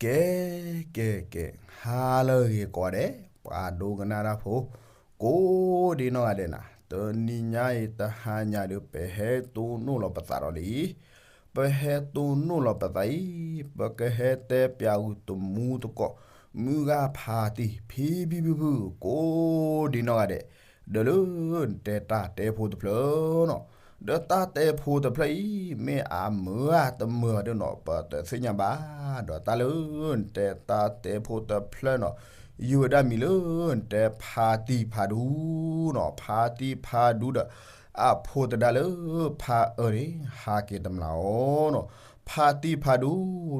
ကဲ ကဲ ကဲ ဟါလၢအဂ့ၤကိးဂၤဒဲး ပှၤဒိကနၣ်တၢ်ဖိ ကိးဒံနီၢ်ဂၤဒဲးနၤ, တနံၤညါအံၤတဟါညါဒီး ပဟဲတိၢ်နီၣ်လီၤပသးဒီးလံ, ပဟဲတိၢ်နီၣ်လီၤပသးအံၤ ပကဟဲတဲပၠးဂုာ်တမူတကိး မုၢ်ဂၤဖါတံၢ် ဖံဖံဖုဖု ကိးဒံနီၢ်ဂၤဒဲး, ဒီးလၢနတဲတၢ်တဲဖိတဖျၢၣ်နီၤ, ဒီးတၢ်တဲဖိတဖျၢၣ်အံၤ မ့ၢ်အမုာ်ဧါတမုာ်ဧါဒီးနီၤ ပတသ့ၣ်ညါဘၣ်, ဒီးတၢ်လၢနတဲတၢ်တဲဖိတဖျၢၣ်နီၤ ယုၢ်ဝဲဒၣ်မံၤလၢနတဲဖါတံၢ်ဖါဒူနီၤ, ဖါတံၢ်ဖါဒူဒီး အဖိသဒါလၢဖါအၢန့ၣ် ဟးက့ၤတမျာ်အီၤနီၤ, ဖါတံၢ်ဖါဒူ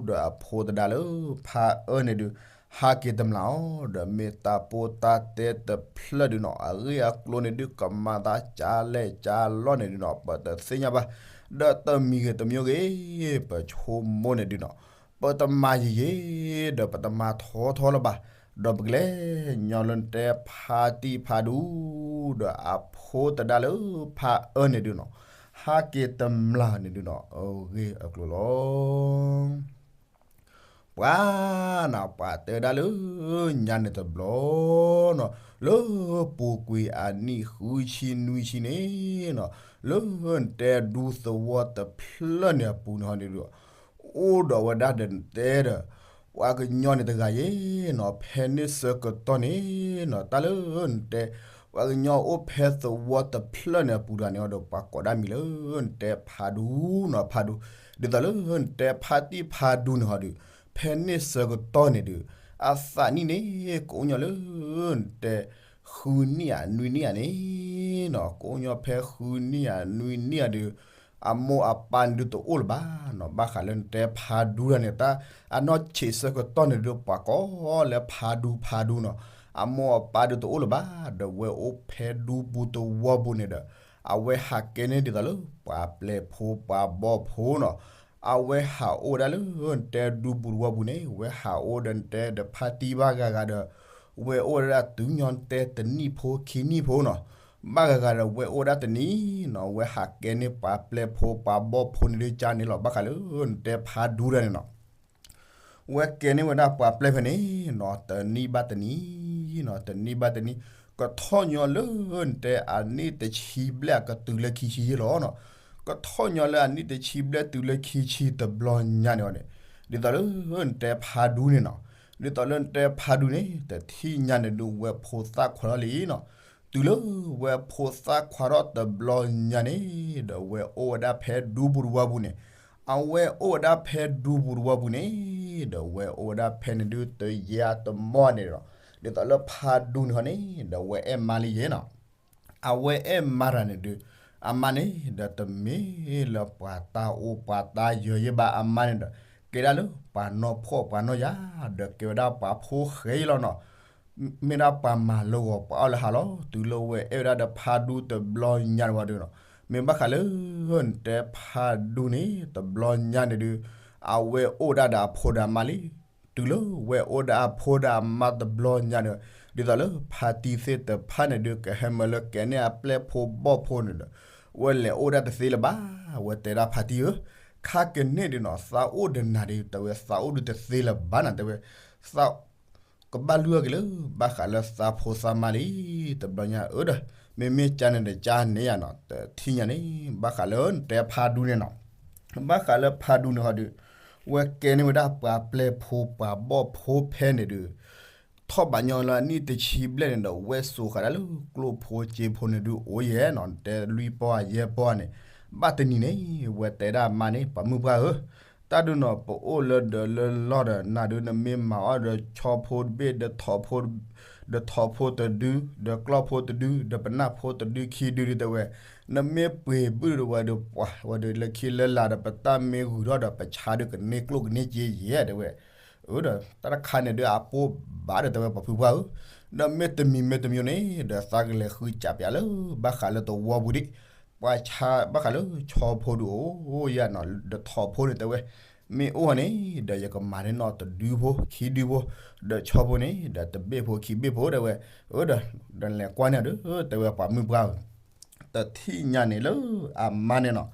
ဒီးအဖိသဒါလၢဖါအၢန့ၣ်ဒုး ဟးက့ၤတမျာ်အီၤ, ဒီးမ့ၢ်တၢ်ပိၢ်တၢ်တဲတဖျၢၣ်ဒုးနီၤ အဂ့ၢ်အကျိၤန့ၣ်ဒုး ကမၤသးကလဲၣ်ကလီန့ၣ်ဒုးနီၤ ပတသ့ၣ်ညါဘၣ်, ဒီးတမံၤဂ့ၤတမံၤဂ့ၤ ပဆိကမိၣ်န့ၣ်ဒုးနီၤ ပတမၤယံာ်ယံာ် ဒီးပတမၤထီထီလၢၤဘၣ်, ဒီးပကလဲၤညီလၢနတဲဖါတံၢ်ဖါဒူ ဒီးအဖိသဒါလၢဖါအၢန့ၣ်ဒုးနီၤ ဟးက့ၤတမျာ်န့ၣ်ဒုးနီၤ အဂ့ၢ်အကျိၤလီၤ. ပှၤနၤ ပှၤတဲဝဲဒၣ်လၢညါန့ၣ်တဘျီနီၤ လၢပူၤကွံာ်အနံၣ်ဃုဆံနွံဆံန့ၣ်နီၤ လၢနတဲဒူသဝီတဖျၢၣ်န့ၣ်အပူၤန့ၣ်ဟီန့ၣ်ဒုး အိၣ်ဒီးဝဲဒၣ်ဒီးနတဲဒီး ပှၤကညီန့ၣ်တဂၤယဲနီၤ ဖဲန့ၣ်ဆၢကတီၢ်န့ၣ်နီၤ တၢ်လၢနတဲ ပှၤကညီအိၣ်ဖဲသဝီတဖျၢၣ်န့ၣ်အပူၤတဂၤန့ၣ်ဒီး ပှၤကိးဒၣ်မံၤလၢနတဲဖါဒူနီၤ ဖါဒူ, ဒ်သိးလၢနတဲဖါတံၢ်ဖါဒူန့ၣ်ဟီဒီး ဖဲန့ၣ်ဆၢကတီၢ်န့ၣ်ဒီး အသးနံၣ်န့ၣ် ကအိၣ်ညီလၢနတဲ ဃုနံၣ်ဧါနွံနံၣ်ဧါန့ၣ်နီၤ ကအိၣ်ညီဖဲဃုနံၣ်ဧါနွံနံၣ်ဧါဒီး အမိၢ်အပၢ်န့ၣ်ဒုးတအိၣ်လၢၤဘၣ်နီၤ ဘၣ်ဃးလၢနတဲဖါဒူတဂၤန့ၣ် တၢ်အနီၢ်ဆံးဆၢကတီၢ်န့ၣ်ဒုး ပှၤကိးလၢဖါဒူဖါဒူနီၤ အမိၢ်အပၢ်ဒုးတအိၣ်လၢၤဘၣ် ဒီးဝဲအိၣ်ဖဲဒူပူၤသဝီပူၤန့ၣ်ဒီး အဝဲဟးကဲန့ၢ်ဒ်သိးလၢပှၤပျဲၢ်ဖိပှၤဘီၣ်ဖိနီၤ အဝဲဟးအိၣ်ဝဲဒၣ်လၢနတဲဒူပူၤသဝီပူၤန့ၣ် ဝဲဟးအိၣ်ဒီးနတဲဒီးဖါတံၢ်ဘၣ်ဂၤဂၤဒီး ဝဲအိၣ်ဝဲဒၣ်တုၤညီနတဲတနံၣ်ဖိခံနံၣ်ဖိနီၤ ဘၣ်ဂၤဂၤဒီးဝဲအိၣ်ဝဲဒၣ်တနံၣ်နီၤ ဝဲဟးကဲန့ၢ်ပှၤပျဲၢ်ဖိပှၤဘီၣ်ဖိန့ၣ်ဒုးကါန့ၣ်လီၤ ဘၣ်ဃးလၢနတဲဖါဒူတဂၤန့ၣ်နီၤ ဝဲကဲန့ၢ်ဝဲဒၣ်ပှၤပျဲၢ်ဖဲန့ၣ်နီၤ တနံၣ်ဘၣ်တနံၣ်နီၤ တနံၣ်ဘၣ်တနံၣ် ကထီၣ်ညီလၢနတဲအနံၣ်တဆံဘျဲၣ်အကတုၤလၢခံဆံယဲၢ်လီၤနီၤ ကထီၣ်ညီလၢအနံၣ်တဆံဘျဲၣ်တုၤလၢခံဆံတဘျီညါန့ၣ်အီၤန့ၣ် ဒ်သိးလၢနတဲဖါဒူန့ၣ်နီၤ ဒ်သိးလၢနတဲဖါဒူန့ၣ် တထံၣ်ညါန့ၣ်ဒုး ဝဲဖိသၣ်ခွါထီၣ်လံနီၤ တုၤလၢဝဲဖိသၣ်ခွါထီၣ်တဘျီညါန့ၣ် ဒီးဝဲအိၣ်ဝဲဒၣ်ဖဲဒူပူၤသဝီပူၤန့ၣ် အဝဲအိၣ်ဝဲဒၣ်ဖဲဒူပူၤသဝီပူၤန့ၣ် ဒီးဝဲအိၣ်ဝဲဒၣ်ဖဲန့ၣ်ဒုးတယံာ်တမီၢ်န့ၣ်ဒီး ဒ်သိးလၢဖါဒူန့ၣ်ဟီန့ၣ် ဒီးဝဲအဲၣ်မါလံယဲနီၤ အဝဲအဲၣ်မါတဂၤန့ၣ်ဒုး အမါန့ၣ်ဒီးတမ့ၢ်လၢပှၤတၢ်အိၣ်ပှၤတၢ်ယၢၤယဲဘၣ် အမါန့ၣ်ဒီး ကဲဒၣ်လၢပှၤနီၢ်ဖှီၣ်ပှၤနီၢ်ယာ် ဒီးကဲဝဲဒၣ်ပှၤဖိဃဲယဲလီၤနီၤ မ့ၢ်ဒၣ်ပှၤမၤလၢဂီၤပှၤအီၣ်လၢဟါလီၤ တုၤလၢဝဲအဲၣ်ဝဲဒၣ်ဒီးဖါဒူတဘျီညါန့ၣ်ဝံၤဒီးနီၤ မ့ၢ်ဘၣ်ဃးလၢနတဲဖါဒူန့ၣ် တဘျီညါန့ၣ်ဒုး အဝဲအိၣ်ဝဲဒၣ်ဒီးအဖိဒီးအမါလံ တုၤလၢဝဲအိၣ်ဒီးအဖိဒီးအမါတဘျီညါန့ၣ် ဒ်သိးလၢဖါတံၢ်သ့ၣ်တဖၣ်န့ၣ်ဒုး ကဟဲမၢလၢကဲန့ၢ်အပျဲၢ်ဖိဘီၣ်ဖိန့ၣ်ဒီး ဝဲလဲၤအိၣ်ဒၣ်တသ့လၢၤဘၣ် ဝဲတဲဒၣ်ဖါတံၢ်ဧၢ, ခါကန့ၢ်ဒုးနီၤ သးအိၣ်ဒီးနၤဒုး တဲဝဲ သးအိၣ်ဒုးတသ့လၢၤဘၣ်နၤ တဲဝဲ သး ကဘၣ်လုၢ်အီၣ်က့ၤလၢ ဘၣ်ဃးလၢသးဖိသးမါလံ, တဘျီညါအၢဒီး မ့မ့ၢ်ကါန့ၣ်ဒီးကါန့ၣ်ယါနီၤ တထံၣ်ညါန့ၣ် ဘၣ်ဃးလၢနတဲဖါဒူန့ၣ်နီၤ, ဘၣ်ဃးလၢဖါဒူန့ၣ်ဟီဒုး ဝဲကဲန့ၢ်ဝဲဒၣ်ပှၤပျဲၢ်ဖိပှၤဘီၣ်ဖိဖဲန့ၣ်ဒုး ထီၣ်ဘးညီလၢအနံၣ်တဆံဘျဲၣ်န့ၣ်ဒီး ဝဲစိာ်ဃာ်ဒၣ်လၢကျိၣ်ဖိစ့ဖိန့ၣ်ဒုးအိၣ်ယဲၢ်နီၤ, တဲလွံၢ်ပီၢ်ယဲၢ်ပီၢ်န့ၣ်, ဘၣ်တနံၤန့ၣ် ဝဲတဲဒၣ်အမါန့ၣ် ပှၤမုၢ်ပှၢ်ဧၢ, တၢ်ဒုးနီၤ ပအိၣ်လၢဒၢးလၢလီၢ်ဒီး နၤဒုးနမ့ၢ်မၤအီၣ်ဒီးဆီဖိတဘ့ၣ် ဒီးထိးဖိတဒု ဒီးကျီၢ်ဖိတဒု ဒီးပနၢ်ဖိတဒုခံဒုဒုးတဲဝဲ, နမ့ၢ်ပှ့ၤဘုၣ်ဒီးဝဲဒီးပှၤဝဲဒီးလၢခံလၢလာ်ဒီး ပတၢ်မ့ၢ်ဂုၤထီၣ်ဒီး ပဆါဒုးကန့ၢ်ကျိၣ်ကန့ၢ်စ့ယဲၢ်တဲဝဲ, အၢဒီး တၢ်တခါန့ၣ်ဒုးအပိၢ်ဘၣ်ဒီးတဲဝဲ ပှၤဖုပှၢ်ဧၢ, ဒီးမ့ၢ်တမံၤမ့ၢ်တမံၤန့ၣ် ဒီးသးကလဲၤဃုစးပၠးလၢ ဘၣ်ဃးလၢသဝီပူၤဒံး, ပှၤဆါဘၣ်ဃးလၢဆီဖိဒုးအိၣ်ယဲၢ်နီၤ, ဒီးထိးဖိန့ၣ်တဲဝဲ, မ့ၢ်အိၣ်န့ၣ် ဒီးယကမၤန့ၢ်နီၤတဒုဖိခံဒုဖိ, ဒီးဆီဖိန့ၣ် ဒီးတဘ့ၣ်ဖိခံဘ့ၣ်ဖိတဲဝဲ, အၢဒီး ဒီးလဲၤကွၢ်န့ၢ်ဒီး တဲဝဲပှၤမုၢ်ပှၢ်ဧၢ တထံၣ်ညါန့ၣ်လၢအမါန့ၣ်နီၤ,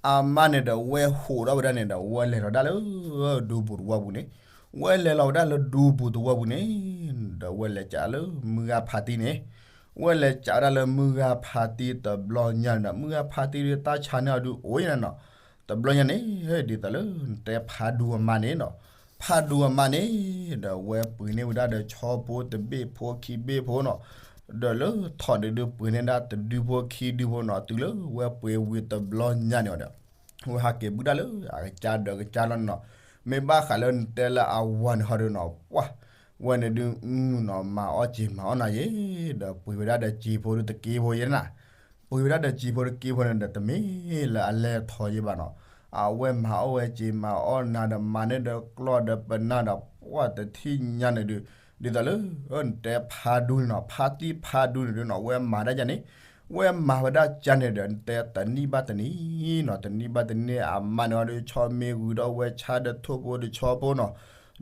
အမါန့ၣ်ဒီးဝဲဟူးထီၣ်ဝဲဒၣ်န့ၣ်ဒီး ဝဲလဲၤထီၣ်ဒၣ်လၢ ဒူပူၤတဝီပူၤန့ၣ်, ဝဲလဲၤလီၤဝဲဒၣ်လၢဒူပူၤသဝီပူၤန့ၣ်, ဒီးဝဲလဲၤကးလၢမုၢ်ဂၤဖးတံၢ်န့ၣ်, ဝဲလဲၤကးဝဲဒၣ်လၢမုၢ်ဂၤဖးတံၢ်တဘျီညါန့ၣ်ဒီး မုၢ်ဂၤဖးတံၢ်ဒီးတၢ်ဆါန့ၢ်အီၤဒုးအိၣ်ညါန့ၣ်နီၤ, တဘျီညါန့ၣ် ဒ်သိးလၢနတဲဖးဒူအမါန့ၣ်နီၤ, ဖးဒူအမါန့ၣ်, ဒီးဝဲပှ့ၤန့ၢ်ဝဲဒၣ်ဒီးဆီဖိတဘ့ၣ်ဖိခံဘ့ၣ်ဖိနီၤ, ဒီးလၢထီၣ်န့ၣ်ဒုးပှ့ၤန့ၢ်ဒၣ်တဒုဖိခံဒုဖိနီၤ, တုၤလၢဝဲပှ့ၤဝံၤတဘျီညါန့ၣ်ဒီး ဝဲဟးက့ၤဘုဒၣ်လၢအကစၢ်ဒီးကစၢ်လီၤန့ၣ်နီၤ, မ့ၢ်ဘၣ်ဃးလၢနတဲလၢအဝၤန့ၣ်ဟီဒုးနီၤ, ပှၢ်, ဝဲန့ၣ်ဒုးနီၤ မၤအီၣ်စ့ၤမၤအီၣ်နၤယဲ, ဒီးပှ့ၤဝဲဒၣ်ဒီးစ့ဖိဒုးတက့ဖိယဲနၤ, ပှ့ၤဝဲဒၣ်ဒီးစ့ဖိတက့ဖိန့ၣ်ဒီး တမ့ၢ်လၢအလဲၤထီၣ်ယဲဘၣ်နီၤ, အဝဲမၤအီၣ်ဝဲစ့ၤမၤအီၣ်နၤဒီး မၤန့ၢ်ဒီးကျီၢ်ဒီးပနၢ်ဒီး ပှၢ်တထံၣ်ညါန့ၣ်ဒုး, ဒ်သိးလၢ နတဲဖးဒူန့ၣ်နီၤ, ဖးတံၢ်ဖးဒူန့ၣ်ဒုးနီၤ ဝဲမၤဒၣ်ကန့ၣ်, ဝဲမၤဝဲဒၣ်ကန့ၣ်ဒီး နတဲတနံၣ်ဘၣ်တနံၣ်နီၤ, တနံၣ်ဘၣ်တနံၣ် အမါန့ၣ်အီၤဒုး ဆီမ့ၢ်ဂုာ်ဒီးဝဲဆါဒီးထိၣ်ဖိဒီးဆီဖိနီၤ,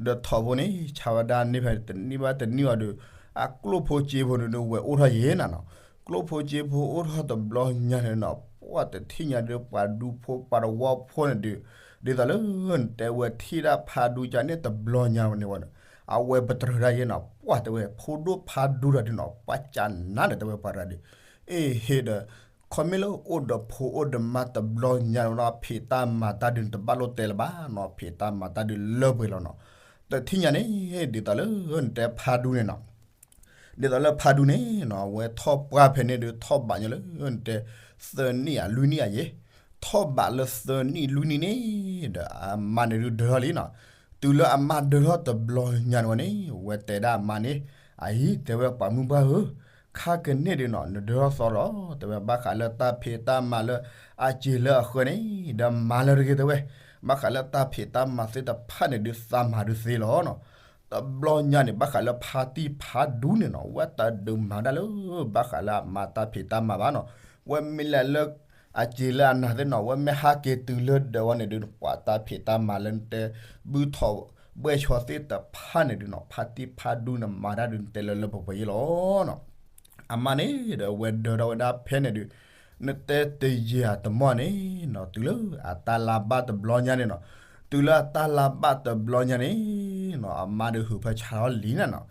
ဒီးထိၣ်ဖိန့ၣ် ဆါဝဲဒၣ်န့ၢ်ဖဲတနံၣ်ဘၣ်တနံၣ်အီၤဒုး, အကျိၣ်ဖိစ့ဖိန့ၣ်ဒုး ဝဲအိၣ်ထီၣ်ယဲနၤနီၤ, ကျိၣ်ဖိစ့ဖိအိၣ်ထီၣ်တဘျီညါန့ၣ်နီၤ, ပှၢ်တထံၣ်ညါဒုး ပှၤဒူဖိပှၤတဝီဖိန့ၣ်ဒုး, ဒ်သိးလၢ နတဲဝဲထံၣ်ဒၣ်ဖးဒူကန့ၣ်တဘျီညါဝဲန့ၣ်ဝဲန့ၣ်, အဝဲပတြၢၤဒၣ်ယဲနီၤ, ပှၢ်တဲဝဲ ဖိဒိၣ်ဖးဒူတၢ်ဒုးနီၤ ပှၢ်ကနါဒီးတဲဝဲပှၤတဂၤဒုး, အ့ဟ့ဒီး, ခီမ့ၢ်လၢအိၣ်ဒီးဖိအိၣ်ဒီးမါတဘျီညါန့ၣ်နီၤ ဖံးတၢ်မၤတၢ်ဒုးန့ၣ် တဘၣ်လိၣ်တဲလၢၤဘၣ်နီၤ, ဖံးတၢ်မၤတၢ်ဒုးလၢပှဲၤလီၤနီၤ, တထံၣ်ညါန့ၣ် ဒ်သိးလၢ နတဲဖးဒူန့ၣ်နီၤ ဒ်သိးလၢဖးဒူန့ၣ်နီၤ အဝဲထီၣ်ပှၢ်ဖဲန့ၣ်ဒုး ထီၣ်ဘးညါလၢ နတဲ သၢနံၣ်ဧါ လွံၢ်နံၣ်ဧါယဲ, ထီၣ်ဘးလၢသၢနံၣ်လွံၢ်နံၣ်န့ၣ်ဒီး အမါန့ၣ်ဒုးဒၢထီၣ်လံနီၤ, တုၤလၢအမါဒၢထီၣ်တဘျီညါန့ၣ်ဝဲန့ၣ် ဝဲတဲဒၣ်အမါန့ၣ်, အအံၤ တဲဝဲပှၤမုၢ်ပှၢ်ဧၢ, ခါကန့ၣ်ဒုးနီၤ နဒၢထီၣ်သီလီၤ, တဲဝဲဘၣ်ဃးလၢတၢ်ဖံးတၢ်မၤလၢအစ့ၤလၢအဃၢန့ၣ် ဒီးမၤလၢတဂ့ၤတဲဝဲ, ဘၣ်ဃးလၢတၢ်ဖံးတၢ်မၤသ့ၣ်တဖၣ်န့ၣ်ဒုး သးမၤဒုးသ့လီၤနီၤ, တဘျီညါန့ၣ် ဘၣ်ဃးလၢဖါတံၢ်ဖါဒူန့ၣ်နီၤ ဝဲတဒုးမၤဒၣ်လၢ ဘၣ်ဃးလၢအမါတၢ်ဖံးတၢ်မၤဘၣ်နီၤ, ဝဲမ့ၢ်လဲၤလၢ အစ့ၤလၢအနၤသ့ၣ်နီၤ ဝဲမ့ၢ်ဟးက့ၤတုၤလၢဒၢးဝဲန့ၣ်ဒုး ပှၤတၢ်ဖံးတၢ်မၤလၢနတဲ ဘုထီၣ်ဘှဲၣ်ဆီသ့ၣ်တဖၣ်န့ၣ်ဒုးနီၤ ဖါတံၢ်ဖါဒူန့ၣ် မၤတၢ်ဒုးနတဲလၢလၢပှဲၤပှဲၤယဲလီၤနီၤ, အမါန့ၣ်ဒီး ဝဲဒၢထီၣ်ဝဲဒၣ်ဖဲန့ၣ်ဒုး နတဲတယံာ်အတမီၢ်န့ၣ်နီၤ တုၤလၢအတၢ်လါဘၣ်တဘျီညါန့ၣ်နီၤ, တုၤလၢအတၢ်လါဘၣ်တဘျီညါန့ၣ်နီၤ အမါဒုးဟုးဖၢဆါထီၣ်လံနၤနီၤ,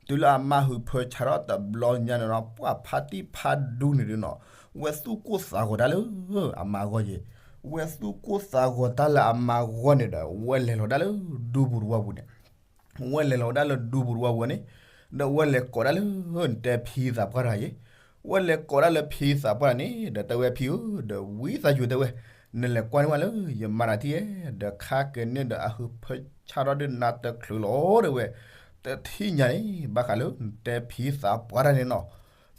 တုၤလၢအမါဟုးဖၢဆါထီၣ်တဘျီညါန့ၣ်နီၤ ပှၤဖါတံၢ်ဖါဒူန့ၣ်ဒုးနီၤ ဝဲသူၣ်ကိၢ်သးဂီၤတၢ်လၢ အမါဂီၢ်ယဲ, ဝဲသူၣ်ကိၢ်သးဂီၤတၢ်လၢအမါဂီၢ်န့ၣ်ဒီး ဝဲလဲၤလီၤဒၣ်လၢဒူပူၤတဝီပူၤန့ၣ် ဝဲလဲၤလီၤဝဲဒၣ်လၢဒူပူၤတဝီပူၤန့ၣ်, ဒီးဝဲလဲၤကိးဒၣ်လၢ နတဲဖံသးပှၢ်တဂၤယဲ, ဝဲလဲၤကိးဒၣ်လၢဖံသးပှၢ်န့ၣ် ဒီးတဲဝဲဖံဧၢ, ဒီးဝံသးစူၤတဲဝဲ, နလဲၤကွၢ်န့ၢ်ဝဲလၢ ယမါတထံၣ်ဧဲ, ဒီးခါကန့ၣ်ဒီးအဟုးဖၢဆါထီၣ်ဒုးနၤတချုးလီၤတဲဝဲ, တထံၣ်ညါန့ၣ် ဘၣ်ဃးလၢနတဲဖံသးပှၢ်တၢ်န့ၣ်နီၤ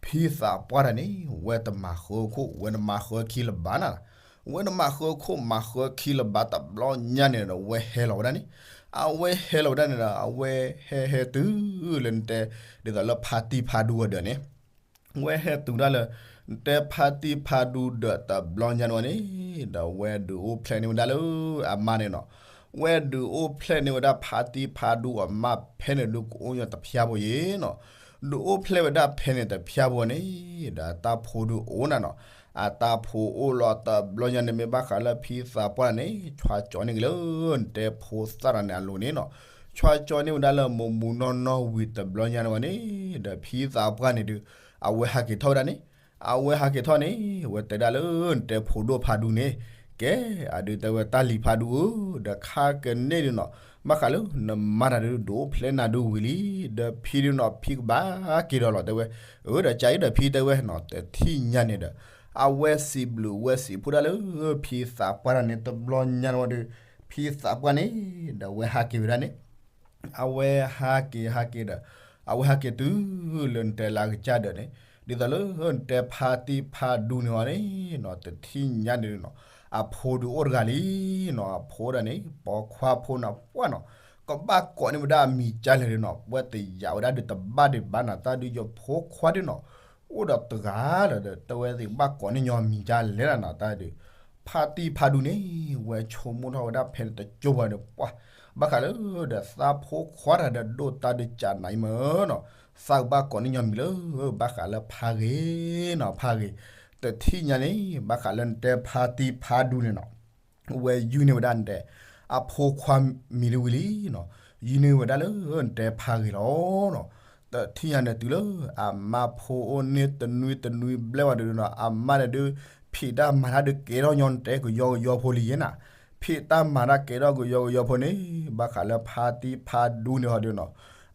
ဖံသးပှၢ်တၢ်န့ၣ် ဝဲတမၤဃၢခိၣ် ဝဲနမၤဃၢခံလၢၤဘၣ်နၤ, ဝဲနမၤဃၢခိၣ်မၤဃၢခံလၢၤဘၣ်တဘျီညါန့ၣ်ဒီး ဝဲဟဲလီၤဝဲဒၣ်န့ၣ်, အဝဲဟဲလီၤဝဲဒၣ်န့ၣ်ဒီး အဝဲဟဲဟဲတုၤလၢနတဲ ဒ်သိးလၢဖါတံၢ်ဖါဒူဝဲဒၢးန့ၣ်, ဝဲဟဲတုၤဒၣ်လၢ နတဲဖါတံၢ်ဖါဒူဒၢးတဘျီညါန့ၣ်ဝဲန့ၣ်, ဒီးဝဲဒုးအိၣ်ဖျဲၣ်န့ၢ်ဝဲဒၣ်လၢအမါန့ၣ်နီၤ, ဝဲဒုးအိၣ်ဖျဲၣ်န့ၢ်ဝဲဒၣ်ဖါတံၢ်ဖါဒူအမါဖဲန့ၣ်ဒုးကအိၣ်ညီတဖျၢၣ်ဖိယဲနီၤ, ဒုးအိၣ်ဖျဲၣ်ဝဲဒၣ်ဖဲန့ၣ်တဖျၢၣ်ဖိန့ၣ်, ဒီးအတၢ်ဖိဒုးအိၣ်နၤနီၤ, အတၢ်ဖိအိၣ်လီၤတဘျီညါန့ၣ် မ့ၢ်ဘၣ်ဃးလၢဖံသးပှၢ်န့ၣ် ဆွါကၠီန့ၢ်က့ၤလၢ နတဲဖိသၣ်တဂၤန့ၣ်အလိၤန့ၣ်နီၤ, ဆွါကၠီန့ၢ်ဝဲဒၣ်လၢမူးမူးနီၢ်နီၢ်ဝံၤတဘျီညါန့ၣ်ဝဲန့ၣ်, ဒီးဖံသးပှၢ်န့ၣ်ဒုး အဝဲဟးက့ၤထီၣ်ဝဲဒၣ်န့ၣ်, အဝဲဟးက့ၤထီၣ်န့ၣ် ဝဲတဲဒၣ်လၢနတဲဖိဒိၣ်ဖါဒူန့ၣ်, ကဲ, အဒုးတဲဝဲတၢ်လံၤဖါဒူဧၢ, ဒီးခါကန့ၣ်ဒုးနီၤ, ဘၣ်ဃးလၢနမါတၢ်ဒုးဒုးအိၣ်ဖျဲၣ်နၤဒုးဝံၤလံ, ဒီးဖံဒုးနီၤ ဖံကဘၣ်က့ၤဒီးလီၤတဲဝဲ, အၢ ဒီးကၢအံၤဒီးဖံတဲဝဲနီၤ, တထံၣ်ညါန့ၣ်ဒီး အဝဲစံးဘျုးဝဲစံးဖှိၣ်ဒၣ်လၢ ဖံသးပှၢ်တၢ်န့ၣ် တဘျီညါန့ၣ်ဝဲဒီး ဖံသးပှၢ်န့ၣ် ဒီးဝဲဟးက့ၤဝဲဒၣ်န့ၣ် အဝဲဟးက့ၤဟးက့ၤဒီး အဝဲဟးက့ၤတုၤလၢနတဲလၢအကစၢ်ဒၢးန့ၣ်, ဒ်သိးလၢနတဲဖါတံၢ်ဖါဒူန့ၣ်ဝဲန့ၣ်နီၤ, တထံၣ်ညါန့ၣ်နီၤ, အဖိဒုးအိၣ်တဂၤလံနီၤ, အဖိဒၣ်န့ၣ် ပိာ်ခွါဖိန့ၣ်ပှၢ်နီၤ, ကဘၣ်ကိးန့ၢ်ဝဲဒၣ်အမံၤကၢ်လဲၣ်ဒုးနီၤ, ဝဲတယာ်ဝဲဒၣ်ဒုးတဘၣ်ဒံးဘၣ်နၤ, တၢ်ဒုးယဖိခွါဒုးနီၤ, အိၣ်ဒီးတဂၤလၢၤဒီး တဲဝဲသ့ၣ်ကဘၣ်ကိးန့ၢ်ညီအမံၤကၢ်လဲၣ်နၤနီၤ, တၢ်ဒုး ဖါတံၢ်ဖါဒူန့ၣ် ဝဲဆိကမိၣ်ထီၣ်ဝဲဒၣ်ဖဲန့ၣ်တကၠိဘၣ်ဒီး ပှၢ် ဘၣ်ဃးလၢဒီးသးဖိခွါတဂၤဒီးဒိၣ်တၢ်ဒုးကးနၤအံၤမၢနီၤ, သးကဘၣ်ကိးန့ၢ်ညီမံၤလၢ ဘၣ်ဃးလၢဖါဂ့ၤနီၤ, ဖါဂ့ၤ, တထံၣ်ညါန့ၣ် ဘၣ်ဃးလၢနတဲဖါတံၢ်ဖါဒူန့ၣ်နီၤ ဝဲယုၢ်န့ၢ်ဝဲဒၣ်နတဲ အဖိခွါမံၤဒုးဝံၤလံနီၤ, ယုၢ်န့ၢ်ဝဲဒၣ်လၢနတဲဖးဂ့ၤလီၤနီၤ. တထံၣ်ညါန့ၣ်တုၤလၢအမါဖိအိၣ်န့ၢ်တနွံတနွံဘျဲၣ်ဝဲဒုးနီၤ, အမါန့ၣ်ဒုး ဖံးတၢ်မၤတၢ်ဒုးကဲထီၣ်ညီနတဲကယီကယီဖိလံယဲနီၤ. ဖံးတၢ်မၤတၢ်ကဲထီၣ်ကယီကယီဖိန့ၣ် ဘၣ်ဃးလၢဖါတံၢ်ဖါဒူန့ၣ်ဟီဒုးနီၤ,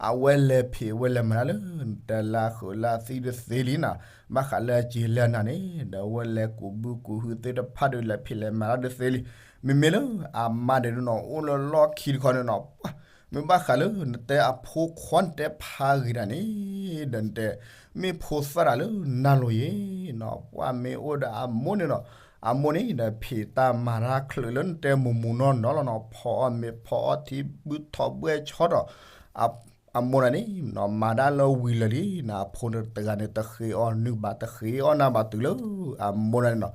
အဝဲလဲၤဖံးဝဲလဲၤမၤတၢ်လၢ နတဲလၢဃုာ်လၢသံၣ်ဒုးသ့လံနီၤ, ဘၣ်ဃးလၢအစ့လၢအနၤန့ၣ် ဒီးအဝဲလဲၤကူးဘုကူးဟုသ့ၣ်တဖၣ်ဒုး လဲၤဖံးလဲၤမၤတၢ်ဒုးသ့လံ. မ့မ့ၢ်လၢအမါန့ၣ်ဒုးနီၤ အိၣ်လၢလီၢ်ခံတခီန့ၣ်နီၤ, မ့ၢ်ဘၣ်ဃးလၢနတဲအဖိခွါနတဲဖးဂ့ၤတၢ်န့ၣ် ဒီးနတဲ မ့ၢ်ဖိသၣ်တၢ်လၢနၤလိၤယဲနီၤ, ပှၤမ့ၢ်အိၣ်ဒီးအမိၢ်န့ၣ်နီၤ, အမိၢ်န့ၣ်ဒီးဖံးတၢ်မၤတၢ်ချုးလၢနတဲမူးမူးနီၢ်နီၢ်လီၤနီၤ, ဖီအီၣ်မ့ၤဖီအီၣ်ထံ ဘုထီၣ်ဘှဲၣ်ဆီထီၣ် အမိၢ်တၢ်န့ၣ်နီၤ မၤတၢ်လၢဝံၤလၢာ်လံနီၤ, အဖိန့ၣ်တဂၤန့ၣ် တဃ့အီၣ်နုၢ်ဘၣ် တဃ့အီၣ်နၢ်ဘၣ်တုၤလၢ အမိၢ်တၢ်န့ၣ်နီၤ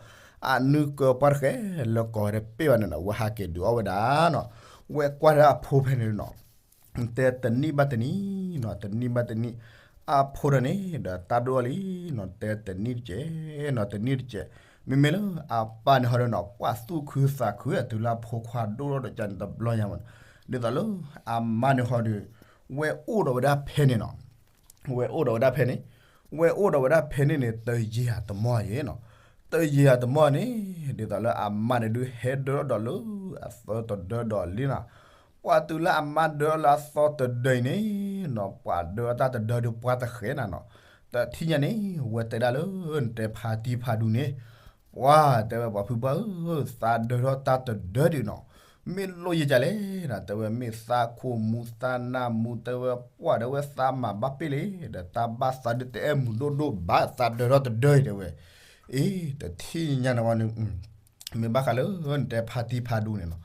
အနုၢ်ကၢပှၢ်တဃဲလၢကီၢ်ဝဲတပ့ၢ်ဘၣ်န့ၣ်နီၤ, ဝဲဟးက့ၤဒုးအီၣ်ဝဲဒၣ်နီၤ, ဝဲကွၢ်တၢ်အဖိဖဲန့ၣ်နီၤ တဲတနံၣ်ဘၣ်တနံၣ်နီၤ, တနံၣ်ဘၣ်တနံၣ် အဖိတၢ်န့ၣ်ဒီးတၢ်ဒိၣ်အီၤလံနီၤ, တဲတနံၣ်တကဲးနီၤ, တနံၣ်တကဲး, မ့မ့ၢ်လၢအပၢ်န့ၣ်ဟီဒုးနီၤ ပှၤသူၣ်ခုသးခု တုၤလၢအဖိခွါဒိၣ်ထီၣ်ဒီးကန့ၣ်တဘျီညါမး, ဒ်သိးလၢအမါန့ၣ်ဟီဒုး ဝဲအိၣ်ဒီးဝဲဒၣ်ဖဲန့ၣ်နီၤ ဝဲအိၣ်ဒီးဝဲဒၣ်ဖဲန့ၣ်, ဝဲအိၣ်ဒီးဝဲဒၣ်ဖဲန့ၣ်န့ၣ် တယံာ်အတမီၢ်ယဲနီၤ, တယံာ်အတမီၢ်န့ၣ် ဒ်သိးလၢအမါန့ၣ်ဒုးဟဲဒၢထီၣ်ဒီးလၢအသီတဒၢဒီးလံနီၤ, ပှၤတုၤလၢအမါဒၢထီၣ်လၢအသီတဒၢအံၤန့ၣ်နီၤ ပှၤဒၢထီၣ်တၢ်တဒၢဒုးပှၤတဃဲနၤနီၤ, တထံၣ်ညါန့ၣ် ဝဲတဲဒၣ်လၢနတဲဖါတံၢ်ဖါဒူန့ၣ် ပှၤတဲဝဲပှၤဖုပှၢ်ဧၢ, သးဒၢထီၣ်တၢ်တဒၢဒုးနီၤ မ့ၢ်လိၣ်ယဲကလဲၣ်နီၤ, တဲဝဲမ့ၢ်သးခိၣ်မူသးနၢ်မူ တဲဝဲပှၤဒီးဝဲသးမၤဘၣ်ပ့ၢ်လံ, ဒီးတၢ်ဘၣ်သးဒုးတအဲၣ်မူဒိၣ်ဒိၣ်ဘၣ် သးဒၢထီၣ်တဒၢအံၤတဲဝဲ, အ့ တထံၣ်ညါန့ၣ်ဝဲန့ၣ် မ့ၢ်ဘၣ်ဃးလၢနတဲဖါတံၢ်ဖါဒူန့ၣ်နီၤ,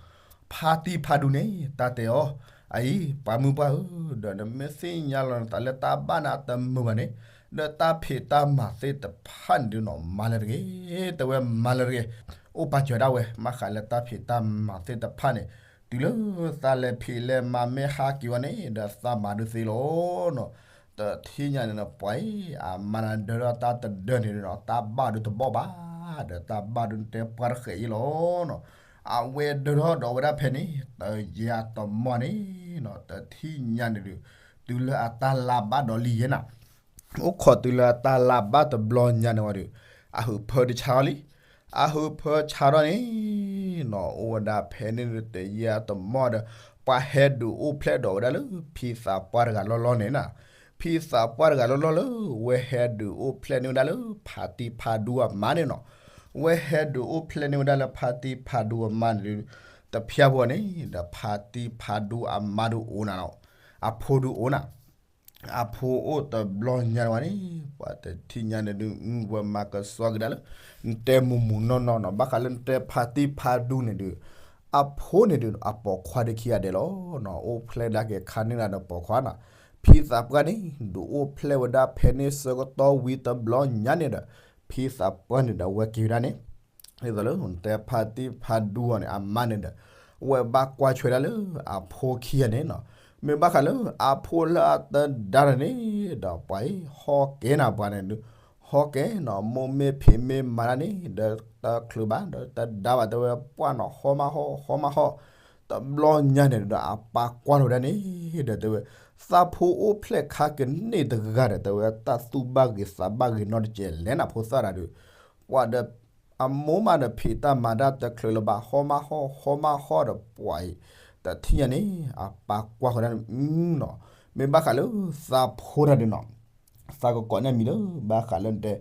ဖါတံၢ်ဖါဒူန့ၣ် တၢ်တဲအီၤ, အအံၤ ပှၤမုၢ်ပှၢ်ဧၢ, ဒီးနမ့ၢ်သ့ၣ်ညါလီၤနသးလၢတၢ်ဘၣ်န့ၣ်အတမုာ်ဘၣ်န့ၣ်, ဒီးတၢ်ဖံးတၢ်မၤသ့ၣ်တဖၣ်န့ၣ်ဒုးနီၤ မၤလၢတဂ့ၤ, တဲဝဲမၤလၢတဂ့ၤ, အိၣ်ပာ်စၢၤဒၣ်ဝဲ ဘၣ်ဃးလၢတၢ်ဖံးတၢ်မၤသ့ၣ်တဖၣ်န့ၣ်, တုၤလၢသးလဲၤဖံးလဲၤမၤမ့ၢ်ဟးက့ၤဝဲန့ၣ် ဒီးသးမၤဒုးသ့လီၤနီၤ, တထံၣ်ညါန့ၣ်နီၤ ပှၤအံၤ အမါန့ၣ်ဒၢထီၣ်တၢ်တဒၢန့ၣ်နီၤ တၢ်ဘၣ်ဒုးတဘီၣ်ဘၣ်, ဒီးတၢ်ဘၣ်ဒုးနတဲပှၤတဃဲးအံၤလီၤနီၤ, အဝဲဒၢထီၣ်ဒီးဝဲဒၣ်ဖဲန့ၣ် တယံာ်အတမီၢ်န့ၣ်နီၤ တထံၣ်ညါန့ၣ်ဒုး တုၤလၢအတၢ်လါဘၣ်ဒီးလံယဲနၤ အိၣ်ခိးတုၤလၢအတၢ်လါဘၣ်တဘျီညါန့ၣ်ဝဲဒီး အဟုးဖၢတဆါထီၣ်လံ, အဟုးဖၢဆါထီၣ်န့ၣ်နီၤ အိၣ်ဝဲဒၣ်ဖဲန့ၣ်တယံာ်အတမီၢ်ဒီး ပှၤဟဲဒုးအိၣ်ဖျဲၣ်ဒီးဝဲဒၣ်လၢ ဖံသးပှၢ်တဂၤလီၢ်လီၢ်န့ၣ်နီၤ, ဖံသးပှၢ်တဂၤလီၢ်လီၢ်လၢ ဝဲဟဲဒုးအိၣ်ဖျဲၣ်န့ၢ်ဝဲဒၣ်လၢ ဖါတံၢ်ဖါဒူအမါန့ၣ်နီၤ, ဝဲဟဲဒုးအိၣ်ဖျဲၣ်န့ၢ်ဝဲဒၣ်လၢဖါတံၢ်ဖါဒူအမါန့ၣ်ဒုး တဖျါဖဲန့ၣ် ဒီးဖါတံၢ်ဖါဒူအမါဒုးအိၣ်နၤနီၤ, အဖိဒုးအိၣ်နၤ အဖိအိၣ်တဘျီညါန့ၣ်ဝဲန့ၣ် ပှၤတထံၣ်ညါန့ၣ်ဒုး ဝဲမၤကဆှီက့ၤဒၣ်လၢ နတဲမူးမူးနီၢ်နီၢ်နီၤ, ဘၣ်ဃးလၢနတဲဖါတံၢ်ဖါဒူန့ၣ်ဒုး အဖိန့ၣ်ဒုး အပိာ်ခွါဒုးခံဂၤဒဲးလီၤနီၤ, အိၣ်ဖျဲၣ်ဒၣ်က့ၤခါန့ၢ်ဒၣ်ဒီးပိာ်ခွါနီၤ, ဖံသးပှၢ်န့ၣ် ဒုးအိၣ်ဖျဲၣ်ဝဲဒၣ်ဖဲန့ၣ်ဆၢကတီၢ်ဝံၤတဘျီညါန့ၣ်ဒီး ဖံသးပှၢ်န့ၣ်ဒီး အဝဲက့ၤဝဲဒၣ်န့ၣ် ဒ်သိးလၢ နတဲဖါတံၢ်ဖါဒူအီၤန့ၣ် အမါန့ၣ်ဒီး ဝဲဘၣ်ကွၢ်ဆွဲဒၣ်လၢအဖိခံဂၤန့ၣ်နီၤ, မ့ၢ်ဘၣ်ဃးလၢအဖိလၢအတဒါတၢ်န့ၣ်ဒီး ပှၤအံၤ ဟီကဲနၤပှၤန့ၣ်ဒုး ဟီကဲနီၤ, မိၢ်မ့ၢ်ဖံးမ့ၢ်မၤတၢ်န့ၣ်ဒီး တချုးဘၣ် ဒီးတဒါဘၣ် တဲဝဲပှၢ်နီၤ ဟီမးဟီ ဟီမးဟီ, တဘျီညါန့ၣ်ဒီး အပၢ်ကွၢ်ထီၣ်ဝဲဒၣ်န့ၣ်ဒီး တဲဝဲ သးဖိအိၣ်ဖျဲၣ်ခါကန့ၢ်တဂၤဒီး တဲဝဲ တၢ်သူၣ်ဘၣ်ဂ့ၤသးဘၣ်ဂ့ၤနီတစဲးလဲၣ်နၤ ဖိသၣ်တၢ်ဒုး ပှၤဒီး အမိၢ်မးဒီးဖံးတၢ်မၤတၢ်တချုးလၢၤဘၣ် ဟီမးဟီ ဟီမးဟီဒီး ပှၤအံၤ တထံၣ်ညါန့ၣ် အပၢ်ကွၢ်ဃီဒၣ်န့ၣ်နီၤ, မ့ၢ်ဘၣ်ဃးလၢသးဖိတၢ်ဒုးနီၤ, သးကကိးန့ၢ်မံၤလၢ ဘၣ်ဃးလၢနတဲ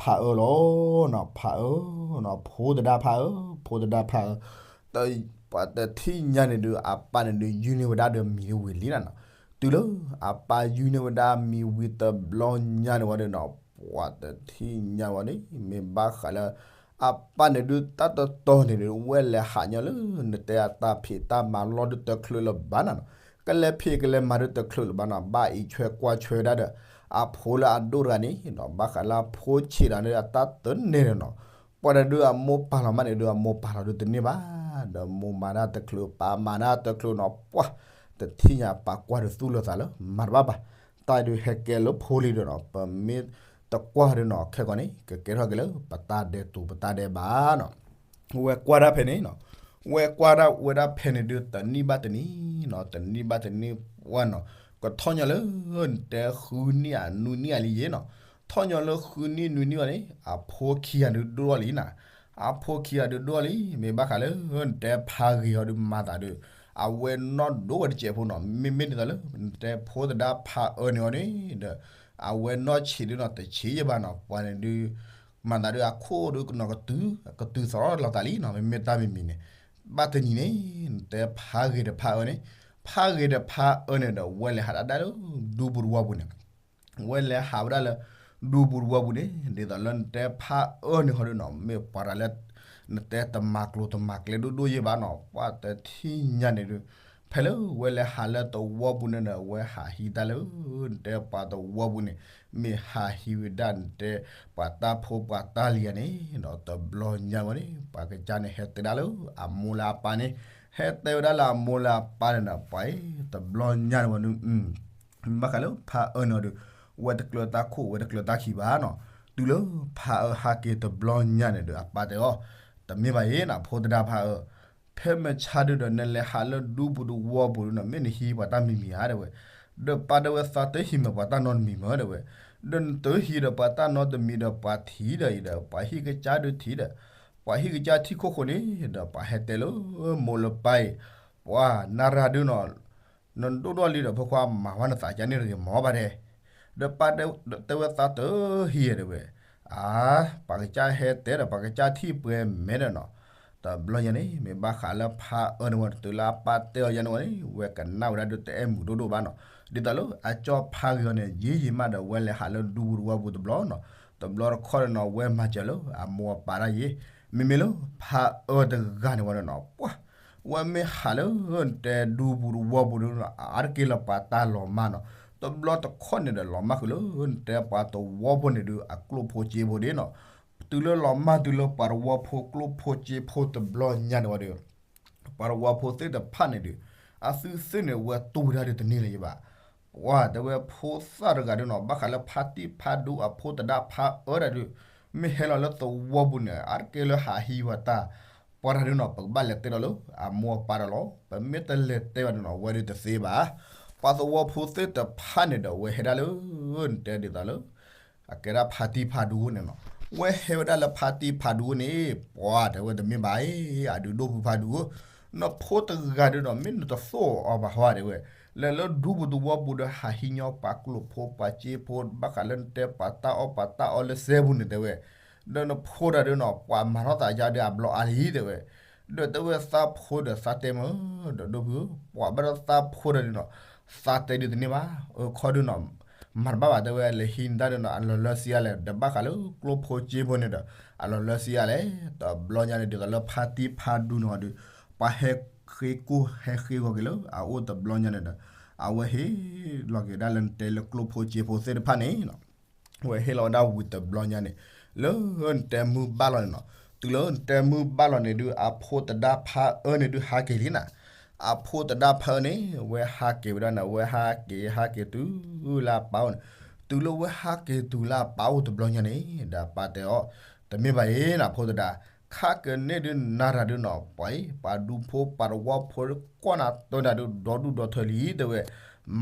ဖးအၢလီၤနီၤ, ဖးအၢနီၤ, ဖိတဒါဖးအၢ, ဖိတဒါဖးအၢ, ပှၤတထံၣ်ညါန့ၣ်ဒုး အပၢ်န့ၣ်ဒုး ယုၢ်န့ၢ်ဝဲဒၣ်ဒီးမံၤဒုးဝံၤလံနၤနီၤ, တုၤလၢအပၢ်ယုၢ်န့ၢ်ဝဲဒၣ်မံၤဝံၤတဘျီညါန့ၣ်ဝဲဒၣ် ပှၤတထံၣ်ညါဝဲန့ၣ် မ့ၢ်ဘၣ်ဃးလၢ အပၢ်န့ၣ်ဒုးတၢ်တတီၤန့ၣ်ဒုး ဝဲလဲၤဟးညီလၢ နတဲအတၢ်ဖံးတၢ်မၤလီၢ်ဒုးတချုးလၢၤဘၣ်နၤနီၤ, ကလဲၤဖံးကလဲၤမၤဒုးတချုးလၢၤဘၣ်နီၤ, ဘၣ်အံးဆွဲကွၢ်ဆွဲဝဲဒၣ်ဒီး အဖိလၢအဒိၣ်တဂၤန့ၣ်နီၤ, ဘၣ်ဃးလၢအဖိဆံးတဂၤန့ၣ် အတၢ်တန့ၢ်န့ၣ်နီၤ, ပှၤတဒုးအမိၢ်ပၢ်လီၤမးန့ၣ်ဒုး အမိၢ်ပၢ်လီၤဒုးတန့ၢ်ဘၣ်, ဒီးမိၢ်မၤဒၣ်တချုး ပၢ်မၤဒၣ်တချုးနီၤ, ပှၤတထံၣ်ညါပၢ်ကွၢ်ဒုးသူၣ်လၢသးလၢ မၤတဘၣ်ဘၣ်, တၢ်ဒုးဟဲကဲလၢဖိလံဒီးနီၤ, ပမ့ၢ်တကွၢ်ဒုးနီၤ ခဲကီးန့ၣ် ကကဲထီၣ်က့ၤလၢပတၢ်ဒဲးတူာ်ပတၢ်ဒဲးဘးနီၤ, ဝဲကွၢ်ဒၣ်ဖဲန့ၣ်နီၤ, ဝဲကွၢ်ဒၣ်ဝဲဒၣ်ဖဲန့ၣ်ဒုး တနံၣ်ဘၣ်တနံၣ်နီၤ, တနံၣ်ဘၣ်တနံၣ်ပှၢ်နီၤ, ကထီၣ်ညီလၢ နတဲဃုနံၣ်ဧါနွံနံၣ်ဧါလံယ့ၣ်နီၤ, ထီၣ်ညီလၢဃုနံၣ်နွံနံၣ်အီၤန့ၣ် အဖိခံဂၤဒုးဒိၣ်ထီၣ်လံနီၤ, အဖိခံဂၤဒုးဒိၣ်ထီၣ်လံ, မ့ၢ်ဘၣ်ဃးလၢ နတဲဖးဂ့ၤအီၤဒုးမၤသးဒုး အဝဲနီၢ်ဒိၣ်ဝဲတစဲးဖိနီၤ, မ့မ့ၢ်ဒ်သိးလၢ နတဲဖိသဒါဖးအၢန့ၣ်အီၤန့ၣ်ဒီး အဝဲနီၢ်ဆံးဒုးနီၤ တဆံးယဘၣ်နီၤ, ပှၤန့ၣ်ဒုး မၤသးဒုးအခိၣ်ဒုးကနီၤကတုၤ ကတုၤသီၣ်လီၤသးလံနီၤ, မ့မ့ၢ်တၢ်မံၤမံၤန့ၣ်, ဘၣ်တနံၤန့ၣ် နတဲဖးဂ့ၤဒီးဖးအၢန့ၣ်, ဖးဂ့ၤဒီးဖးအၢန့ၣ်ဒီး ဝဲလဲၤဟးဒၣ်လၢ ဒူပူၤတဝီပူၤန့ၣ် ဝဲလဲၤဟးဝဲဒၣ်လၢ ဒူပူၤတဝီပူၤန့ၣ် ဒ်သိးလၢနတဲဖးအၢန့ၣ်ဃီဒုးနီၤ မ့ၢ်ပှၤတၢ်လၢ နတဲတမၤကျိၤတမၤကျဲဒိၣ်ဒိၣ်ယဲၢ်ဘၣ်နီၤ, ပှၤတထံၣ်ညါန့ၣ်ဒုး ဖဲလၢဝဲလဲၤဟးလၢတဝီပူၤန့ၣ်ဒီး ဝဲဟးဟံးတၢ်လၢ နတဲပှၤတဝီပူၤန့ၣ် မ့ၢ်ဟးဟံးဝဲဒၣ်နတဲ ပှၤတၢ်ဖိပှၤတၢ်လံၤဧါန့ၣ်ဒီး တဘျီညါဝဲန့ၣ် ပှၤကစၢ်န့ၣ် ဟဲတဲဒၣ်လၢ အမိၢ်လၢအပၢ်န့ၣ် ဟဲတဲဝဲဒၣ်လၢအမိၢ်လၢအပၢ်န့ၣ်ဒီး ပှၤအံၤ တဘျီညါန့ၣ်ဝဲဒုး ဘၣ်ဃးလၢဖးအၢန့ၣ်ဒီး ဝဲတကျၢၤတၢ်ခိၣ် ဝဲတကျၢၤတၢ်ခံဘၣ်နီၤ, တုၤလၢဖးအၢဟးက့ၤတဘျီညါန့ၣ်ဒီး အပၢ်တဲအီၤ, တမ့ၢ်ဘၣ်အံၤနီၤ ဖိသဒါဖးအၢ, ဖဲမ့ၢ်ဆါဒုးဒီး နလဲၤဟးလၢဒူပူၤတဝီပူၤဒုးနီၤ မ့ၢ်နဟံးပှၤတၢ်မံၤမံၤဧါ တဲဝဲ, ဒီးပၢ်တဲဝဲ သးတဟံးမ့ၢ်ပှၤတၢ်နီတမံၤမ့ၢ် တဲဝဲ, ဒီးနတဟံးဒီးပှၤတၢ်နီတမံၤဒီး ပှၤထံၣ်ဒီးအံၤဒီး ပှၤဟံၣ်ကစၢ်ဒုးထံၣ်ဒီး ပှၤဟံၣ်ကစၢ်ထံၣ်ခိၣ်ဃိန့ၣ်ဒီး ပှၤဟဲတဲလၢ မိၢ်လၢပၢ်အံၤ, ပှၤနၤရၤဒုးနီၤ နဒိၣ်ဒိၣ်လံဒီး ဖိခွါမၤဝဲနသးကါန့ၣ်တဂ့ၤမ့ၢ်ဘၣ်တဲ, ဒီးပၢ်တဲဝဲ သးတဟံးတဲဝဲ, အါ ပှၤကစၢ်ဟဲတဲဒီး ပှၤကစၢ်ထံၣ်ပှဲၤမဲာ်ဒီးနီၤ, တဘျီညါန့ၣ် မ့ၢ်ဘၣ်ဃးလၢဖးအၢန့ၣ်ဝဲ တုၤလၢအပၢ်တဲအီၤယါန့ၣ်ဝဲန့ၣ် ဝဲကနၣ်ဝဲဒၣ်ဒုးတအဲၣ်မုာ်ဒိၣ်ဒိၣ်ဘၣ်နီၤ, ဒ်သိးလၢအကၠီဖးဂ့ၤအီၤန့ၣ် ယံာ်ယံာ်မးဒီး ဝဲလဲၤဟးလၢဒူပူၤတဝီပူၤတဘျီနီၤ, တဘျီတခီန့ၣ်နီၤ ဝဲမၤစၢၤလၢအမိၢ်အပၢ်တၢ်ယ့ၣ်, မ့မ့ၢ်လၢဖးအၢတဂၤန့ၣ်ဝဲဒၣ်နီၤ ပှၤ ဝဲမ့ၢ်ဟးလၢ နတဲဒူပူၤတဝီပူၤဒုးနီၤ အါတက့ၢ်လၢပှၤတၢ်လီၤမၢ်နီၤ, တဘျီတခီန့ၣ်ဒီးလီၤမၢ်ဃုာ်လၢ နတဲပှၤတဝီဖိန့ၣ်ဒုး အကျိၣ်ဖိစ့ဖိဒၣ်နီၤ, တုၤလၢလီၤမၢ်တုၤလၢပှၤတဝီဖိကျိၣ်ဖိစ့ဖိတဘျီညါန့ၣ်ဝဲဒီး ပှၤတဝီဖိသ့ၣ်တဖၣ်န့ၣ်ဒီး အသုသ့ၣ်န့ၣ် ဝဲတူၢ်ဝဲဒၣ်ဒုးတန့ၢ်လၢၤယဘၣ်, ပှၤတဲဝဲဖိသၣ်တဂၤဒုးနီၤ ဘၣ်ဃးလၢဖါတံၢ်ဖါဒူအဖိသဒါဖးအၢတၢ်ဒုး မ့ၢ်ဟဲလီၤလၢသဝီပူၤန့ၣ် အါတက့ၢ်လၢဟးဟံးဝဲတၢ်, ပှၤတၢ်ဒုးနီၤ ပကဘၣ်လဲၤတဲလီၤလၢ အမိၢ်အပၢ်တၢ်လီၤ, ပမ့ၢ်တလဲၤတဲဘၣ်ဒုးနီၤ ဝဲဒုးတသ့ဘၣ်, ပှၤသဝီဖိသ့ၣ်တဖၣ်န့ၣ်ဒီး ဝဲဟဲဒၣ်လၢ နတဲဒ်သိးလၢ အကဲဒၣ်ဖါတံၢ်ဖါဒူန့ၣ်နီၤ, ဝဲဟဲဝဲဒၣ်လၢဖါတံၢ်ဖါဒူန့ၣ် ပှၤတဲဝဲတမ့ၢ်ဘၣ်အံၤ အဒုးဒိၣ်ဖုဖါဒူဧၢ, နဖိတဂၤဒုးနီၤ မ့ၢ်နတသိၣ်အီၤဘၣ်ဟီတဲဝဲ, လဲၤလၢဒူပူၤတဝီပူၤဒီးဟးဟံးညီပှၤကျိၣ်ဖိပှၤစ့ဖိ ဘၣ်ဃးလၢနတဲပှၤတၢ်အီၣ်ပှၤတၢ်အီလၢစဲပူၤန့ၣ်တဲဝဲ, ဒီးနဖိတၢ်ဒုးနီၤ ပှၤမၤထီၣ်သးယါဒီးအဘျီအါလံတဲဝဲ, ဒီးတဲဝဲသးဖိဒီးသးတဲမ့ၢ် ဒီးဒိၣ်ဖုဧၢ ပှၤဘၣ်ဒီးသးဖိတၢ်ဒုးနီၤ သးတဲဒုးတန့ၢ်ဘၣ်, အခီဒုးနီၤ မၤတဘၣ်ဘၣ်တဲဝဲ လဲၤဟံးနတၢ်ဒုးနီၤ အလီၢ်လၢစံးအါလဲၣ် ဒီးဘၣ်ဃးလၢကျိၣ်ဖိစ့ဖိန့ၣ်ဒီး အလီၢ်လၢစံးအါလဲၣ်, တဘျီညါန့ၣ် ဒ်သိးလၢဖါတံၢ်ဖါဒူန့ၣ်ဒီး ပှၤဟဲဃ့ကိၢ်ဟဲဃ့ဂီၤက့ၤလၢအအိၣ်တဘျီညါန့ၣ်ဒီး အဝဲဟ့ၣ်လီၤက့ၤဒၣ်လၢနတဲလၢကျိၣ်ဖိစ့ဖိသ့ၣ်တဖၣ်န့ၣ် ဝဲဟ့ၣ်လီၤဝဲဒၣ်ဝံၤတဘျီညါန့ၣ် လၢနတဲမုၢ်ဘၣ်လီၤန့ၣ်နီၤ, တုၤလၢနတဲမုၢ်ဘၣ်လီၤန့ၣ်ဒုး အဖိသဒါဖးအၢန့ၣ်ဒုးဟးက့ၤလံနီၤ, အဖိသဒါဖးအၢန့ၣ် ဝဲဟးက့ၤဝဲဒၣ်န့ၣ် ဝဲဟးက့ၤဟးက့ၤတုၤလၢအပၢ်အိၣ်န့ၣ်, တုၤလၢဝဲဟးက့ၤတုၤလၢအပၢ်အိၣ်တဘျီညါန့ၣ် ဒီးအပၢ်တဲအီၤ, တမ့ၢ်ဘၣ်အံၤနီၤ ဖိသဒါ, ခါကန့ၣ်ဒုးနၤတၢ်ဒုးနီၤ ပှၤအံၤ ပှၤဒူဖိပှၤတဝီဖိကွၢ်နၤတၢ်ဒုး ဒီဒူၣ်ဒီထၢလံတဲဝဲ,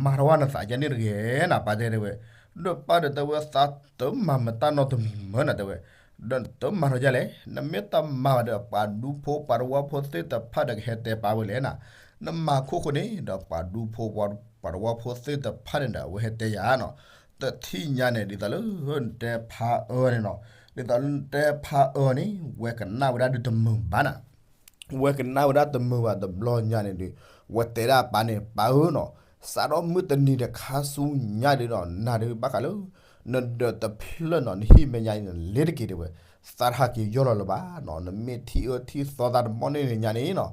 မၤထီၣ်ဝဲနသးကါန့ၣ်တဂ့ၤနီၤ ပၢ်တဲတဲဝဲ, ဒီးပၢ်ဒီးတဲဝဲသးတမၤမတၢ်နီတမံၤမၢနီၤတဲဝဲ, ဒီးတမၤထီၣ်ဒ်လဲၣ် နမ့ၢ်တမၤဘၣ်ဒီး ပှၤဒူဖိပှၤတဝီဖိသ့ၣ်တဖၣ်ဒီးကဟဲတဲပၢ်ဝဲလဲၣ်နီၤ, နမၤခိၣ်ဃိန့ၣ်ဒီး ပှၤဒူဖိပှၤတဝီဖိသ့ၣ်တဖၣ်န့ၣ်ဒီး အဝဲဟဲတဲယၤနီၤ, တထံၣ်ညါန့ၣ် ဒ်သိးလၢ နတဲဖးအၢန့ၣ်နီၤ, ဒ်သိးလၢနတဲဖးအၢန့ၣ် ဝဲကနၣ်ဝဲဒၣ်ဒုးတမုာ်ဘၣ်နီၤ ဝဲကနၣ်ဝဲဒၣ်တမုာ်ဘၣ်တဘျီညါန့ၣ်ဒီး ဝဲတဲဒၣ်ပၢ်န့ၣ် ပၢ်ဧၢနီၤ, စးထီၣ်မုၢ်တနံၤဒီးခါဆူညါဒုးနီၤ နၤဒုးဘၣ်ဃးလၢ နဒၢးတဖျၢၣ်နီၤ နဟံၣ်မဲာ်ညါအံၤန့ၣ် လ့ၤတက့ၤတဲဝဲ, သးတဟးက့ၤယီၢ်လီၤလၢၤဘၣ်နီၤ, နမ့ၢ်ထံၣ်အၢထံၣ်သီသးတမီၢ်န့ၣ်ညါန့ၣ်နီၤ,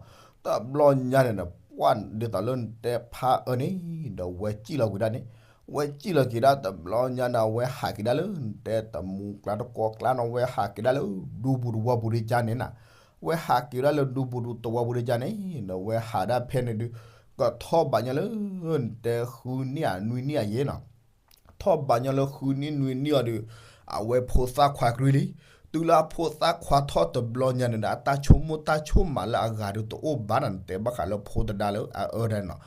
တဘျီညါန့ၣ်ဒီး ပှၢ်ဒ်သိးလၢနတဲဖးအၢန့ၣ် ဒီးဝဲစံၣ်လီၤက့ၤဒၣ်န့ၣ်, ဝဲစံၣ်လီၤက့ၤဒၣ်တဘျီညါန့ၣ် အဝဲဟးက့ၤဒၣ်လၢနတဲတမူကျါတကိးကျါနီၤ ဝဲဟးက့ၤဒၣ်လၢဒူပူၤတဝီပူၤဒ်ကါန့ၣ်နီၤ, ဝဲဟးက့ၤဒၣ်လၢဒူပူၤတဝီပူၤဒ်ကါန့ၣ် ဒီးဝဲဟးဒၣ်ဖဲန့ၣ်ဒုး ကထီၣ်ဘးညီလၢ နတဲဃုနံၣ်ဧါနွံနံၣ်ဧါယဲနီၤ, ထီၣ်ဘးညီလၢဃုနံၣ်နွံနံၣ်အီၤဒီး အဝဲဖိသၣ်ခွါကြုးလံ, တုၤလၢအဖိသၣ်ခွါထီၣ်တဘျီညါန့ၣ်ဒီး အတၢ်ဆိကမိၣ်တၢ်ဆိကမးလၢအဂၤဒုးတအိၣ်ဘၣ်နီၤ, နတဲဘၣ်ဃးလၢဖိသဒါလၢအအၢတၢ်န့ၣ်နီၤ,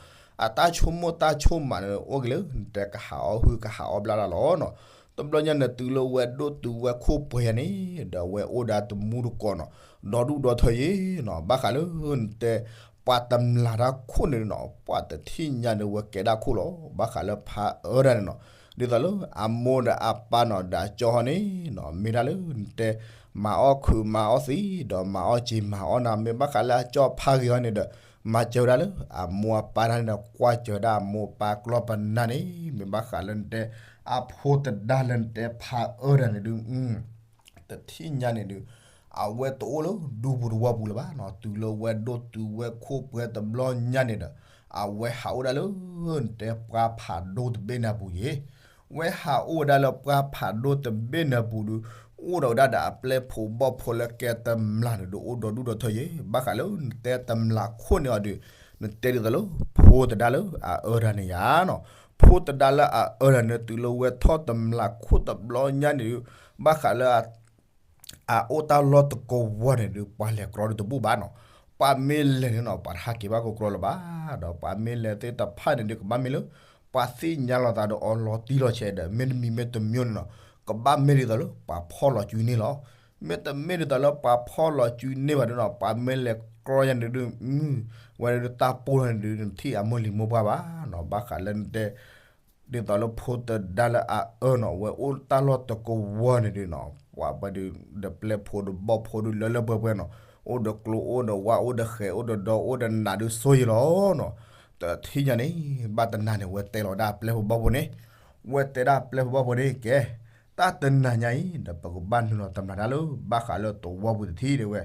အတၢ်ဆိကမိၣ်တၢ်ဆိကမးန့ၣ်အိၣ်က့ၤလၢ နတဲကဟးအီၣ်ဟုၣ်ကဟးအီၣ်ဘျၣ်တၢ်လီၤနီၤ. တဘျီညါန့ၣ်တုၤလၢဝဲဒိၣ်တုၤဝဲခိၣ်ပှဲၤယါန့ၣ် ဒီးဝဲအိၣ်ဒီးတမူတကိးနီၤ, ဒီဒူၣ်ဒီထၢယ့ၣ်နီၤ, ဘၣ်ဃးလၢနတဲ ပှၤတမျးတၢ်ခိၣ်န့ၣ်နီၤ, ပှၤတထံၣ်ညါန့ၣ်ဝဲကဲဒၣ်ခိၣ်လီၤ, ဘၣ်ဃးလၢဖးအၢတၢ်န့ၣ်နီၤ, ဒ်သိးလၢအမိၢ်ဒီးအပၢ်နီၤ ဒီးအကၠီဟီန့ၣ်နီၤ, မ့ၢ်ဒၣ်လၢနတဲ မၤအီၣ်ခုးမၤအီၣ်သံ ဒီးမၤအီၣ်စ့မၤအီၣ်နၤ, မ့ၢ်ဘၣ်ဃးလၢအကၠီဖးဂ့ၤဟီန့ၣ်ဒီး မၤစၢၤဝဲဒၣ်လၢအမိၢ်အပၢ်တၢ်န့ၣ်ဒီး ကွၢ်စၢၤဝဲဒၣ်အမိၢ်အပၢ်ကျီၢ်ပနၢ်န့ၣ်, မ့ၢ်ဘၣ်ဃးလၢနတဲ အဖိသဒါလၢနတဲဖးအၢတၢ်န့ၣ်ဒုး တထံၣ်ညါန့ၣ်ဒုး အဝဲတအိၣ်လၢဒူပူၤသဝီပူၤလၢၤဘၣ်နီၤ, တုၤလၢဝဲဒိၣ်တုၤဝဲခိၣ်ပှဲၤတဘျီညါန့ၣ်ဒီး အဝဲဟးအိၣ်ဒၣ်လၢ နတဲပှၢ်ဖးဒိၣ်တဘ့ၣ်န့ၣ်အပူၤယ့ၣ်, ဝဲဟးအိၣ်ဝဲဒၣ်လၢပှၢ်ဖးဒိၣ်တဘ့ၣ်န့ၣ်အပူၤဒုး အိၣ်ဒီးဝဲဒၣ်ဒီးအပျဲၢ်ဖိဘီၣ်ဖိလၢကဲတမျးန့ၣ်ဒုး အိၣ်ဒီဒူၣ်ဒီထၢယ့ၣ်, ဘၣ်ဃးလၢနတဲတမျးခိၣ်န့ၣ်အီၤဒုး နတဲဒ်သိးလၢ ဖိသဒါလၢအအၢတၢ်န့ၣ်ယါနီၤ, ဖိသဒါလၢအအၢတၢ်န့ၣ် တုၤလၢဝဲထီၣ်တမျးခိၣ်တဘျီညါန့ၣ်ဒုး ဘၣ်ဃးလၢ အအိၣ်တၢ်လီၢ်တကဝီၤန့ၣ်ဒုး ပှၤလဲၤကြီဒုးတဘူၣ်ဘၣ်နီၤ, ပှၤမ့ၢ်လဲၤန့ၣ်နီၤ ပှၤတဟးက့ၤဘၣ်ကကြီလၢၤဘၣ်, ဒီးပှၤမ့ၢ်လဲၤသ့ၣ်တဖၣ်န့ၣ်ဒုး ကဘၣ်မ့ၢ်လၢ ပှၤသ့ၣ်ညါလီၤသးဒီးအီၤလီၤတံၢ်လီၤဆဲးဒီး မ့တမံၤမ့တမံၤန့ၣ်နီၤ, ကဘၣ်မ့ၢ်ဒ်သိးလၢပှၤဖီၣ်လီၤစုန့ၢ်လီၤ, မ့တမ့ၢ်ဒ်သိးလၢပှၤဖီၣ်လီၤစုန့ၢ်ဘၣ်န့ၣ်နီၤ, ပှၤမ့ၢ်လဲၤကြီယါန့ၣ်ဒုး မုၢ်ဝဲဒၣ်ဒုးတၢ်ပိၢ်န့ၣ်ဒုး နထံၣ်အမိၢ်လံၤမိၢ်ပှၢ်ဘၣ်နီၤ, ဘၣ်ဃးလၢနတဲ ဒ်သိးလၢဖိသဒါလၢအအၢနီၤ ဝဲအိၣ်တၢ်လီၢ်တကဝီၤန့ၣ်ဒုးနီၤ, ပှၤဘၣ်ဒုး ဒီးပျဲၢ်ဖိဒီးဘီၣ်ဖိဒုးလၢလၢပှဲၤပှဲၤနီၤ, အိၣ်ဒီးကျိအိၣ်ဒီးဝၣ်အိၣ်ဒီးဃဲၤ အိၣ်ဒီးဒီအိၣ်ဒီးနးဒုးဆိယ့ၣ်လီၤနီၤ, တထံၣ်ညါန့ၣ် ဘၣ်တနၤန့ၣ် ဝဲတဲလီၤဝဲဒၣ်ပျဲၢ်ဖိဘီၣ်ဖိန့ၣ်, ဝဲတဲဒၣ်ပျဲၢ်ဖိဘီၣ်ဖိန့ၣ် ကဲ တၢ်တနၤညါအံၤ ဒီးပကဘၣ်နုာ်လီၤတမျးတၢ်လၢ ဘၣ်ဃးလၢတဝီပူၤတထံၣ်ဒၣ်ဝဲ,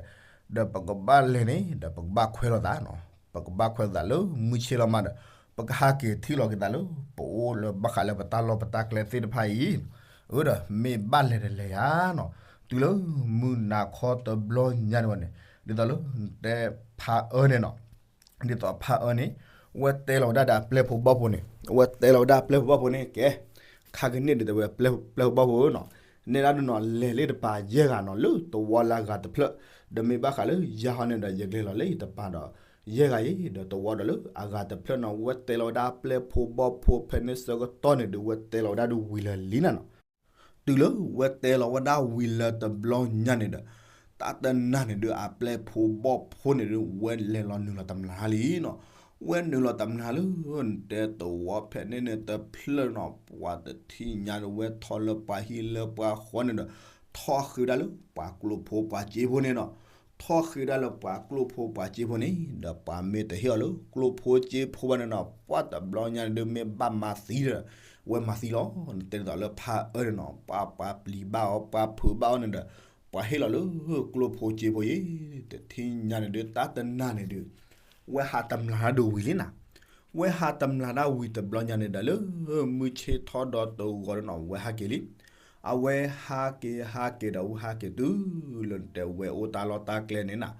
ဒီးပကဘၣ်လဲၤန့ၣ် ဒီးပကဘၣ်ခွဲးလိာ်သးနီၤ, ပကဘၣ်ခွဲးလိာ်သးလၢမုၢ်ဆ့ၣ်လီၤမးဒီး ပကဟးက့ၤထံၣ်လီၤက့ၤသးလၢ ပအိၣ်လၢဘၣ်ဃးလၢပတၢ်လီၢ်ပတၢ်ကျဲသ့ၣ်တဖၣ်အံၤ, အၢဒီးမ့ၢ်ဘၣ်လဲၤတလဲၤယါနီၤ, တုၤလၢမုၢ်နၤခီတဘျီညါန့ၣ်ဝဲန့ၣ် ဒ်သိးလၢနတဲဖးအၢန့ၣ်နီၤ, ဒ်သိးဖးအၢန့ၣ် ဝဲတဲလီၤဝဲဒၣ်ဒီးအပျဲၢ်ဖိဘီၣ်ဖိန့ၣ်, ဝဲတဲလီၤဝဲဒၣ်အပျဲၢ်ဖိဘီၣ်ဖိန့ၣ် ကဲ ခါကန့ၣ်ဒ်သိးဝဲပျဲၢ်ဖိဘီၣ်ဖိနီၤ, နဲဒၣ်ဒုးနီၤ လဲၤလၢတပၤယဲၢ်ဂၤနီၤ လၢတဝီလၢအဂၤတဖျၢၣ်, ဒီးမ့ၢ်ဘၣ်ဃးလၢယၤဟီန့ၣ်ဒီး ယကျဲၤလီၤလၢယတပၤဒီး ယဲၢ်ဂၤအံၤ ဒီးတဝီဒီးလၢအဂၤတဖျၢၣ်နီၤ, ဝဲတဲလီၤဝဲဒၣ်အပျဲၢ်ဖိဘီၣ်ဖိဖဲန့ၣ်ဆၢကတီၢ်န့ၣ်ဒီး ဝဲတဲလီၤဝဲဒၣ်ဒုးဝံၤလၢလံနၤနီၤ တုၤလၢဝဲတဲလီၤဝဲဒၣ်ဝံၤလၢတဘျီညါန့ၣ်ဒီး တၢ်တနၤန့ၣ်ဒုး အပျဲၢ်ဖိဘီၣ်ဖိန့ၣ်ဒုး ဝဲလဲၤလီၤနုာ်လီၤတမျးလံနီၤ, ဝဲနုာ်လီၤတမျးလၢ နတဲတဝီဖဲန့ၣ်န့ၣ်တဖျၢၣ်နီၤ, ပှၤတထံၣ်ညါဒီး ဝဲထီၣ်လၢပှၤဟံၣ်လၢပှၤဃီန့ၣ်ဒီး ထီၣ်ဃ့ဒၣ်လၢပှၤကျိၣ်ဖိပှၤစ့ဖိန့ၣ်နီၤ, ထီၣ်ဃ့ဒၣ်လၢပှၤကျိၣ်ဖိပှၤစ့ဖိန့ၣ် ဒီးပှၤမ့ၢ်တဟ့ၣ်အီၤလၢကျိၣ်ဖိစ့ဖိဘၣ်န့ၣ်နီၤ, ပှၤတဘျီညါန့ၣ်ဒုး မ့ၢ်ဘၣ်မၤသံဒီး ဝဲမၤသံလီၤ, နတဲဒ်သိးလၢဖးအၢန့ၣ်နီၤ, ပှၤပှၤပျံၤဘၣ်အီၤ ပှၤဖုးဘၣ်အီၤန့ၣ်ဒီး ပှၤဟ့ၣ်လီၤလၢကျိၣ်ဖိစ့ဖိယ့ၣ်, တထံၣ်ညါန့ၣ်ဒုး တၢ်တနၤန့ၣ်ဒုး ဝဲဟးတမျးတၢ်ဒုးဝံၤလံနၤ, ဝဲဟးတမျးတၢ်ဝံၤတဘျီညါန့ၣ်ဒီး လၢမုၢ်ဆ့ၣ်ထီၣ်ဒီးတဂီၤဒီးနီၤ ဝဲဟးက့ၤလံ, အဝဲဟးက့ၤဟးက့ၤဒီးဝဲဟးက့ၤတုၤလၢနတဲဝဲအိၣ်တၢ်လီၢ်တၢ်ကျဲန့ၣ်နၤ,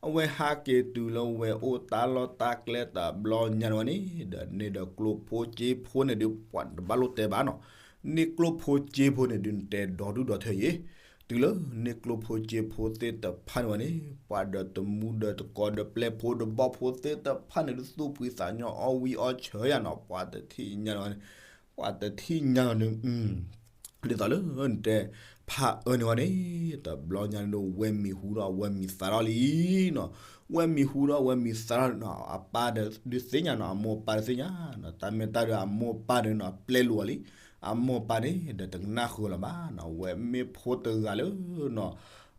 အဝဲဟးက့ၤတုၤလၢဝဲအိၣ်တၢ်လီၢ်တၢ်ကျဲတဘျီညါန့ၣ်ဝဲန့ၣ် ဒီးန့ၣ်ဒီးကျိၣ်ဖိစ့ဖိန့ၣ်ဒုး ပှၤတဘၣ်လိၣ်တဲဘၣ်နီၤ, န့ၣ်ကျိၣ်ဖိစ့ဖိန့ၣ်ဒုး နတဲဒီဒူၣ်ဒီထၢယ့ၣ် တုၤလၢန့ၣ်ကျိၣ်ဖိစ့ဖိသ့ၣ်တဖၣ်န့ၣ်ဝဲန့ၣ် ပှၤဒီးတမူဒီးတကိးဒီးပျဲၢ်ဖိဒီးဘီၣ်ဖိသ့ၣ်တဖၣ်န့ၣ်ဒုး သူၣ်ဖှံသးညီအီၣ်ဝံၣ်အီၣ်ဆၢယါနီၤ, ပှၤတထံၣ်ညါန့ၣ်ဝဲန့ၣ် ပှၤတထံၣ်ညါန့ၣ် ဒ်သိးလၢနတဲ ဖးအၢန့ၣ်ဝဲန့ၣ် တဘျီညါန့ၣ်ဒုး ဝဲမံၤဟူဒီးအဝဲမံၤသးထီၣ်လံနီၤ, ဝဲမံၤဟူဒီးအဝဲမံၤသးထီၣ်နီၤ, အပၢ်ဒီးသ့ၣ်ညါနီၤ, အမိၢ်ပၢ်ဒီးသ့ၣ်ညါနီၤ, တၢ်မ့ၢ်တၢ်ဒီးအမိၢ်ပၢ်ဒီးနီၤ ပျဲလူၤအီၤလံ, အမိၢ်ပၢ်န့ၣ်ဒီးတကနၣ်ဃုာ်လၢၤဘၣ်နီၤ, ဝဲမ့ၢ်ဖိတဂၤလၢနီၤ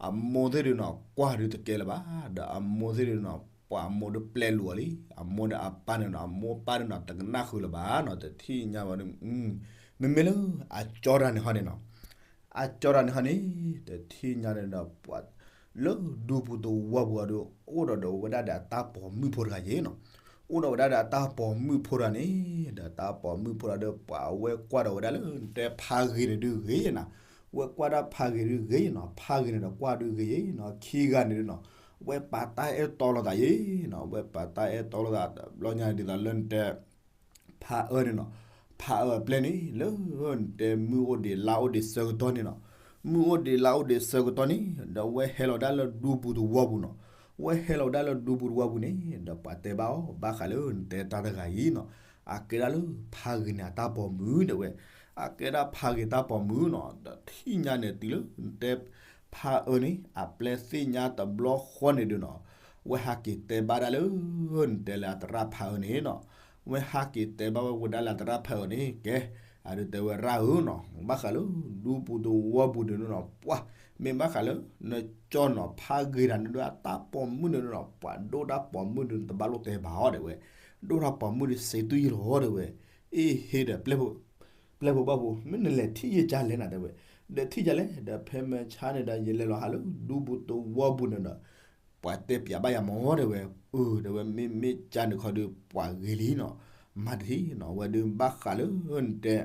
အမိၢ်သ့ၣ်ဒုးနီၤ ကွၢ်ဒုးတကဲလၢၤဘၣ်, ဒီးအမိၢ်သ့ၣ်ဒုးနီၤ ပှၤအမိၢ်ဒုးပျဲလူၤအီၤလံ, အမိၢ်ဒီးအပၢ်န့ၣ်နီၤ အမိၢ်ပၢ်န့ၣ်နီၤ တကနၣ်ဃုာ်လၢၤဘၣ်နီၤ, တထံၣ်ညါဝဲန့ၣ် မ့မ့ၢ်လၢအကၠီတၢ်န့ၣ်ဟီန့ၣ်နီၤ, အကၠီတၢ်န့ၣ်ဟီန့ၣ် တထံၣ်ညါန့ၣ်ဒီး ပှၤလၢဒူပူၤသဝီပူၤအီၤဒီး အိၣ်ဒီးဒီးဝဲဒၣ်ဒီးအတၢ်ပိာ်မုၣ်ဖိတဂၤယ့ၣ်နီၤ, အိၣ်ဒီးဝဲဒၣ်ဒီးအတၢ်ပိာ်မုၣ်ဖိတဂၤန့ၣ် ဒီးတၢ်ပိာ်မုၣ်ဖိတဂၤဒီး ပှၤအဝဲကွၢ်ဒီးဝဲဒၣ်လၢနတဲဖးဂ့ၤန့ၣ်ဒုးဂ့ၤယ့ၣ်နီၤ, ဝဲကွၢ်ဒၣ်ဖးဂ့ၤဒုးဂ့ၤယ့ၣ်နီၤ, ဖးဂ့ၤန့ၣ်ဒီးကွၢ်ဒုးဂ့ၤယ့ၣ်နီၤ, ခံဂၤန့ၣ်ဒုးနီၤ ဝဲပာ်တၢ်အဲၣ်တီလိာ်သးယ့ၣ်နီၤ, ဝဲပာ်တၢ်အဲၣ်တီလိာ်သးတဘျီညါန့ၣ်ဒ်သိးလၢနတဲ ဖးအၢန့ၣ်နီၤ, ဖးအၢအပျဲၢ်န့ၣ် လၢနတဲမုၢ်အိၣ်ဒံးလါအိၣ်ဒံးဆၢကတီၢ်န့ၣ်နီၤ, မုၢ်အိၣ်ဒံးလါအိၣ်ဒံးဆၢကတီၢ်န့ၣ် ဒီးဝဲဟဲလီၤဒၣ်လၢဒူပူၤသဝီပူၤနီၤ. ဝဲဟဲလီၤဒၣ်လၢဒူပူၤသဝီပူၤန့ၣ် ဒီးပှၤတဲဘၣ်အီၤ ဘၣ်ဃးလၢနတဲတၢ်တဂၤအံၤနီၤ, အကဲဒၣ်လၢဖးဂ့ၤန့ၣ်အတၢ်ပိာ်မုၣ်တဲဝဲ, အကဲဒၣ်ဖးဂ့ၤတၢ်ပိာ်မုၣ်နီၤ. ဒီးထံၣ်ညါန့ၣ်တုၤလၢနတဲဖးအၢန့ၣ် အပျဲၢ်သ့ၣ်ညါတဘျီဃီန့ၣ်ဒုးနီၤ, ဝဲဟးက့ၤတဲဘၣ်ဒၣ်လၢ နတဲလၢအသရၣ်ဖးအၢန့ၣ်နီၤ. ဝဲဟးက့ၤတဲဘၣ်ဝဲဝဲဒၣ်လၢအသရၣ်ဖးအၢန့ၣ် ကဲ, အဒုးတဲဝဲရၣ်ဧၢနီၤ, ဘၣ်ဃးလၢဒူပူၤသဝီပူၤန့ၣ်နီၤ, ပှၤ မ့ၢ်ဘၣ်ဃးလၢ နကၠီနီၤ ဖးဂ့ၤတၢ်န့ၣ်ဒုးအတၢ်ပိာ်မုၣ်န့ၣ်နီၤ, ပှၤဒိၣ်တၢ်ပိာ်မုၣ်ဒုး တဘၣ်လိၣ်တဲဘၣ်အီၤတဲဝဲ, ဒိၣ်တၢ်ပိာ်မုၣ်ဒုးစံးတူၢ်ယံၤလီၤတဲဝဲ, အ့ၣ်ဟ့ဒီး ပျဲၢ်ဖိဘၣ်ဖိ မ့ၢ်နလဲၤထံၣ်ယဲၢ်ကၢလဲၣ်နၤတဲဝဲ, ဒီးထံၣ်ယဲၢ်လဲၣ် ဒီးဖဲမဆါန့ၣ်ဒီး ယလဲၤလီၤဟးလၢဒူပူၤသဝီပူၤန့ၣ်ဒီး ပှၤတဲပျးဘၣ်ယၤမၢတဲဝဲ, အၢ တဲဝဲ မ့မ့ၢ်ကၢန့ၣ်ခီဒုး ပှၤဂ့ၤလံနီၤ, မၤတထံၣ်နီၤ, ဝဲဒုးဘၣ်ဃးလၢနတဲ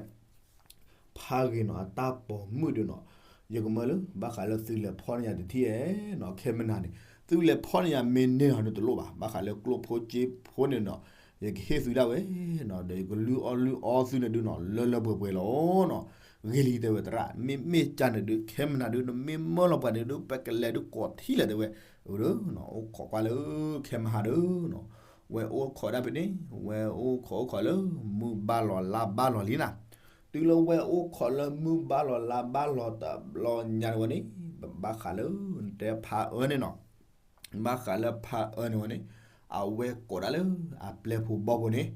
ဖးဂ့ၤနီၤ အတၢ်ပိာ်မုၣ်ဒုးနီၤ, ယကမၢလၢ ဘၣ်ဃးလၢသုလဲၤဖီၣ်န့ၢ်ယၤတထံၣ်ဧဲနီၤ, ခဲမနၤန့ၣ် သုလဲၤဖီၣ်န့ၢ်ယၤမ့ၢ်န့ၢ်အီၤန့ၣ်တလိၣ်ဘၣ်, ဘၣ်ဃးလၢကျိၣ်ဖိစ့ဖိန့ၣ်နီၤ, ယကဟ့ၣ်သုဒၣ်ဝဲနီၤ, ဒီးယကလုၢ်အီၣ်လုၢ်အီသုန့ၣ်ဒုးနီၤ, လၢလၢပှဲၤပှဲၤလီၤနီၤ, ဂ့ၤလံတဲဝဲသရၣ်, မ့မ့ၢ်ကၢန့ၣ်ဒုး ခဲမနၤဒုး နမ့ၢ်မၢလီၤပှၤန့ၣ်ဒုး ပကလဲၤဒုးကိးထံၣ်လဲၣ်တဲဝဲ, အဒုးနီၤ အိၣ်ခိးကွၢ်လၢ ခဲမဟါဒုးနီၤ, ဝဲအိၣ်ခိးဒၣ်ဖဲန့ၣ် ဝဲအိၣ်ခိးအိၣ်ခိးလၢ မုၢ်ဘၣ်လီၤလါဘၣ်လီၤလံနၤ, တုၤလၢဝဲအိၣ်ခိးလၢမုၢ်ဘၣ်လီၤလါဘၣ်လီၤတဘျီညါန့ၣ်ဝဲန့ၣ်, ဘၣ်ဃးလၢ နတဲဖးအၢန့ၣ်နီၤ ဘၣ်ဃးလၢဖးအၢန့ၣ်ဝဲန့ၣ်, အဝဲကိးဒၣ်လၢအပျဲၢ်ဖိဘီၣ်ဖိန့ၣ်,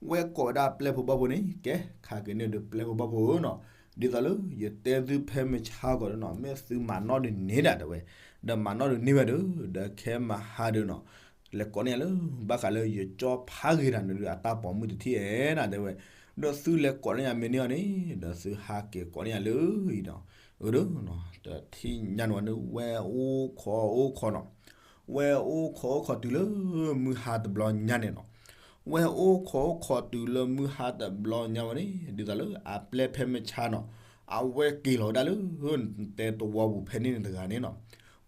ဝဲကိးဝဲဒၣ်ပျဲၢ်ဖိဘီၣ်ဖိန့ၣ်, ကဲ ခါက့ၤန့ၣ်ဒုးပျဲၢ်ဖိဘီၣ်ဖိဧၢနီၤ, ဒ်သိးလၢယတဲသုဖဲမဆါကီးဒုးနီၤ, မ့ၢ်သုမၤနီၣ်ဒုးန့ၢ်ဒၣ်တဲဝဲ, ဒီးမၤနီၣ်ဒုးန့ၢ်ဝဲဒုး ဒီးခဲမဟါဒုးနီၤ, လဲၤကိးန့ၢ်ယၤလၢ ဘၣ်ဃးလၢယကၠီဖးဂ့ၤတၢ်န့ၣ်ဒုး အတၢ်ပိာ်မုၣ်တထံၣ်ဧဲနၤတဲဝဲ, ဒီးသုလဲၤကိးန့ၢ်ယၤမ့ၢ်န့ၢ်အီၤန့ၣ် ဒီးသုဟးက့ၤကိးန့ၢ်ယၤလၢအံၤနီၤ, အဒုးနီၤ တထံၣ်ညါန့ၣ်ဝဲန့ၣ် ဝဲအိၣ်ခိးအိၣ်ခိးနီၤ ဝဲအိၣ်ခိးအိၣ်ခိးတုၤလၢမုၢ်ဟါတဘျီညါန့ၣ်နီၤ, ဝဲအိၣ်ခိးအိၣ်ခိးတုၤလၢမုၢ်ဟါတဘျီညါဝဲန့ၣ် ဒ်သိးလၢအပျဲၢ်ဖဲမဆါနီၤ, အဝဲက့ၤလီၤဝဲဒၣ်လၢ တဲသဝီပူၤဖဲန့ၣ်တဂၤန့ၣ်နီၤ,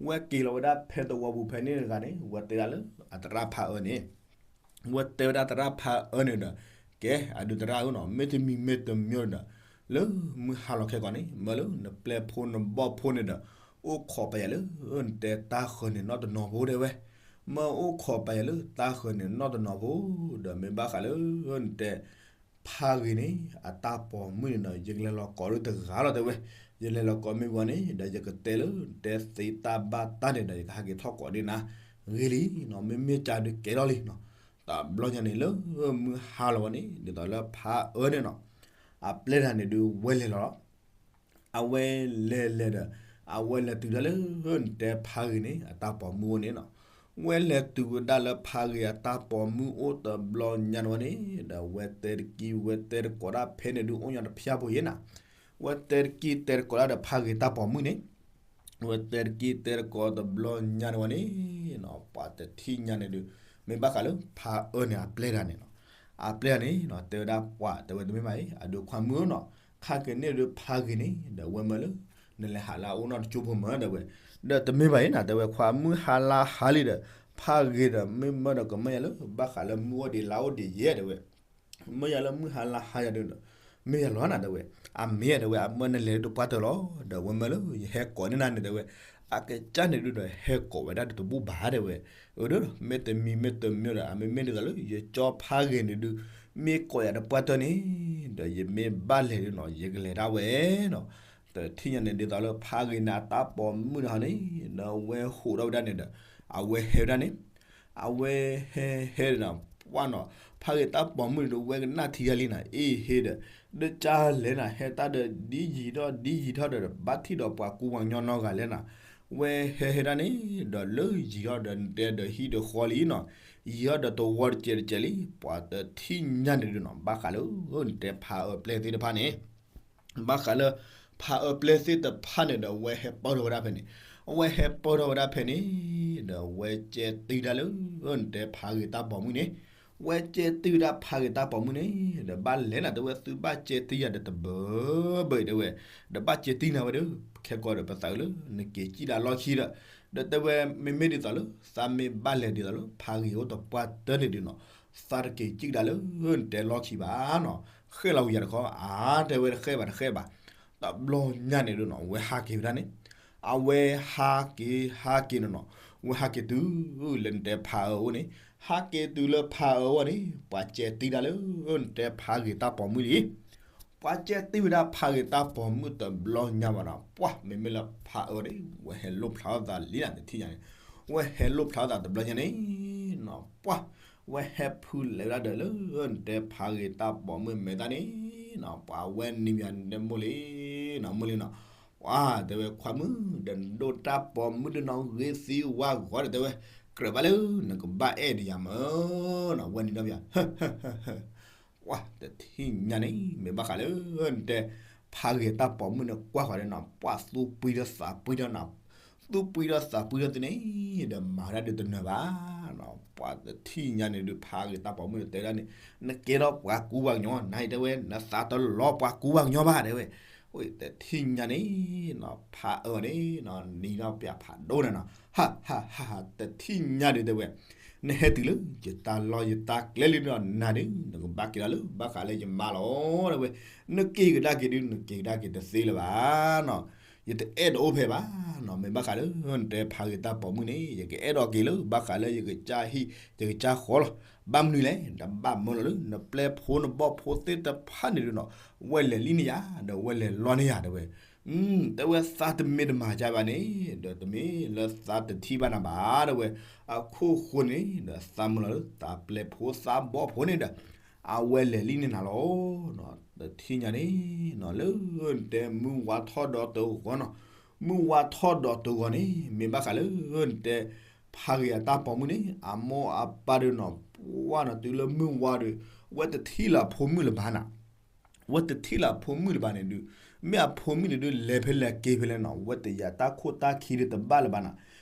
ဝဲက့ၤလီၤဝဲဒၣ်ဖဲသဝီပူၤဖဲန့ၣ်တဂၤန့ၣ် ဝဲတဲဒၣ်လၢအသရၣ်ဖးအၢန့ၣ် ဝဲတဲဝဲဒၣ်သရၣ်ဖးအၢန့ၣ်ဒီး, ကဲ အဒုးသရၣ်ဧၢနီၤ မ့တမံၤမ့တမံၤဒီး, လၢမုၢ်ဟါလီၤခဲကီးန့ၣ် မၢလၢနပျဲၢ်ဖိနဘီၣ်ဖိန့ၣ်ဒီး, အိၣ်ခိးပာ်ယၤလၢ နတဲတၢ်ဃၢၤန့ၣ်နီၢ်တနီၤဖိတဲဝဲ, မၢအိၣ်ခိးပာ်ယၤလၢတၢ်ဃၢၤန့ၣ်နီၢ်တနီၤဖိ, ဒီးမ့ၢ်ဘၣ်ဃးလၢ နတဲ ဖးဂ့ၤန့ၣ် အတၢ်ပိာ်မုၣ်န့ၣ်ဒီး ယကလဲၤလီၤကိးလၢတဂၤလီၤတဲဝဲ, ယလဲၤလီၤကိးမ့ၢ်ဝံၤန့ၣ် ဒီးယကတဲလၢ နတဲသ့တၢ်ဘၣ်တၢ်န့ၣ်ဒီး ယကဟးက့ၤထီၣ်ကိးန့ၢ်နၤ, ဂ့ၤလံနီၤ မ့မ့ၢ်ကၢဒုးကဲထီၣ်လံနီၤ, တဘျီညါန့ၣ်လၢမုၢ်ဟါလီၤဝဲန့ၣ် ဒ်သိးလၢဖးအၢန့ၣ်နီၤ, အပျဲၢ်တၢ်န့ၣ်ဒုးဝဲလဲၤလီၤလီၤ အဝဲလဲၤလဲၤဒီး, အဝဲလဲၤတုၤဒၣ်လၢ နတဲဖးဂ့ၤန့ၣ် အတၢ်ပိာ်မုၣ်အိၣ်န့ၣ်နီၤ, ဝဲလဲၤတုၤဝဲဒၣ်လၢဖးဂ့ၤအတၢ်ပိာ်မုၣ်အိၣ်တဘျီညါန့ၣ်ဝဲန့ၣ်, ဒီးဝဲတဲတကံၢ်ဝဲတဲတကိးဒၣ်ဖဲန့ၣ်ဒုးအိၣ်ညီတဖၠၣ်ဖိယဲနၤ, ဝဲတဲတကံၢ်တဲတကိးဒၣ်ဒီးဖးဂ့ၤတၢ်ပိာ်မုၣ်န့ၣ် ဝဲတဲတကံၢ်တဲတကိးတဘျီညါန့ၣ်ဝဲန့ၣ်နီၤ, ပှၤတထံၣ်ညါန့ၣ်ဒုး, မ့ၢ်ဘၣ်ဃးလၢဖးအၢန့ၣ်အပျဲၢ်တၢ်န့ၣ်နီၤ, အပျဲၢ်တၢ်န့ၣ်နီၤ တဲဝဲဒၣ်ပှၤတဲဝဲတမ့ၢ်ဘၣ်အံၤ အဒုးခွါမုၣ်ဧၢနီၤ, ခါက့ၤန့ၣ်ဒုးဖးဂ့ၤန့ၣ် ဒီးဝဲမၢလၢ နလဲၤဟးလၢအအိၣ်နီၢ်တကၠိဖိမၢတဲဝဲ, ဒီးတမ့ၢ်ဘၣ်အံၤနၤ တဲဝဲခွါမုၢ်ဟါလါဟါလံဒီး, ဖးဂ့ၤဒီးမ့ၢ်မၢဒီးကမၢယၤလၢ ဘၣ်ဃးလၢမုၢ်အိၣ်ဒံးလါအိၣ်ဒံးယဲတဲဝဲ မၢယၤလၢမုၢ်ဟါလါဟါယၤဒုးဒီး, မ့ၢ်ယၤလီၤနၤတဲဝဲ, အမ့ၢ်ယၤတဲဝဲ အမၢနလဲၤဒုးတပှၢ်တၢၢ်လီၤ, ဒီးဝဲမၢလၢယဟဲကိးန့ၢ်နၤန့ၣ်တဲဝဲ, အကစၢ်န့ၣ်ဒုးဒီးဟဲကိးဝဲဒၣ်ဒုးတဘူၣ်ဘၣ်တဲဝဲ, အဒုး မ့တမံၤမ့တမံၤဒီး အမ့မ့ၢ်ဒ်သိးလၢယကၠီဖးဂ့ၤန့ၣ်ဒုး, မ့ၢ်ကိးယၤတပှၢ်တၢၢ်န့ၣ်, ဒီးယမ့ၢ်ဘၣ်လဲၤဒုးနီၤ ယကလဲၤဒၣ်ဝဲနီၤ, တထံၣ်ညါန့ၣ်ဒ်သိးလၢဖးဂ့ၤန့ၣ်အတၢ်ပိာ်မုၣ်န့ၣ်ဟီန့ၣ်, ဒီးဝဲဟိးထီၣ်ဝဲဒၣ်န့ၣ်ဒီး, အဝဲဟဲဝဲဒၣ်န့ၣ် အဝဲဟဲဟဲဒီး ပှၢ်နီၤ, ဖးဂ့ၤတၢ်ပိာ်မုၣ်န့ၣ်ဒီးဝဲကနၣ်ထံယၤလံနၤ, အ့ၣ်ဟ့ဒီး, ဒီးကၢလဲၣ်နၤ ဟဲတၢ်ဒီးဒ်ယံာ်ထီၣ်ဒ်ယံာ်ထီၣ်ဒီး ဘၣ်ထံၣ်ဒီးပှၤကူပှၤကညီနီတဂၤလဲၣ်နၤ, ဝဲဟဲဟဲဒၣ်န့ၣ်, ဒီးလၢယံာ်ထီၣ်ဒီးနတဲဒီးဟံၣ်ဒီးဃီလံနီၤ, ယံာ်ထီၣ်ဒီးတဝီတစဲးတစဲးလံ, ပှၤတထံၣ်ညါန့ၣ်ဒုးနီၤ ဘၣ်ဃးလၢ နတဲဖးအၢပျဲၢ်သ့ၣ်တဖၣ်န့ၣ် ဘၣ်ဃးလၢ ဖးအၢပျဲၢ်သ့ၣ်တဖၣ်န့ၣ်ဒီး အဝဲဟဲပၢၢ်ထီၣ်ဝဲဒၣ်ဖဲန့ၣ်, အဝဲဟဲပၢၢ်ထီၣ်ဝဲဒၣ်ဖဲန့ၣ်, ဒီးဝဲကဲတံၢ်ဒၣ်လၢ နတဲဖးဂ့ၤတၢ်ပိာ်မုၣ်န့ၣ်, ဝဲကဲတံၢ်ဝဲဒၣ်ဖးဂ့ၤတၢ်ပိာ်မုၣ်န့ၣ်, ဒီးဘၣ်လဲၤနၤတဲဝဲသုဘၣ်ကဲတံၢ်ယၤဒီးတဘၢဘၢအံၤတဲဝဲ, ဒီးဘၣ်ကဲတံၢ်နၤဝဲဒီး ခဲကီးဒီးပသးအုးလၢ နက့ၤစံၣ်ဒၣ်လီၢ်ခံဒီး, ဒီးတဲဝဲမ့မ့ၢ်ဒ်သိးလၢ သးမ့ၢ်ဘၣ်လဲၤဒ်သိးလၢ ဖးဂ့ၤအိၣ်တပှၢ်တၢၢ်န့ၣ်ဒုးနီၤ, သးတက့ၤစံၣ်ဒၣ်လၢ နတဲလီၢ်ခံဘၣ်နီၤ, ဃဲၣ်လီၤဝံၤယၤတခီ, အါ တဲဝဲတဃဲၣ်ဘၣ်တဃဲၣ်ဘၣ်, တဘျီညါန့ၣ်ဒုးနီၤ အဝဲဟးက့ၤဝဲဒၣ်န့ၣ်, အဝဲဟးက့ၤ ဟးက့ၤန့ၣ်နီၤ, အဝဲဟးက့ၤတုၤလၢနတဲဖးအၢအအိၣ်န့ၣ်, ဟးက့ၤတုၤလၢဖးအၢအဂီၢ်န့ၣ် ပှၤကဲတံၢ်ဒၣ်လၢနတဲဖးဂ့ၤတၢ်ပိာ်မုၣ်လံ. ပှၤကဲတံၢ်ဝဲဒၣ်ဖးဂ့ၤတၢ်ပိာ်မုၣ်တဘျီညါဘၣ်နီၤ, ပှၤမ့မ့ၢ်လၢဖးအၢန့ၣ် ဝဲဟဲလိၣ်ဖျါထီၣ်သးလံနၤ တထံၣ်ညါန့ၣ်, ဝဲဟဲလိၣ်ဖျါထီၣ်သးတဘျီညါန့ၣ်နီၤ, ပှၤ ဝဲဟဲဖုလဲၤဝဲဒၣ်ဒီးလၢနတဲဖးဂ့ၤတၢ်ပိာ်မုၣ်မဲာ်သၣ်န့ၣ်နီၤ, ပှၤဝဲနံၤမယၤန့ၣ်မိၢ်လံနီၤ, မိၢ်လံနီၤ, ပှၤတဲဝဲခွါမုၣ်ဒီး နဒိၣ်တၢ်ပိာ်မုၣ်ဒုးနီၣ်ဂ့ၤသံဝါဂီၤဒီး တဲဝဲ ကြၢးဘၣ်လၢနကဘၣ်အဲၣ်ဒံးယၤမၢ်နီၤ, ဝဲနံၤဒီးမယၤ ပှၤတထံၣ်ညါန့ၣ် မ့ၢ်ဘၣ်ဃးလၢနတဲဖးဂ့ၤတၢ်ပိာ်မုၣ်န့ၣ် ကွၢ်ဃီၤဒီးနီၤ, ပှၤသူပှံဒီးသးပှံဒီးနီၤ, သူပှံဒီးသးပှံဒီးသုန့ၣ် ဒီးမၤဝဲဒၣ်ဒုးတနၢၤဘၣ်နီၤ, ပှၤတထံၣ်ညါန့ၣ်ဒုး ဖးဂ့ၤတၢ်ပိာ်မုၣ်တဲဒၣ်န့ၣ်, နကဲထီၣ်ပှၤကူပှၤကညီ, နအံၤတဲဝဲ နသးတလီၤပှၤကူပှၤကညီဘၣ်တဲဝဲ, တထံၣ်ညါန့ၣ်နီၤ ဖးအၢန့ၣ်နီၤ နံၤဒီးပျၢ်ဖးဒိၣ်န့ၣ်နီၤ, ဟးဟးဟးဟး တထံၣ်ညါဒုးတဲဝဲ နဟဲတုၤလၢ ယတၢ်လီၢ်ယတၢ်ကျဲလံဒီးနၤဒုး နကဘၣ်က့ၤဒီးလၢ ဘၣ်ဃးလၢယမါလီၤ တဲဝဲ, နက့ၤကဒါက့ၤဒုး နက့ၤကဒါက့ၤတသ့လၢၤဘၣ်နီၤ, ယတအဲၣ်ဒိးအိၣ်ဖဲဘၣ်နီၤ, မ့ၢ်ဘၣ်ဃးလၢနတဲဖးဂ့ၤတၢ်ပိာ်မုၣ်န့ၣ် ယကအဲၣ်ဒိးက့ၤလၢ ဘၣ်ဃးလၢယကစၢ်ဟံၣ် ယကစၢ်ဃီလီၤ, ဘၣ်မနုၤလဲၣ် တဘၣ်မၢလီၤလၢ နပျဲၢ်ဖိနဘီၣ်ဖိသ့ၣ်တဖၣ်န့ၣ်ဒုးနီၤ, ဝဲလဲၤလံန့ၢ်ယၤ ဒီးဝဲလဲၤလီန့ၢ်ယၤ တဲဝဲ တဲဝဲသးတမ့ၢ်တမၤကၢဘၣ်န့ၣ် ဒီးတမ့ၢ်လၢသးတထံၣ်ဘၣ်နၤဘၣ် တဲဝဲ, အခိၣ်ဃိန့ၣ် ဒီးသးမၢလီၤလၢသးပျဲၢ်ဖိသးဘီၣ်ဖိန့ၣ်ဒီး အဝဲလဲၤလံန့ၢ်နၤလီၤ, တထံၣ်ညါန့ၣ်နီၤ လၢနတဲမုၢ်ဝါထီၣ်ဒီးတဂီၤနီၤ, မုၢ်ဝါထီၣ်ဒီးတဂီၤန့ၣ် မ့ၢ်ဘၣ်ဃးလၢနတဲဖးဂ့ၤအတၢ်ပိာ်မုၣ်န့ၣ် အမိၢ်အပၢ်ဒုးနီၤ ပှၢ်နီၤ တုၤလၢမုၢ်ဝါဒီး ဝဲတထံၣ်လၢအဖိမုၣ်လၢၤဘၣ်နၤ ဝဲတထံၣ်လၢအဖိမုၣ်လၢၤဘၣ်န့ၣ်ဒုး, မ့ၢ်အဖိမုၣ်န့ၣ်ဒုး လဲၤဖဲလဲၣ်က့ၤဖဲလဲၣ်နီၤ, ဝဲတယာ်တၢ်ခိၣ်တၢ်ခံဒုးတဘၣ်လၢၤဘၣ်နၤ,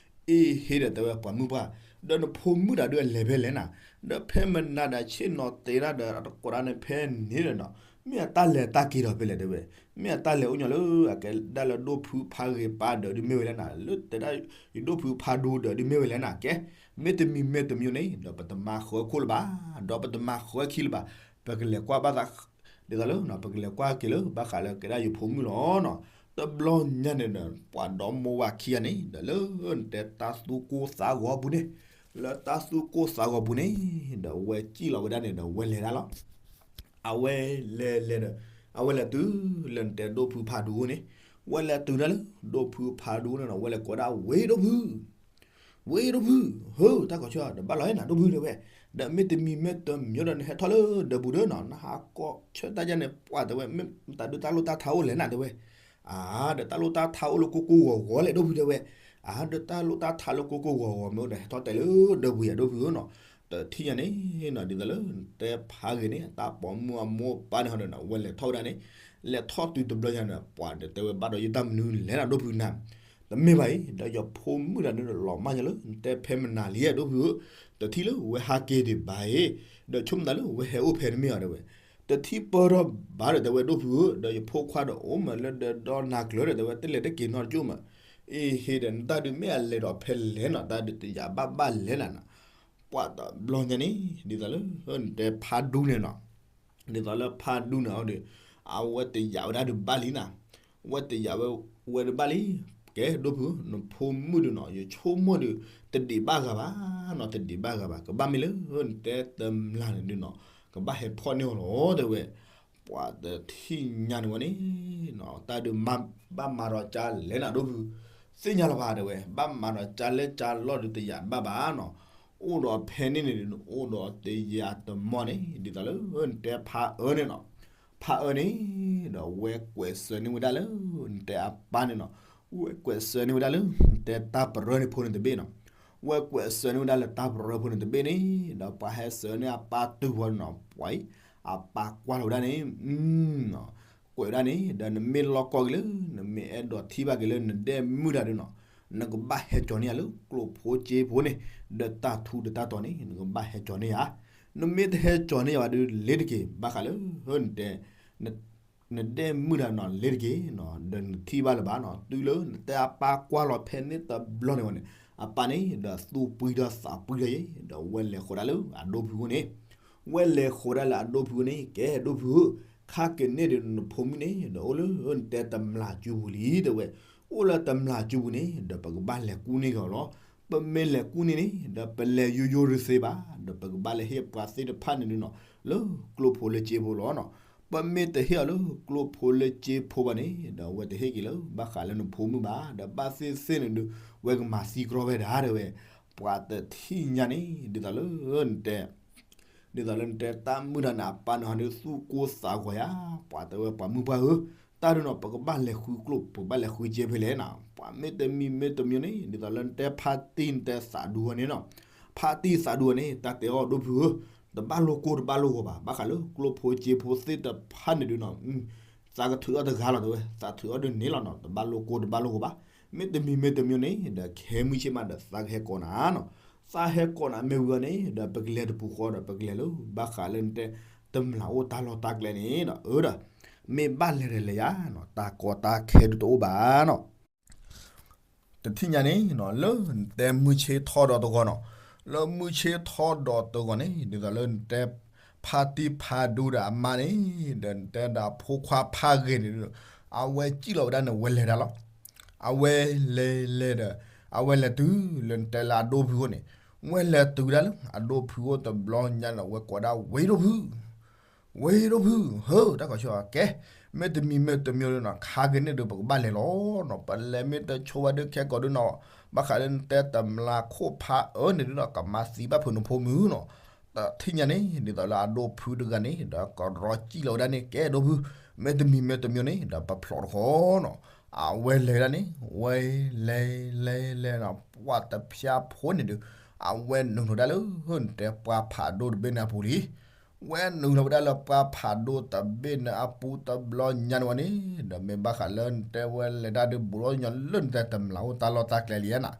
အ့ဟ့ဒီးတဲဝဲပှၤမုၣ်ပှၢ်, ဒီးနဖိမုၣ်တၢ်ဒုးအလဲၤဖဲလဲၣ်နၤ, ဒီးဖဲမနၤဒီးဆ့ၣ်နီၤတဲဒၣ်ဒီး တကိးဒၣ်န့ၣ်ဖဲန့ၣ်ဒီးနီၤ, မ့ၢ်အတၢ်လဲၤတၢ်က့ၤဒီးဖဲလဲၣ်တဲဝဲ, မ့ၢ်အတၢ်လဲၤအိၣ်ညီလၢ အကဲဒၣ်လၢဒိၣ်ဖုဖးဂ့ၤပၢ်ဒီးဒုးမ့ၢ်ဝဲလဲၣ်နၤ, လၢတဲဒၣ်ယဒိၣ်ဖုဖးဒိၣ်ဒီးဒုးမ့ၢ်ဝဲလဲၣ်နၤ, ကဲ မ့တမံၤမ့တမံၤန့ၣ် ဒီးပတမၤဃၢခိၣ်လၢၤဘၣ်, ဒီးပတမၤဃၢခံလၢၤဘၣ်, ပကလဲၤကွၢ်ဘၣ်သး ဒ်သိးလၢ ပကလဲၤကွၢ်က့ၤလၢ ဘၣ်ဃးလၢကဲဒၣ်ယဖိမုၣ်လီၤနီၤ, တဘျီညါန့ၣ်ဒီး ပှၤဒီမိၢ်ဝၤခံဂၤန့ၣ် ဒီးလၢနတဲတၢ်သူၣ်ကိၢ်သးဂီၤပူၤန့ၣ်, လၢတၢ်သူၣ်ကိၢ်သးဂီၤပူၤန့ၣ် ဒီးဝဲစံၣ်လီၤဝဲဒၣ်န့ၣ်ဒီး ဝဲလဲၤဒၣ်လီၤ အဝဲလဲၤလဲၤဒီး အဝဲလဲၤတုၤလၢနတဲဒိၣ်ဖုဖးဒိၣ်အအိၣ်န့ၣ်, ဝဲလဲၤတုၤဒၣ်လၢ ဒိၣ်ဖုဖးဒိၣ်န့ၣ်နီၤ, ဝဲလဲၤကိးဒၣ် ဝ့ၢ်ဒိၣ်ဖု, ဝ့ၢ်ဒိၣ်ဖု, ဟၢ တၢ်ကိးဆၢဒီးဘၣ်လီၤနၤ ဒိၣ်ဖုတဲဝဲ, ဒီးမ့တမံၤမ့တမံၤဒီးနဟဲထီၣ်လၢဒီပူၤဒီးနီၤ, နဟးကိးဆၢတၢ်ယါန့ၣ် ပှၢ်တဲဝဲ မ့ၢ်တၢ်ဒုးတၢ်လိၣ်တၢ်ထါအိၣ်လဲၣ်နၤတဲဝဲ, အါ ဒီးတၢ်လိၣ်တၢ်ထါအိၣ်လၢကိၢ်ကိၢ်ဂီၤဂီၤလဲၣ် ဒိၣ်ဖုတဲဝဲ, အါ ဒီးတၢ်လိၣ်တၢ်ထါလၢကိၢ်ကိၢ်ဂီၤဂီၤမ့ၢ်အိၣ်ဒီး ဟဲထီၣ်တဲလၢဒီပူၤယၤ ဒိၣ်ဖုဧၢနီၤ, တထံၣ်ညါန့ၣ်နီၤ ဒ်သိးလၢနတဲဖးဂ့ၤန့ၣ် တၢ်ပိာ်မုၣ်အမိၢ်ပၢ်န့ၣ်ဟီဒီးနီၤ ဝဲလဲၤထီၣ်ဝဲဒၣ်န့ၣ်, လဲၤထီၣ်တုၤတဘျီညါန့ၣ် ပှၤဒီးတဲဝဲဘၣ်ဒီးယတၢ်မနုၤလဲၣ်နၤ ဒိၣ်ဖုနၤ, တမ့ၢ်ဘၣ်အံၤ ဒီးယဖိမုၣ်တၢ်ဒုးလီၤမၢ်ညါလၢ နတဲဖဲမနၤလံဧါ ဒိၣ်ဖုဧၢ, တထံၣ်လၢဝဲဟးက့ၤဒံးဘၣ်အံၤ, ဒီးဆိကမိၣ်သးလၢဝဲဟဲအိၣ်ဖဲတမ့ၢ်အီၤတဲဝဲ, တထံၣ်ပၢၢ်ထီၣ်ဘၣ်ဒီးတဲဝဲ ဒိၣ်ဖုဧၢ, ဒီးယဖိခွါဒီးအိၣ်မးလၢဒီဒီနၤကျၢၤဒီးတဲဝဲ တလဲၤတက့ၤနီတကၠိၢ်မး, အ့ဟ့ဒီးနတၢ်ဒုးမ့ၢ်အလဲၤဒီးဖဲလဲၣ်နီၤ တၢ်ဒုးတယာ်ဘၣ်ဘၣ်လဲၣ်နၤနီၤ, ပှၤတဘျီညါန့ၣ် ဒ်သိးလၢ နတဲဖးဒူန့ၣ်နီၤ ဒ်သိးလၢဖးဒူန့ၣ်အီၤဒီး အဝဲတယာ်ဝဲဒၣ်ဒုးဘၣ်လံနၤ, ဝဲတယာ်ဝဲ ဝဲဒုးဘၣ်လံ, ကဲ ဒိၣ်ဖု နဖိမုၣ်ဒုးနီၤ ယဆိကမိၣ်ဒီး တဒံးဘၣ်ဂၤဘၣ်နီၤ တဒံးဘၣ်ဂၤဘၣ် ကဘၣ်မ့ၢ်လၢ နတဲတမျၢ်န့ၣ်ဒုးနီၤ ကဘၣ်ဟဲဖီၣ်န့ၢ်အီၤလီၤတဲဝဲ, ပှၤတထံၣ်ညါန့ၣ်ဝဲန့ၣ် တၢ်ဒုးဘၣ်မၤဒီးကၢ်လဲၣ်နၤ ဒိၣ်ဖု သ့ၣ်ညါလီၤဘၣ်တဲဝဲ ဘၣ်မၤဒီးကၢ်လဲၣ်ကၢ်လီၢ်ဒုးတယာ်ဘၣ်ဘၣ်နီၤ, အိၣ်ဒီးဖဲန့ၣ်န့ၣ် အိၣ်ဒီးတယာ်တမီၢ်န့ၣ် ဒ်သိးလၢ နတဲဖးအၢန့ၣ်နီၤ, ဖးအၢန့ၣ် ဒီးဝဲကွဲးစၢၤန့ၢ်ဝဲဒၣ်လၢ နတဲအပၢ်န့ၣ်နီၤ, ဝဲကွဲးစၢၤန့ၢ်ဝဲဒၣ်လၢ နတဲတၢ်ပရၢန့ၣ်ဖိန့ၣ်တဘ့ၣ်နီၤ, ဝဲကွဲးစၢၤန့ၢ်ဝဲဒၣ်လၢတၢ်ပရၢဖိန့ၣ်တဘ့ၣ်န့ၣ် ဒီးပှၤဟဲစၢၤန့ၢ်အပၢ်တုၤဝဲနီၤ ပှၤအံၤ အပၢ်ကွၢ်လီၤဝဲဒၣ်န့ၣ် ကွဲးဝဲဒၣ်န့ၣ် ဒီးနမ့ၢ်လီၢ်ကီၢ်က့ၤလၢ နမ့ၢ်အဲၣ်ဒိးထံၣ်ဘၣ်က့ၤလၢနဒဲမုၣ်တၢ်ဒုးနီၤ, နကဘၣ်ဟဲကၠီၤန့ၢ်ယၤလၢကျိၣ်ဖိစ့ဖိန့ၣ်, ဒီးတၢ်ထူဒီးတၢ်တီၤန့ၣ် နကဘၣ်ဟဲကၠီၤန့ၢ်ယၤ, နမ့ၢ်တဟဲကၠီၤန့ၢ်ယၤဘၣ်ဒုး လ့ၤတက့ၤ ဘၣ်ဃးလၢ နတဲ နဒဲမုၣ်တၢ်နီၤ လ့ၤတက့ၤနီၤ ဒီးနထံၣ်ဘၣ်လၢၤဘၣ်နီၤ, တုၤလၢနတဲအပၢ်ကွၢ်လီၤဖဲန့ၣ်တဘျီန့ၣ်ဝဲန့ၣ် အပၢ်န့ၣ် ဒီးသူၣ်ပှံၤဒီးသးပှံၤဒီးယဲ ဒီးဝဲလဲၤဃီၤဒၣ်လၢအဒိၣ်ဖုအအိၣ်န့ၣ်, ဝဲလဲၤဃီၤဒၣ်လၢအဒိၣ်ဖုအအိၣ်န့ၣ် ကဲဒိၣ်ဖုဧၢ, ခါကန့ၣ်ဒီးနဖိမုၣ်န့ၣ် ဒီးအိၣ်လၢနတဲတမျၢ်စုပူၤလံတဲဝဲ, အိၣ်လၢတမျၢ်စုပူၤန့ၣ် ဒီးပကဘၣ်လဲၤကူၣ်န့ၢ်က့ၤအီၤလီၤ. ပမ့ၢ်လဲၤကူၣ်န့ၢ်န့ၣ် ဒီးပလဲၤယိယိတသ့ဘၣ်, ဒီးပကဘၣ်လဲၤဟ့ၣ်ပှၤသ့ၣ်တဖၣ်န့ၣ်ဒုးနီၤ လၢကျိဖိလၢစ့ဖိလီၤနီၤ. ပမ့ၢ်တဟ့ၣ်အီၤလၢကျိဖိလၢစ့ဖိဘၣ်န့ၣ် ဒီးအဝဲတဟ့ၣ်က့ၤလၢဘၣ်ဃးလၢနဖိမုၣ်ဘၣ်, ဒီးဘၣ်သ့ၣ်သ့ၣ်န့ၣ်ဒုး ဝဲကမၤသံကြီဝဲဒၣ်တဲဝဲ. ပှၤတထံၣ်ညါန့ၣ် ဒ်သိးလၢနတဲ ဒ်သိးလၢနတဲတၢ်မုၢ်တၢ်န့ၣ် အပၢ်န့ၣ်ဟီဒုးသူၣ်ကိသးဂီၤယါ, ပှၤတဲဝဲပှၤမုၣ်ပှၢ်ဧၢ, တၢ်ဒုးနီၤ ပကဘၣ်လဲၤဃုကျိ ပကဘၣ်လဲၤဃုစ့ဖဲလဲၣ်နီၤ. ပှၤမ့ၢ်တမံၤမ့ၢ်တမံၤန့ၣ် ဒ်သိးလၢနတဲဖါတံၢ်နတဲသးဒူဝဲန့ၣ်နီၤ, ဖါတံၢ်သးဒူဝဲန့ၣ် တၢ်တဲအီၤဒိၣ်ဖုဧၢ, တဘၣ်လိၣ်ကိၢ်တဘၣ်လိၣ်ဂီၤဘၣ်, ဘၣ်ဃးလၢကျိဖိစ့ဖိသ့ၣ်တဖၣ်န့ၣ်ဒုးနီၤ သးကထုးအီၤတဂၤလီၤတဲဝဲ, သးထုးအီၤဒုးန့ၣ်လီၤနီၤ, တဘၣ်လိၣ်ကိၢ်တဘၣ်လိၣ်ဂီၤဘၣ်. မ့ၢ်တမံၤမ့ၢ်တမံၤန့ၣ် ဒီးခဲမုၢ်ဆ့ၣ်မးဒီးသးကဟဲကိးနၤနီၤ, သးဟဲကိးနၤမ့ၢ်ဝံၤအီၤန့ၣ် ဒီးပကလဲၤတပူၤဃီဒီး ပကလဲၤလၢဘၣ်ဃးလၢနတဲ တမျၢ်အိၣ်တၢ်လီၢ်တၢ်ကျဲန့ၣ်ဒီး အၢဒီး မ့ၢ်ဘၣ်လဲၤဒီးလဲၤယါနီၤ, တၢ်ကီတၢ်ခဲဒုးတအိၣ်ဘၣ်နီၤ. တထံၣ်ညါန့ၣ်နီၤ လၢနတဲမုၢ်ဆ့ၣ်ထီၣ်ဒီးတဂီၤနီၤ, လၢမုၢ်ဆ့ၣ်ထီၣ်ဒီးတဂီၤန့ၣ် ဒ်သိးလၢနတဲ ဖါတံၢ်ဖါဒူဒီးအမါန့ၣ် ဒီးနတဲဒီးအဖိခွါဖါဂ့ၤန့ၣ်ဒီး အဝဲစံၣ်လီၤဝဲဒၣ်န့ၣ် ဝဲလဲၤဒၣ်လီၤ. အဝဲလဲၤလဲၤဒီး အဝဲလဲၤတုၤလၢနတဲလၢအဒိၣ်ဖုအိၣ်န့ၣ်, ဝဲလဲၤတုၤဝဲဒၣ်လၢအဒိၣ်ဖုအိၣ်တဘျီညါန့ၣ် ဝဲကိးဒၣ်ဝ့ၢ်ဒိၣ်ဖု ဝ့ၢ်ဒိၣ်ဖု, ဟၢ တၢ်ကီဆၢကဲ, မ့ၢ်တမံၤမ့ၢ်တမံၤဒုးနီၤ ခါကန့ၣ်ဒုး ပကဘၣ်လဲၤလီၤနီၤ, ပလဲၤမ့ၢ်တဆိဝဲဒုးခဲကိာ်ဒုးနီၤ, ဘၣ်ဃးလၢနတဲတမျၢ်ခိၣ်ဖးအၢန့ၣ်ဒုးနီၤ ကမၤသံဘၣ်ဖုးနဖိမုၣ်နီၤ. တထံၣ်ညါန့ၣ် ဒ်သိးလၢအဒိၣ်ဖုတဂၤန့ၣ် ဒီးကရီစံၣ်လီၤဝဲဒၣ်န့ၣ် ကဲဒိၣ်ဖု, မ့ၢ်တမံၤမ့ၢ်တမံၤန့ၣ် ဒီးပဖျိးတခီနီၤ, အဝဲလဲၤဝဲဒၣ်န့ၣ် ဝဲလဲၤလဲၤလဲၤနီၤ ပှၤတဖၠါဖိန့ၣ်ဒုး အဝဲနုာ်လီၤဒၣ်လၢ နတဲပှၢ်ဖးဒိၣ်တဘ့ၣ်န့ၣ်အပူၤလံ. ဝဲနုာ်လီၤဝဲဒၣ်လၢပှၢ်ဖးဒိၣ်တဘ့ၣ်န့ၣ်အပူၤတဘျီညါန့ၣ်ဝဲန့ၣ် ဒီးမ့ၢ်ဘၣ်ဃးလၢနတဲဝဲလဲၤဒၣ်ဒုးဘူးထီၣ်ညီလၢနတဲတမျၢ်အိၣ်တၢ်လီၢ်တၢ်ကျဲလံဧါနီၤ.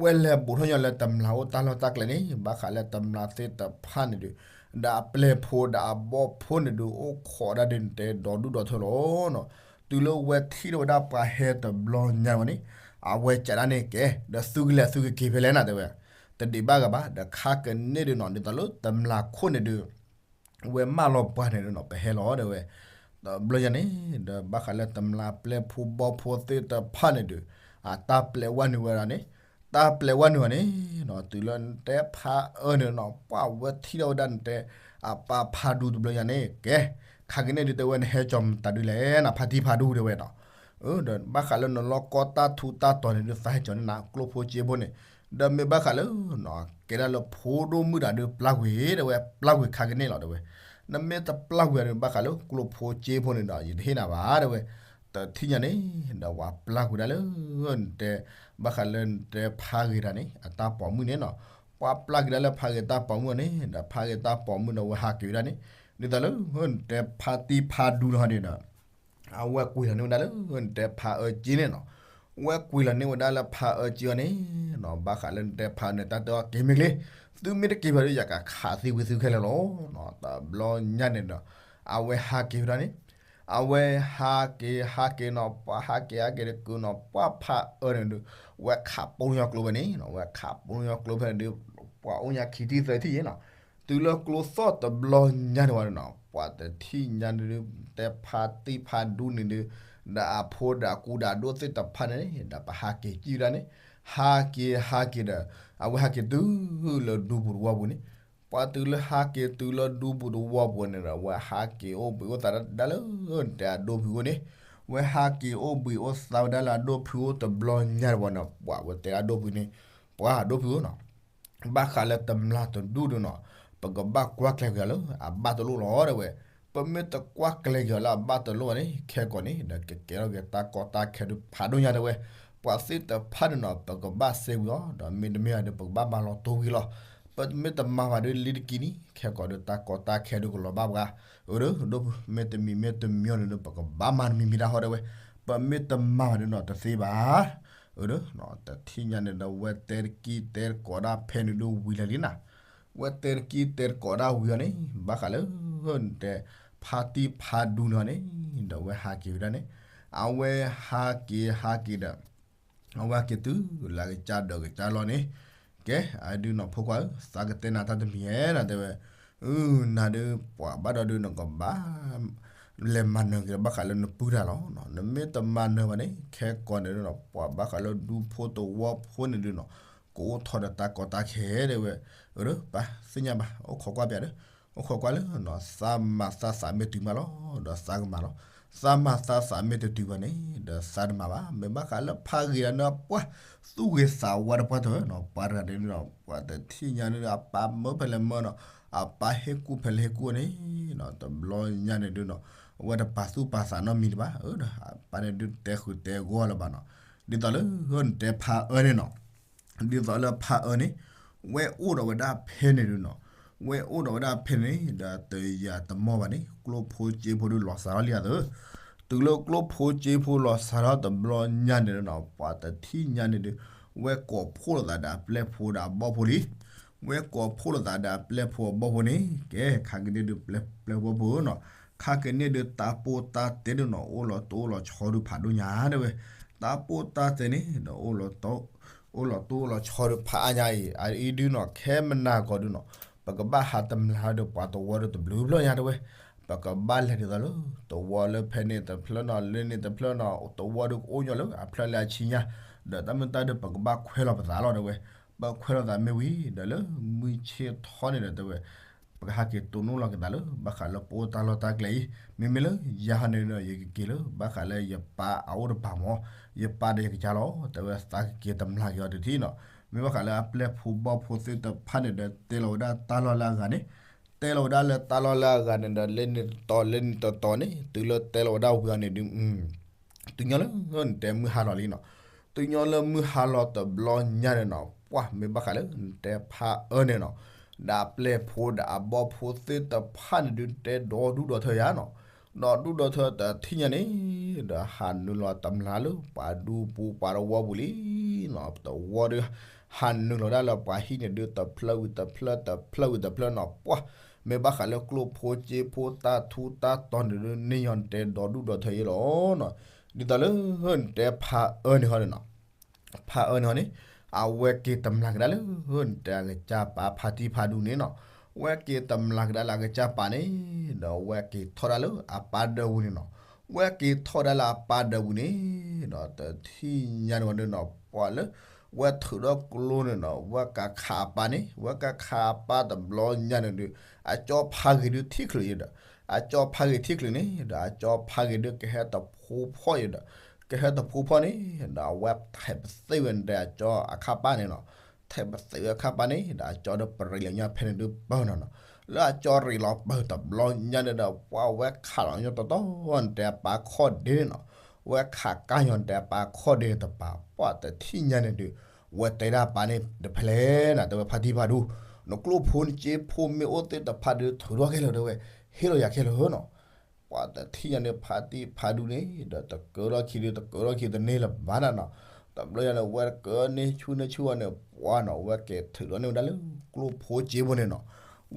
ဝဲလဲၤဘူးထီၣ်ညီလၢတမျၢ်အိၣ်တၢ်လီၢ်တၢ်ကျဲန့ၣ် ဘၣ်ဃးလၢတမျၢ်သ့ၣ်တဖၣ်န့ၣ်ဒုး ဒီးအပျဲၢ်ဖိဒီးအဘီၣ်ဖိန့ၣ်ဒုး အိၣ်ခိးဒၣ်ဒုးနတဲဒီဒူၣ်ဒီထၢလီၤနီၤ. တုၤလၢဝဲထံၣ်ထီၣ်ဝဲဒၣ်ပှၤဟဲတဘျီညါဝဲန့ၣ် အဝဲကးဒၣ်န့ၣ်ကဲ ဒီးသုကလဲၤသုကက့ၤဖဲလဲၣ်နၤတဲဝဲ, တဒံးဘၣ်ဂၤဘၣ် ဒီးခါကန့ၣ်ဒုးနီၤ ဒ်သိးလၢတမျၢ်ခိၣ်န့ၣ်ဒုး ဝဲမၢလီၤပှၤန့ၣ်ဒုးနီၤ ပဟဲလီၤတဲဝဲ. တဘျီညါန့ၣ် ဒီးဘၣ်ဃးလၢတမျၢ်ပျဲၢ်ဖိဘီၣ်ဖိသ့ၣ်တဖၣ်န့ၣ်ဒုး အတၢ်ပျဲဝဲနုာ်ဝဲဒၣ်န့ၣ် တၢ်ပျဲဝဲနုာ်ဝဲန့ၣ်နီၤ တုၤလၢနတဲဖးအၢန့ၣ်နီၤ ပှၤဝဲထံၣ်ထီၣ်ဝဲဒၣ်နတဲ အပၢ်ဖးဒူတဘျီညါန့ၣ် ကဲ ခါကန့ၣ်ဒုးတဲဝဲနဟဲကၠီၤမတၤဒုးလဲၣ်နီၤ ဖါတံၢ်ဖးဒူတဲဝဲနီၤ. ဒီးဘၣ်ဃးလၢနလီၢ်ကီတၢ်ထူးတၢ်တီၤန့ၣ်ဒုး သးဟဲကၠီၤန့ၢ်နၤ ကျိဖိစ့ဖိန့ၣ် ဒီးမ့ၢ်ဘၣ်ဃးလၢ ကဲဒၣ်လၢဖိဒိၣ်မုၣ်တဂၤဒုးပျၢ်ကွံာ်တဲဝဲ ပျၢ်ကွံာ်ခါကန့ၣ်လီၤတဲဝဲ. နမ့ၢ်တပျၢ်ကွံာ်ဒုး ဘၣ်ဃးလၢကျိဖိစ့ဖိန့ၣ်ဒီး ယတဟ့ၣ်နၤဘၣ်တဲဝဲ. တထံၣ်ညါန့ၣ် ဒီးပှၤပျၢ်ကွံာ်ဒၣ်လၢ နတဲ ဘၣ်ဃးလၢနတဲဖးဂ့ၤတၢ်န့ၣ် အတၢ်ပိာ်မုၣ်န့ၣ်နီၤ. ပှၤပျၢ်ကွံာ်ဒၣ်လၢဖးဂ့ၤတၢ်ပိာ်မုၣ်န့ၣ် ဒီးဖးဂ့ၤတၢ်ပိာ်မုၣ်ဒီးဝဲဟးက့ၤဝဲဒၣ်န့ၣ် ဒ်သိးလၢ နတဲဖါတံၢ်ဖးဒူန့ၣ်ဒီး အဝဲကွံာ်လီၤန့ၢ်ဝဲဒၣ်လၢ နတဲဖးအၢက့န့ၣ်နီၤ. ဝဲကွံာ်လီၤန့ၢ်ဝဲဒၣ်လၢဖးအၢက့အီၤန့ၣ်နီၤ ဘၣ်ဃးလၢနတဲဖးအၢန့ၣ် တၢ်တဲအီၤက့ၤမ့ၢ်ကျ့, သုမ့ၢ်တက့ၤဘၣ်ဒီး ယကခးသံဝံၤသုခဲလၢာ်လီၤနီၤ. တဘျီညါန့ၣ်ဒီး အဝဲဟးက့ၤဝဲဒၣ်န့ၣ် အဝဲဟးက့ၤဟးက့ၤနီၤ ပှၤဟးက့ၤဟးက့ၤတကုာ်နီၤ ပှၢ်ဖးအၢန့ၣ်ဒုး ဝဲခးပိညီကျိဖဲန့ၣ်နီၤ ဝဲခးပိညီကျိဖဲန့ၣ်ဒုး ပှၤအိၣ်ညါခံထံၣ်သၢထံၣ်ယဲနီၤ. တုၤလၢကျိသီၣ်တဘျီညါန့ၣ်ဝဲန့ၣ်နီၤ ပှၤတထံၣ်ညါဒုး တဲဖါတံၢ်ဖးဒူန့ၣ်ဒုး ဒီးအဖိဒီးအကူဒီးအဒိၣ်သ့ၣ်တဖၣ်န့ၣ် ဒီးပဟးက့ၤကံၣ်ဝဲဒၣ်န့ၣ် ဟးက့ၤဟးက့ၤဒီး အဝဲဟးက့ၤတုၤလၢဒူပူၤတဝီပူၤန့ၣ် ပှၤတုၤလၢဟးက့ၤတုၤလၢဒူပူၤတဝီပူၤန့ၣ်ဒီး ဝဲဟးက့ၤအိၣ်ဘှံးအိၣ်သါဒၣ်လၢ တဲအဒိၣ်ဖုအိၣ်န့ၣ် ဝဲဟးက့ၤအိၣ်ဘှံးအိၣ်သါဝဲဒၣ်လၢအဒိၣ်ဖုအိၣ်တဘျီညါတဝီန့ၣ် ပှၤဝဲတဲအဒိၣ်ဖုန့ၣ် ပှၤအဒိၣ်ဖုအိၣ်နီၤ ဘၣ်ဃးလၢတမျၢ်တဒူၣ်ဒုးနီၤ ပကဘၣ်ကွၢ်ကျဲၤက့ၤအီၤလၢအဘၣ်တလိၣ်လီၤတဲဝဲ. ပမ့ၢ်တကွၢ်ကျဲၤက့ၤအီၤလၢအဘၣ်တလိၣ်ဘၣ်န့ၣ် ခဲကိာ်န့ၣ် ဒီးကကဲထီၣ်က့ၤတၢ်ကီတၢ်ခဲဒုးဖးဒိၣ်ညါတဲဝဲ. ပှၤသ့ၣ်တဖၣ်န့ၣ်နီၤ ပကဘၣ်စဲဝံၤအီၤ ဒီးမ့တမ့ၢ်ဘၣ်ဒီး ပကဘၣ်မၤလီၤတိၢ်ဝံၤလီၤ. ပမ့ၢ်တမၤဘၣ်ဒီးလံတကံၢ်န့ၣ် ခဲကိာ်ဒီးတၢ်ကီတၢ်ခဲဒုးကလီၤဘၣ်ပှၤ. အၢ ဒီး ဒိၣ်ဖု မ့တမံၤမ့တမံၤန့ၣ်ဒီး ပကဘၣ်မၤတမံၤမံၤတၢ်ဟီတဲဝဲ. ပမ့ၢ်တမၤဘၣ်ဒီးနီၤ တသ့ဘၣ်. အၢ ဒီး တထံၣ်ညါန့ၣ်ဒီး ဝဲတဲတကံၢ်တဲတကိးဒၣ်ဖဲန့ၣ်ဒုးဝံၤလၢာ်လံနၤ. ဝဲတဲတကံၢ်တဲတကိးဒၣ်ဝံၤအီၤန့ၣ် ဘၣ်ဃးလၢ နတဲ ဖါတံၢ်ဖါဒူန့ၣ်အီၤန့ၣ် ဒီးဝဲဟးက့ၤဝဲဒၣ်န့ၣ် အဝဲဟးက့ၤဟးက့ၤဒီး အဝဲဟးက့ၤတုၤလၢကစၢ်ဒီးကစၢ်လီၢ်န့ၣ် ကဲ အဒုးနီၤ ဖိခွါဧၢ သးကတဲနၤတၢ်တမံၤဧဲနီၤ တဲဝဲ. အၢ နၤဒုး ပှၤဘၣ်ဒီးဒုး နကဘၣ် လဲၤမၤနၢၤက့ၤလီၤ ဘၣ်ဃးလၢနပုၢ်တၢ်လီၤ. နမ့ၢ်တမၤနၢၤဘၣ်န့ၣ် ခဲကိာ်န့ၣ်ဒုးနီၤ ပှၤဘၣ်ဃးလၢဒူဖိသဝီဖိန့ၣ်ဒုးနီၤ ကအိၣ်ထီၣ်ဒီးတၢ်ကီတၢ်ခဲဒဲဝဲ, အၢ ပၢ်သ့ၣ်ညါဘၣ် အိၣ်ခိးကွၢ်ပၠးဒီး အိၣ်ခိးကွၢ်လၢ သးမၤသးသးမ့ၢ်တုၤမးလီၤ ဒီးသးကမၤလီၤ. သးမၤသးသးမ့ၢ်တတုၤဘၣ်န့ၣ် ဒီးသးတမၤဘၣ်. မ့ၢ်ဘၣ်ဃးလၢဖးဂ့ၤဒီးနပှၢ် သူၣ်ဂ့ၤသးဝါတပှၢ်တၢၢ်နီၤ ပှၤတဂၤန့ၣ်နီၤ ပှၤတထံၣ်ညါန့ၣ် အပၢ်မၢဖဲလဲၣ်မၢနီၤ အပၢ်ဟ့ၣ်ကူၣ်ဖဲလဲၣ်ဟ့ၣ်ကူၣ်န့ၣ်နီၤ တဘျီညါန့ၣ်ဒုးနီၤ အဝဲတပာ်သူၣ်ပာ်သးနီတမံၤတဘၣ် အၢ ဒီးအပၢ်န့ၣ်ဒုးတဲဃုာ်တဲဂီၢ်လၢၤဘၣ်နီၤ. ဒ်သိးလၢနတဲဖးအၢန့ၣ်နီၤ ဒ်သိးလၢဖးအၢန့ၣ် ဝဲအိၣ်ဒီးဝဲဒၣ်ဖဲန့ၣ်ဒုးနီၤ ဝဲအိၣ်ဒီးဝဲဒၣ်ဖဲန့ၣ် ဒီးတယာ်တမီၢ်ဘၣ်န့ၣ် ကျိၣ်ဖိစ့ဖိဒုးလီၤစှၤထီၣ်လံဧါသၢ တုၤလၢကျိၣ်ဖိစ့ဖိလီၤစှၤထီၣ်တဘျီညါန့ၣ်နီၤ ပှၤတထံၣ်ညါန့ၣ်ဒုး ဝဲကိးဖှိၣ်လိာ်သးဒီးအပျဲၢ်ဖိဒီးအဘီၣ်ဖိလံ. ဝဲကိးဖှိၣ်လိာ်သးဒီးအပျဲၢ်ဖိအဘီၣ်ဖိန့ၣ် ကဲ ခါကန့ၣ်ဒုးပျဲၢ်ဖိအဘီၣ်ဖိနီၤ ခါကန့ၣ်ဒုးတၢ်ပိၢ်တၢ်တဲဒုးနီၤ အိၣ်လီၤတိၢ်လီၤဆီဒုးဖးဒိၣ်ညါဒဲဝဲ, တၢ်ပိၢ်တၢ်တဲန့ၣ်ဒီး အိၣ်လီၤတိၢ်လီၤဆီဒုးဖးအါညါအံၤ အအံၤဒုးနီၤ ခဲမနၤကီးဒုးနီၤ ပကဘၣ်ဟးတမျၢ်ဒီးပှၤသဝီဒီးတဘျုးဖျၢၣ်ညါဒဲဝဲ, ပကဘၣ်လဲၤဒ်သိးလၢ သဝီလၢဖဲန့ၣ်တဖျၢၣ်နီၤ လၢန့ၣ်တဖျၢၣ်နီၤ သဝီဒီးကအိၣ်ညီလၢအဖျၢၣ်လၢအဆံညါ, ဒီးတၢ်မ့ၢ်တၢ်ဒုး ပကဘၣ်ခွဲးလီၤပသးလီၤဒဲဝဲ, ပခွဲးလီၤသးမ့ၢ်ဝံၤ ဒီးလၢမုၢ်ဆ့ၣ်ထီၣ်န့ၣ်ဒီးတဲဝဲ ပကဟးက့ၤတိၢ်နီၣ်လီၤက့ၤသးလၢ ဘၣ်ဃးလၢပအိၣ်တၢ်လီၢ်တၢ်ကျဲအံၤ, မ့မ့ၢ်လၢယၤဟီန့ၣ်ဒီး ယကက့ၤလၢ ဘၣ်ဃးလၢယပၢ်အအိၣ်တပၤမၢ်, ယပၢ်ဒီးယကစၢ်လီၤ, တဲဝဲသးကက့ၤတမျၢ်က့ၤအီၤတထံၣ်နီၤ, မ့ၢ်ဘၣ်ဃးလၢအပျဲၢ်ဖိဘီၣ်ဖိသ့ၣ်တဖၣ်န့ၣ်ဒီး တဲလီၤဝဲဒၣ်တၢ်လီၢ်လၢအဂၤန့ၣ်, တဲလီၤဝဲဒၣ်လၢတၢ်လီၢ်လၢအဂၤန့ၣ်ဒီး လၢန့ၣ်တတီၤ လၢန့ၣ်တတီၤန့ၣ် တုၤလၢတဲလီၤဝဲဒၣ်ဝံၤအီၤန့ၣ်ဒုး တုၤညီလၢနတဲမုၢ်ဟါလီၤလံနီၤ, တုၤညီလၢမုၢ်ဟါလီၤတဘျီညါန့ၣ်နီၤ, ပှၢ်မ့ၢ်ဘၣ်ဃးလၢနတဲဖးအၢန့ၣ်နီၤ, ဒီးအပျဲၢ်ဖိဒီးအဘီၣ်ဖိသ့ၣ်တဖၣ်န့ၣ်ဒုး တဲဒီဒူၣ်ဒီထၢယၤနီၤ, ဒီဒူၣ်ဒီထၢတထံၣ်ညါန့ၣ်, ဒီးဟးနုာ်လီၤတမျၢ်လၢပှၤဒူပူၤပှၤသဝီပူၤလံနီၤ, သဝီဒီး ဟးနုာ်လီၤဒၣ်လၢပှၤဟံၣ်န့ၣ်ဒုး တဖျၢၣ်ဝံၤတဖျၢၣ် တဖျၢၣ်ဝံၤတဖျၢၣ်နီၤ, ပှၢ် မ့ၢ်ဘၣ်ဃးလၢကျိၣ်ဖိစ့ဖိတၢ်ထူတၢ်တီၤန့ၣ်ဒုး န့ၢ်ညီနတဲဒီဒူၣ်ဒီထၢယဲလီၤနီၤ, ဒ်သိးလၢနတဲဖးအၢန့ၣ်ဟီန့ၣ်နီၤ, ဖးအၢန့ၣ်ဟီန့ၣ်, အဝဲက့ၤတမျၢ်ကဒါလၢ နတဲအကစၢ်ပာ်ဖါတံၢ်ဖးဒူန့ၣ်နီၤ, ဝဲက့ၤတမျၢ်ကဒါလၢအကစၢ်ပာ်န့ၣ်, ဒီးဝဲက့ၤထီၣ်ဒၣ်လၢအပၢ်ဒၢးပူၤန့ၣ်နီၤ, ဝဲက့ၤထီၣ်ဒၣ်လၢအပၢ်ဒၢးပူၤန့ၣ်, ဒီးတထံၣ်ညါန့ၣ်ဝဲဒၣ်နီၤ ပှၤလၢ ဝဲထုးထီၣ်ကျိန့ၣ်နီၤ ဝဲကခးအပၢ်န့ၣ် ဝဲကခးအပၢ်တဘျီညါန့ၣ်ဒုး အကၠီဖးဂ့ၤဒုးထံၣ်ချုးယဲဒီး အကၠီဖးဂ့ၤထံၣ်ချုးန့ၣ် ဒီးအကၠီဖးဂ့ၤဒုးကဟဲတဖိဖီၣ်ယဲဒီး ကဟဲတဖိဖီၣ်န့ၣ် ဒီးအဝဲထဲးပသ့ၣ်ဝဲဒၣ်အကၠီအခါပၢ်န့ၣ်နီၤ, ထဲးပသ့ၣ်ဝဲအခါပၢ်န့ၣ် ဒီးအကၠီဒီးပရံးလီၤညီဖဲန့ၣ်ဒုးပၢၢ်နီၤနီၤ, လၢအကၠီရံးလီၤပၢၢ်တဘျီညါန့ၣ်ဒီး ပှၢ်ဝဲခးလီၤညီတီတီ နတဲအပၢ်ခီၣ်ဒ့န့ၣ်နီၤ, ဝဲခးကါညီနတဲအပၢ်ခီၣ်ဒ့တပၤ ပှၢ်တထံၣ်ညါန့ၣ်ဒုး ဝဲတဲဒၣ်အပၢ်န့ၣ် တဖဲလဲၣ်နၤ တဲဝဲဖါတံၢ်ဖးဒူ နကျိၣ်ဖိနစ့ဖိမ့ၢ်အိၣ်သ့ၣ်တဖၣ်ဒုး ထုးထီၣ်ခဲလၢာ်တဲဝဲ ဟ့ၣ်လီၤယၤခဲလၢာ်နီၤ, ပှၢ်တထံၣ်ညါန့ၣ် ဖါတံၢ်ဖးဒူန့ၣ် ဒီးတကၢထီၣ်ခံဒုး တကၢထီၣ်ခံတန့ၢ်လၢၤဘၣ်နၤနီၤ, တဘျီညါန့ၣ် ဝဲတကၢန့ၢ်ဆူၣ်န့ၢ်ဆူၣ်အီၤန့ၣ် ပှၢ်နီၤ ဝဲက့ၤထုးထီၣ်န့ၢ်ဝဲဒၣ်လၢ ကျိၣ်ဖိစ့ဖိန့ၣ်နီၤ,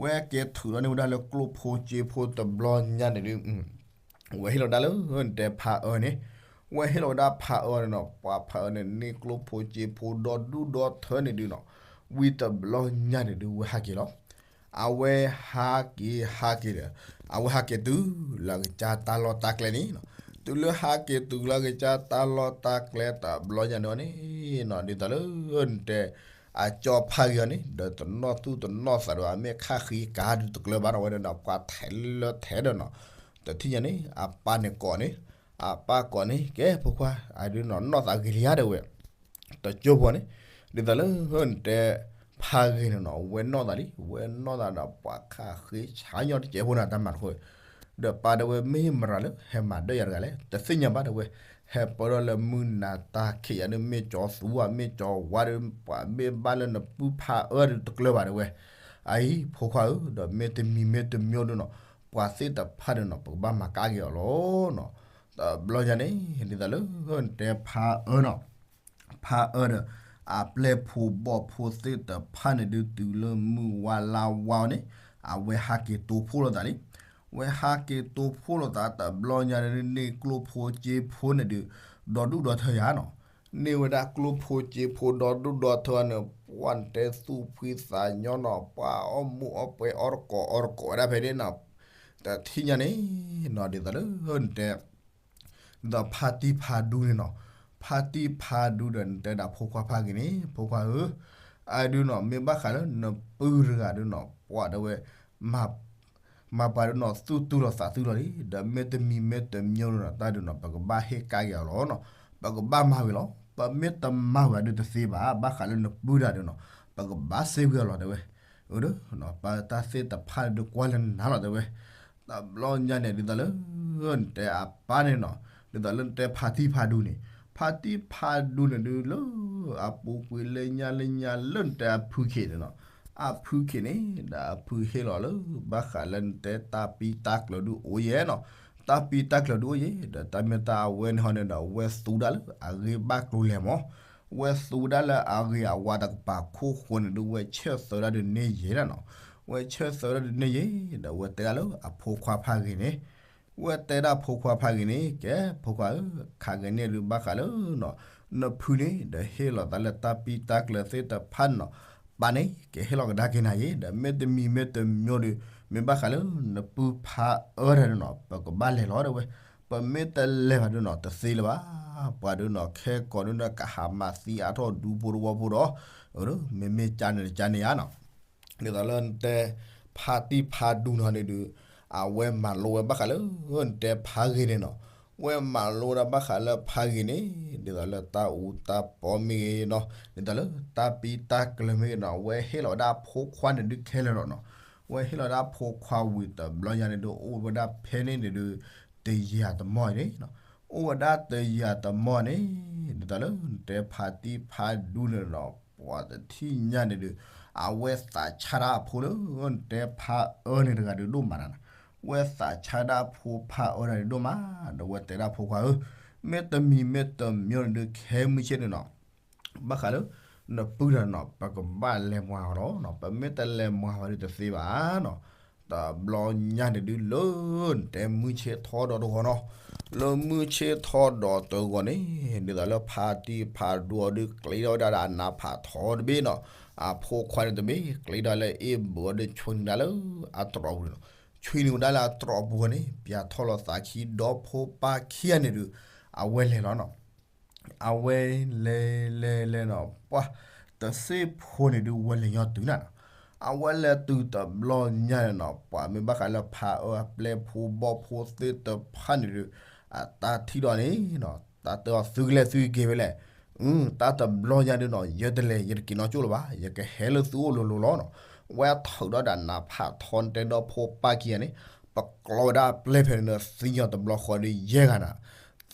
ဝဲက့ၤထုးထီၣ်န့ၢ်ဝဲဒၣ်လၢကျိၣ်ဖိစ့ဖိတဘျီညါန့ၣ်ဒုး ဝဲဟ့ၣ်လီၤဒၣ်လၢ နတဲဖးအၢန့ၣ်, ဝဲဟ့ၣ်လီၤဝဲဒၣ်ဖးအၢန့ၣ်နီၤ, ပှၢ်ဖးအၢန့ၣ် န့ၢ်ကျိၣ်ဖိစ့ဖိဒီဒူၣ်ဒီထၢန့ၣ်ဒုးနီၤ, ဝံၤတဘျီညါန့ၣ်ဒုး ဝဲဟးက့ၤလီၤ, အဝဲဟးက့ၤဟးက့ၤဒီး အဝဲဟးက့ၤတုၤလၢအကစၢ်တၢ်လီၢ်တၢ်ကျဲန့ၣ်နီၤ, တုၤလၢဟးက့ၤတုၤလၢအကစၢ်တၢ်လီၢ်တၢ်ကျဲတဘျီညါန့ၣ်န့ၣ်နီၤ, ဒ်သိးလၢ နတဲ အကၠီဖးဂ့ၤအီၤန့ၣ် ဒီးတနီၣ်သူၣ်တနီၣ်သးဒီး အမ့ၢ်ခါဃံကၤဒုးတကျၢၤဘၣ်နီၤ, ဝဲဒၣ်ဒီးပှၢ်ထဲးလၢထဲးဒီးနီၤ, တထံၣ်ညါန့ၣ် အပၢ်န့ၣ်ကိးန့ၣ်, အပၢ်ကိးန့ၣ် ကဲဖိခွါ အဒုးနီၤ နီၢ်သးဂ့ၤလံဧါတဲဝဲ, တကၠိဖိန့ၣ်, ဒ်သိးလၢ နတဲ ဖးဂ့ၤန့ၣ်နီၤ ဝဲနီၢ်သးလံ, ဝဲနီၢ်သးဒီးပှၤခါဃံဆါညီတစဲးဖိန့ၣ် တၢ်မၤတခီ, ဒီးပၢ်တဲဝဲ မ့ၢ်မရၤလၢ ဟဲမၤဒၢးယၤတဂၤလဲၣ် တသ့ၣ်ညါဘၣ်တဲဝဲ, ဟဲပၢၢ်ထီၣ်လၢမုၢ်နၤတၢ်ခံးယၤန့ၣ် မ့ၢ်ကၠီသူဧါ မ့ၢ်ကၠီဝါဒီး ပှၤမ့ၢ်ဘၣ်လၢနပုၢ်ဖးအၢဒုးတကျၢၤဘၣ်တဲဝဲ, အအံၤ ဖိခွါဧၢ ဒီးမ့ၢ်တမံၤမ့ၢ်တမံၤဒုးနီၤ, ပှၤသ့ၣ်တဖၣ်ဒုးနီၤ ပကဘၣ်မၤကါက့ၤအီၤလီၤနီၤ, တဘျီညါန့ၣ် ဒ်သိးလၢ နတဲဖးအၢနီၤ ဖးအၢဒီး အပျဲၢ်ဖိဘီၣ်ဖိသ့ၣ်တဖၣ်န့ၣ်ဒုး တုၤလၢမုၢ်ဝါလါဝါအီၤန့ၣ် အဝဲဟးက့ၤတိဖှိၣ်လိာ်သးလံ, ဝဲဟးက့ၤတိဖှိၣ်လိာ်သးတဘျီညါန့ၣ် န့ၢ်ကျိၣ်ဖိစ့ဖိန့ၣ်ဒုး ဒီဒူၣ်ဒီထၢယၤနီၤ, န့ၢ်ဝဲဒၣ်ကျိၣ်ဖိစ့ဖိဒီဒူၣ်ဒီထၢန့ၣ် ပှၢ်နတဲသူၣ်ဖှံသးညီနီၤ ပှၢ်အီၣ်မူးအီၣ်ပှဲၤအီၣ်တကိးအီတကိးဝဲဒၣ်ဖဲန့ၣ်နီၤ, တထံၣ်ညါန့ၣ်နီၤ ဒ်သိးလၢနတဲ ဒ်သိးဖါတံၢ်ဖါဒူန့ၣ်နီၤ, ဖါတံၢ်ဖါဒူဒီးနတဲဒၣ်ဖိခွါဖးဂ့ၤန့ၣ် ဖိခွါဧၢ, အဒုနီၤ မ့ၢ်ဘၣ်ဃးလၢနပုၢ်တဂၤဒုနီၤ ပှၤတဲဝဲ မၤပှၤဒုနီၤ သူၣ်တူၢ်လိာ်သးတူၢ်လိာ်လံ, ဒီးမ့တမံၤမ့တမံၤဒုနီၤ တၢ်ဒုနီၤ ပကဘၣ်ဟ့ၣ်ကဒါက့ၤအီၤလီၤနီၤ, ပကဘၣ်မၤဝံၤလီၤ, ပမ့ၢ်တမၤဝံၤဒုတသ့ဘၣ်, ဘၣ်ဃးလၢနပုၢ်တဂၤဒုနီၤ ပကဘၣ်စ့ၢ်ကီးအီၤလီၤ တဲဝဲ. အဒု ပတၢ်သ့ၣ်တဖၣ်ဒုကွၢ်လၢနၤလီၤ တဲဝဲ. တဘျီညါန့ၣ် ဒ်သိးလၢ နတဲအပၢ်န့ၣ်နီၤ, ဒ်သိးလၢနတဲဖါတံၢ်ဖါဒူန့ၣ်, ဖါတံၢ်ဖါဒူန့ၣ်ဒုလၢ အပူၤကွံာ်လၢညါလၢညါလၢနတဲအဖုခ့န့ၣ်နီၤ, အဖုခ့န့ၣ် ဒီးအဖုဟ့ၣ်လီၤလၢ ဘၣ်ဃးလၢနတဲတၢ်ပံတၢ်ကျၢၤဒုအိၣ်ယဲနီၤ, တၢ်ပံတၢ်ကျၢၤဒုအိၣ်ယဲ, ဒီးတၢ်မ့ၢ်တၢ်အဝဲန့ၣ်ဟီန့ၣ်ဒီး ဝဲသူဒၣ်လၢအဂ့ၢ်ဘၣ်ကျိၤလဲၤမး ဝဲသူဒၣ်လၢအဂ့ၤအဝါတကပၤခိၣ်ဃိန့ၣ်ဒု ဝဲဆၢၣ်သၢဒၣ်ဒုန့ၢ်ယဲဒၣ်နီၤ, ဝဲဆၢၣ်သၢဒၣ်ဒုန့ၢ်ယဲ, ဒီးဝဲတဲဒၣ်လၢအဖိခွါဖးဂ့ၤန့ၣ်, ဝဲတဲဒၣ်ဖိခွါဖးဂ့ၤန့ၣ် ကဲ ဖိခွါဧၢ, ခးဂ့ၤန့ၢ်ဒုဘၣ်ဃးလၢနီၤ, နဖုန့ၣ် ဒီးဟ့ၣ်လီၤသးလၢတၢ်ပံတၢ်ကျၢၤသ့ၣ်တဖၣ်န့ၣ်နီၤ, ပၢ်န့ၣ် ကဟ့ၣ်လီၤကဒါက့ၤနၤယဲ, ဒီးမ့တမံၤမ့တမံၤဒု မ့ၢ်ဘၣ်ဃးလၢနပုၢ်ဖးအၢတဂၤဒုနီၤ ပကဘၣ်လဲၤလီၤ တဲဝဲ. ပမ့ၢ်တလဲၤဘၣ်ဒုနီၤ တသ့လၢၤဘၣ်, ပှၤဒုနီၤ ခဲကိာ်ဒုနီၤ ကဟးမၤသံအါထီၣ်ဒူဖိတဝီဖိဒီး, မ့မ့ၢ်ကန့ၣ်တကန့ၣ်ဧါနီၤ, ဒ်သိးလၢနတဲ ဖါတံၢ်ဖါဒူန့ၣ်ဒု, အဝဲမၤလိဝဲဘၣ်ဃးလၢ နတဲဖးဂ့ၤန့ၣ်နီၤ, ဝဲမၤလိဒၣ်ဘၣ်ဃးလၢဖးဂ့ၤန့ၣ်, ဒ်သိးလၢတၢ်အူတၢ်ပီမ့ၢ်ဂ့ၤနီၤ, ဒ်သိးလၢတၢ်ပံတၢ်ကျၢၤမ့ၢ်ဂ့ၤနီၤ ဝဲဟ့ၣ်လီၤဝဲဒၣ်ဖိခွါန့ၣ်ဒုခဲလၢာ်လီၤနီၤ, ဝဲဟ့ၣ်လီၤဒၣ်ဖိခွါဝံၤတဘျီညါန့ၣ်ဒု အိၣ်ဝဲဒၣ်ဖဲန့ၣ်န့ၣ်ဒု တယၤတမီၢ်န့ၣ်, အိၣ်ဝဲဒၣ်တယၤတမီၢ်န့ၣ်, ဒ်သိးလၢနတဲဖါတံၢ်ဖါဒူန့ၣ်နီၤ ပှၤတထံၣ်ညါန့ၣ်ဒု, အဝဲသးဆါဒၣ်အဖိလၢ နတဲဖးအၢန့ၣ်တဂၤဒုဒိၣ်မးနီၤ, ဝဲသးဆါဒၣ်ဖိဖးအၢတဂၤဒုဒိၣ်မး, ဒီးဝဲတဲဒၣ်ဖိခွါဧၢ, မ့တမံၤမ့တမံၤန့ၣ်ဒု ခဲမုၢ်ဆ့ၣ်န့ၣ်နီၤ ဘၣ်ဃးလၢ နပုၢ်တဂၤနီၤ ပကဘၣ်လဲၤမၤအီၤလီၤ, ပမ့ၢ်တလဲၤမၤဝဲဒုတသ့ဘၣ်နီၤ, တဘျီညါန့ၣ်ဒုလၢ နတဲမုၢ်ဆ့ၣ်ထီၣ်ဒီးတဂီၤနီၤ, လၢမုၢ်ဆ့ၣ်ထီၣ်ဒီးတဂီၤန့ၣ်, ဒ်သိးလၢဖါတံၢ်ဖးဒူအီၤဒုကျ့ထီၣ်ဝဲဒၣ်ဒီးအနးဖးထီတဘ့ၣ်နီၤ, အဖိခွါန့ၣ်တဘ့ၣ် ကျ့ထီၣ်လၢအ့ၣ်ဘုးအီၤဒုဆွံနုာ်ဒၣ်လၢ အတြီၤပူၤန့ၣ်နီၤ, ဆွံနုာ်ဝဲဒၣ်လၢအတြီၤပူၤန့ၣ် ပၠးထီၣ်လီၤသးခံဒီဖိပၢ်ခံဂၤန့ၣ်ဒု, အဝဲလဲၤလီၤနီၤ အဝဲလဲၤလဲၤလဲၤနီၤ ပှၤ တစ့ၢ်ဖိန့ၣ်ဒု ဝဲလဲၤညီတုၤနၤနီၤ, အဝဲလဲၤတုၤတဘျီညါန့ၣ်နီၤ ပှၤမ့ၢ်ဘၣ်ဃးလၢဖးအၢအပျဲၢ်ဖိဘီၣ်ဖိသ့ၣ်တဖၣ်န့ၣ်ဒု, အတၢ်ထံၣ်ဒီးန့ၣ်နီၤ တၢ်တဲအီၤသုကလဲၤသုက့ၤဖဲလဲၣ်, တၢ်တဘျီညါဒုနီၤ ယတလဲၤ ယတက့ၤနီၣ်ကၠိၣ်လၢၤဘၣ် ယကဟဲလၢသုအိၣ်လိၤလိၤလီၤနီၤ, ဝဲထုးဒီးဒၣ်နးဖးထီတဲဒီဖိပၢ်ခံဂၤန့ၣ်, ပကျီဝဲဒၣ်အပျဲၢ်ဖဲန့ၣ်ဒီး သံညီၤတဘျီဃီဒီးယဲၢ်ဂၤနၤ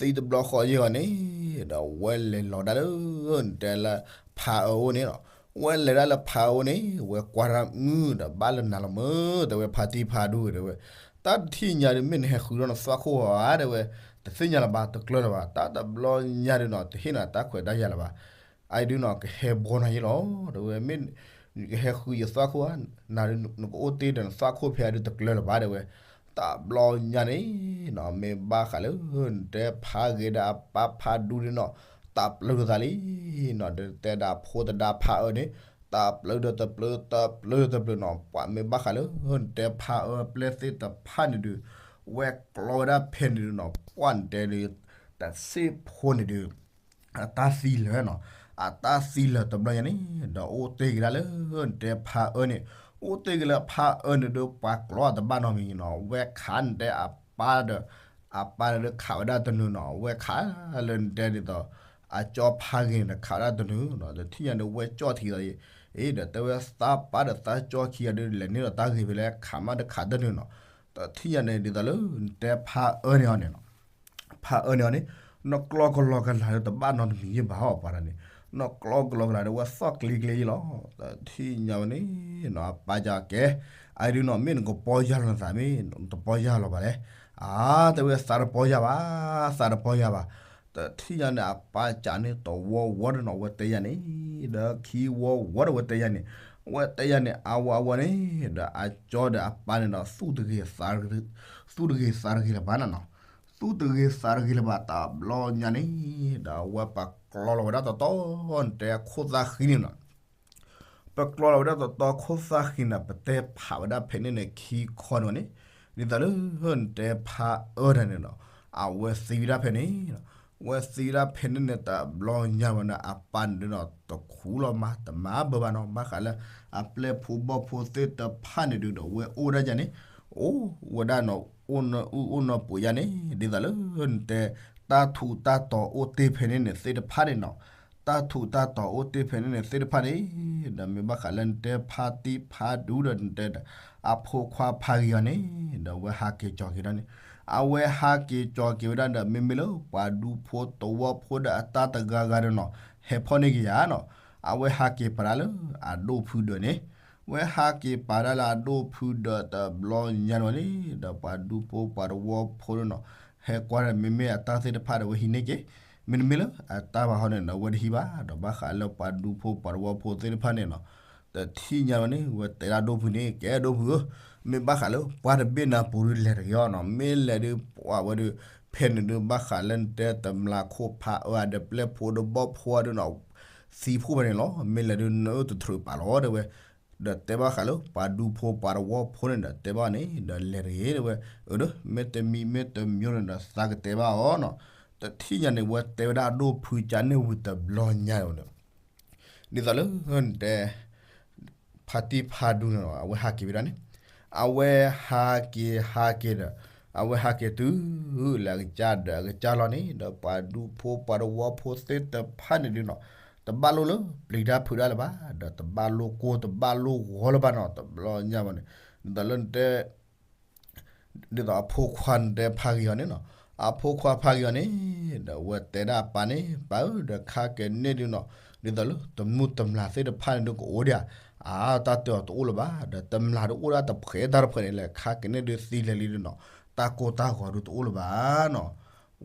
သံတဘျီဃီယဲၢ်ဂၤန့ၣ်, ဒီးဝဲလဲၤလီၤဒၣ်လၢ နတဲလၢ ဖးအၢအိၣ်န့ၣ်လီၤ, ဝဲလဲၤဒၣ်လၢဖးအၢအိၣ်န့ၣ် ဝဲကွၢ်တၢ်မုာ်ဒီးဘၣ်လၢနၤလီၤမၢ် တဲဝဲဖါတံၢ်ဖးဒူဝဲတဲဝဲ, တၢ်တထံၣ်ညါဒုးမ့ၢ်နဟဲဃုာ်ဒီးနသွၣ်ခိၣ်ဧါ တဲဝဲ, တသ့ၣ်ညါလၢၤဘၣ် တကျၢၤလၢၤဘၣ် တၢ်တဘျီညါဒုးနီၤ တဟ့ၣ်နၤတၢ်ခွဲးတၢ်ယာ်လၢၤဘၣ် အအံၤဒုးနီၤ ကဟဲဘှီနၤယဲလီၤ တဲဝဲ, မ့ၢ်နကဟဲဃုယသွၣ်ခိၣ်ဧါ, နကအိၣ်တ့ၢ်ဒီးနသွၣ်ခိၣ်ဖဲအံၤဒုးတကျၢၤလၢၤဘၣ် တဲဝဲ, တဘျီညါန့ၣ်နီၤ မ့ၢ်ဘၣ်ဃးလၢ နတဲဖးဂ့ၤဒီးအပၢ်ဖးဒူန့ၣ်နီၤ တၢ်ပျုၢ်တသးလံနီၤ တဲဒၣ်ဖိသဒါဖးအၢန့ၣ် တၢ်ပျုၢ်ဒီးတပျုၢ် တၢ်ပျုၢ်ဒီးတပျုၢ်နီၤ ပှၤမ့ၢ်ဘၣ်ဃးလၢ နတဲဖးအၢအပျဲၢ်သ့ၣ်တဖၣ်န့ၣ်ဒုး ဝဲကျီဝဲဒၣ်ဖဲန့ၣ်ဒုးနီၤ ပှၤနတဲဒုး တၢ်စ့ၢ်ဖိန့ၣ်ဒုး အတၢ်သံလၢာ်နီၤ အတၢ်သံလၢာ်တဘျီညါန့ၣ် ဒီးအိၣ်တ့ၢ်က့ၤဒၣ်လၢ နတဲဖးအၢန့ၣ် အိၣ်တ့ၢ်က့ၤလၢဖးအၢန့ၣ်ဒုး ပှၤကျီအတဘၣ်နီတမံၤနီၤ ဝဲခးနတဲအပၢ်ဒီး အပၢ်န့ၣ်ဒုးခးဝဲဒၣ်တနုာ်နီၤ ဝဲခးလၢနတဲဒ်သိး အကၠီဖးဂ့ၤန့ၣ်ဒီးခးဝဲဒၣ်တနုာ်နီၤ တထံၣ်ညါန့ၣ် ဝဲကၠီထံးဒီး အ့ ဒီးတဲဝဲသးပၢ်ဒီးသးကၠီခံဂၤဒုး လဲၤန့ၢ်ဒီးတၢ်ဂ့ၤဖဲလဲၣ် ခးမးတခးတနုာ်နီၤ တထံၣ်ညါန့ၣ် ဒ်သိးလၢ နတဲဖးအၢန့ၣ်အီၤန့ၣ်နီၤ ဖးအၢန့ၣ်အီၤန့ၣ် နကျီကလီကလၤဒီးတဘၣ်နီတမံၤယ့ၢ်ဘၣ်ဟီပှၤတၢ်န့ၣ် နကျီကလီကလၤဒီးဝဲသီၣ်ကျ့ကျ့ယ့ၢ်လီၤ တထံၣ်ညါဝဲန့ၣ်နီၤ အပၢ်ကၠီကဲ အအံၤဒုးနီၤ မ့ၢ်နကပီၢ်ယၢ်လီၤနသး မ့ၢ်နတပီၢ်ယၢ်လီၤဘၣ်လဲၣ် အါ တဲဝဲသးတပီၢ်ယၢ်ဘၣ် သးတပီၢ်ယၢ်ဘၣ် တထံၣ်ညါန့ၣ် အပၢ်ကၠီန့ၣ် တဝီဝီဒီးနီၤ ဝဲတဲယၤန့ၣ် ဒီးခံဝီဝီဒီးဝဲတဲယၤန့ၣ် ဝဲတဲယၤန့ၣ် အဝဲအဝဲန့ၣ် ဒီးအကၠီဒီးအပၢ်န့ၣ်ဒီး သူၣ်တဂ့ၤသးတဂ့ၤလၢၤဘၣ်နၤနီၤ သူၣ်တဂ့ၤသးတဂ့ၤလၢၤဘၣ် တဘျီညါန့ၣ် ဒီးအဝဲပကျီလီၤဝဲဒၣ်တတီ နတဲအခိၣ်သၣ်ဃံန့ၣ်နီၤ ပကျီလီၤဝဲဒၣ်တတီခိၣ်သၣ်ဃံန့ၣ် ပတဲဖးဝဲဒၣ်ဖဲန့ၣ်န့ၣ် ခံခီန့ၣ်န့ၣ် ဒ်သိးလၢနတဲဖးအၢတၢ်န့ၣ်နီၤ, အဝဲသံဝဲဒၣ်ဖဲန့ၣ်, ဝဲသံဝဲဒၣ်ဖဲန့ၣ်န့ၣ် တဘျီညါဝဲန့ၣ် အပၢ်န့ၣ်ဒုးနီၤ တခူၣ်လီၤမး တမၤဘၢဘၣ်နီၤ, ဘၣ်ဃးလၢ အပျဲၢ်ဖိဘီၣ်ဖိသ့ၣ်တဖၣ်န့ၣ်ဒုးဒီး ဝဲအိၣ်ဒၣ်ယၤန့ၣ်, အိၣ်ဝဲဒၣ်နီၤ အိၣ်နၢအုၣ်အိၣ်နၢပှဲၤယၤန့ၣ် ဒ်သိးလၢနတဲ တၢ်ထူးတၢ်တီၤအိၣ်တ့ၢ်ဖဲန့ၣ်န့ၣ်သ့ၣ်တဖၣ်န့ၣ်နီၤ, တၢ်ထူးတၢ်တီၤအိၣ်တ့ၢ်ဖဲန့ၣ်န့ၣ်သ့ၣ်တဖၣ်န့ၣ်, ဒီးမ့ၢ်ဘၣ်ဃးလၢနတဲဖါတံၢ်ဖါဒူဒီးနတဲဒီး အဖိခွါဖးဂ့ၤအီၤန့ၣ်, ဒီးအဝဲဟးက့ၤကၠီၤက့ၤဒၣ်န့ၣ်, အဝဲဟးက့ၤကၠီၤက့ၤဝဲဒၣ်ဒီး မ့မ့ၢ်လၢပှၤဒူဖိတဝီဖိဒီးအတၢ်တဂၤဂၤဒီးနီၤ ဟဲဖီၣ်န့ၢ်က့ၤယၤနီၤ, အဝဲဟးက့ၤပာ်ဒၣ်လၢအဒိၣ်ဖုဒၢးန့ၣ်, ဝဲဟးက့ၤပာ်ဒၣ်လၢအဒိၣ်ဖုဒၢးတဘျီညါန့ၣ်န့ၣ်, ဒီးပှၤဒူဖိပှၤတဝီဖိန့ၣ်နီၤ ဟဲကွၢ်ဒီး မ့မ့ၢ်အတၢ်သ့ၣ်တဖၣ်ဒီးဝဲဟံးန့ၢ်က့ၤ, မ့တမ့ၢ်လၢအတၢ်ဘၣ်ဟီန့ၣ်ဒီး ဝဲတဟံးဘၣ်, ဒီးဘၣ်ဃးလၢပှၤဒူဖိပှၤတဝီဖိသ့ၣ်တဖၣ်န့ၣ်နီၤ, တထံၣ်ညါဝဲန့ၣ် ဝဲတဲဒၣ်ဒိၣ်ဖုန့ၣ် ကဲဒိၣ်ဖုဧၢ, မ့ၢ်ဘၣ်ဃးလၢပှၤတဘ့ၣ်နၤပူၤဒုးလဲၤတဂ့ၤအီၤနီၤ, မ့ၢ်လဲၤဒုးပှၤဝဲဒုး ဖဲန့ၣ်ဒုးဘၣ်ဃးလၢနတဲတမျးခိၣ်ဖးအၢအဒီးပျဲၢ်ဖိဒီးဘီၣ်ဖိအီၤဒုးနီၤ သံဖှိၣ်ဖဲန့ၣ်လီၤ, မ့ၢ်လဲၤဒုးနအၢတထြၢးပာ်လီၤတဲဝဲ, ဒီးတဲဘၣ်ဃးလၢပှၤဒူဖိပှၤတဝီဖိန့ၣ်ဒီး တဲဘၣ်န့ၣ်ဒီးလဲၤတဂ့ၤတဲဝဲ, အၢ မ့တမံၤမ့တမံၤန့ၣ်ဒီးသးကတဲဘၣ်အီၤနီၤ, တထံၣ်ညါန့ၣ် ဝဲတဲဝဲဒၣ်အဒိၣ်ဖုကၢန့ၢ်ဝံၤတဘျီညါန့ၣ် ဒ်သိးလၢနတဲ ဖါတံၢ်ဖါဒူန့ၣ်နီၤ အဝဲဟးက့ၤဝဲဒၣ်န့ၣ်, အဝဲဟးက့ၤဟးက့ၤဒီး အဝဲဟးက့ၤတုၤလၢအကစၢ်ဒီးအကစၢ်လီၤန့ၣ် ဒီးပှၤဒူဖိပှၤတဝီဖိသ့ၣ်တဖၣ်န့ၣ်ဒုးနီၤ တဘၣ်လိၣ်လၢပျံၤတၢ်ဖုးတၢ်လၢၤဘၣ်, ဒီးတဘၣ်လိၣ်ကိၢ်တဘၣ်လိၣ်ဂီၤလၢၤဘၣ်နီၤ တဘျီညါဘၣ်န့ၣ်, ဒ်သိးလၢနတဲ ဒ်သိးအဖိခွါနတဲဖးဂ့ၤအီၤန့ၣ်နီၤ, အဖိခွါဖးဂ့ၤအီၤန့ၣ် ဒီးဝဲတဲဒၣ်အပၢ်န့ၣ် ပၢ်ဧၢ ဒီးခါကဲန့ၣ်ဒုးနီၤ ဒ်သိးလၢတမုၢ်တမျးသ့ၣ်တဖၣ်န့ၣ်ဒုးကအိၣ်ဒံးဧါ, အါတၢ်တၢ်အီၤတအိၣ်လၢၤဘၣ်, ဒီးတမျးဒုးအိၣ်ဒၣ်တဖှဲးတၢ်တဖှဲးန့ၣ်လဲၣ်, ခါကဲန့ၣ်ဒုးသံလဲၤလံဒုးနီၤ တၢ်ကိၢ်တၢ်ဂီၤဒုးတအိၣ်လၢၤဘၣ်နီၤ,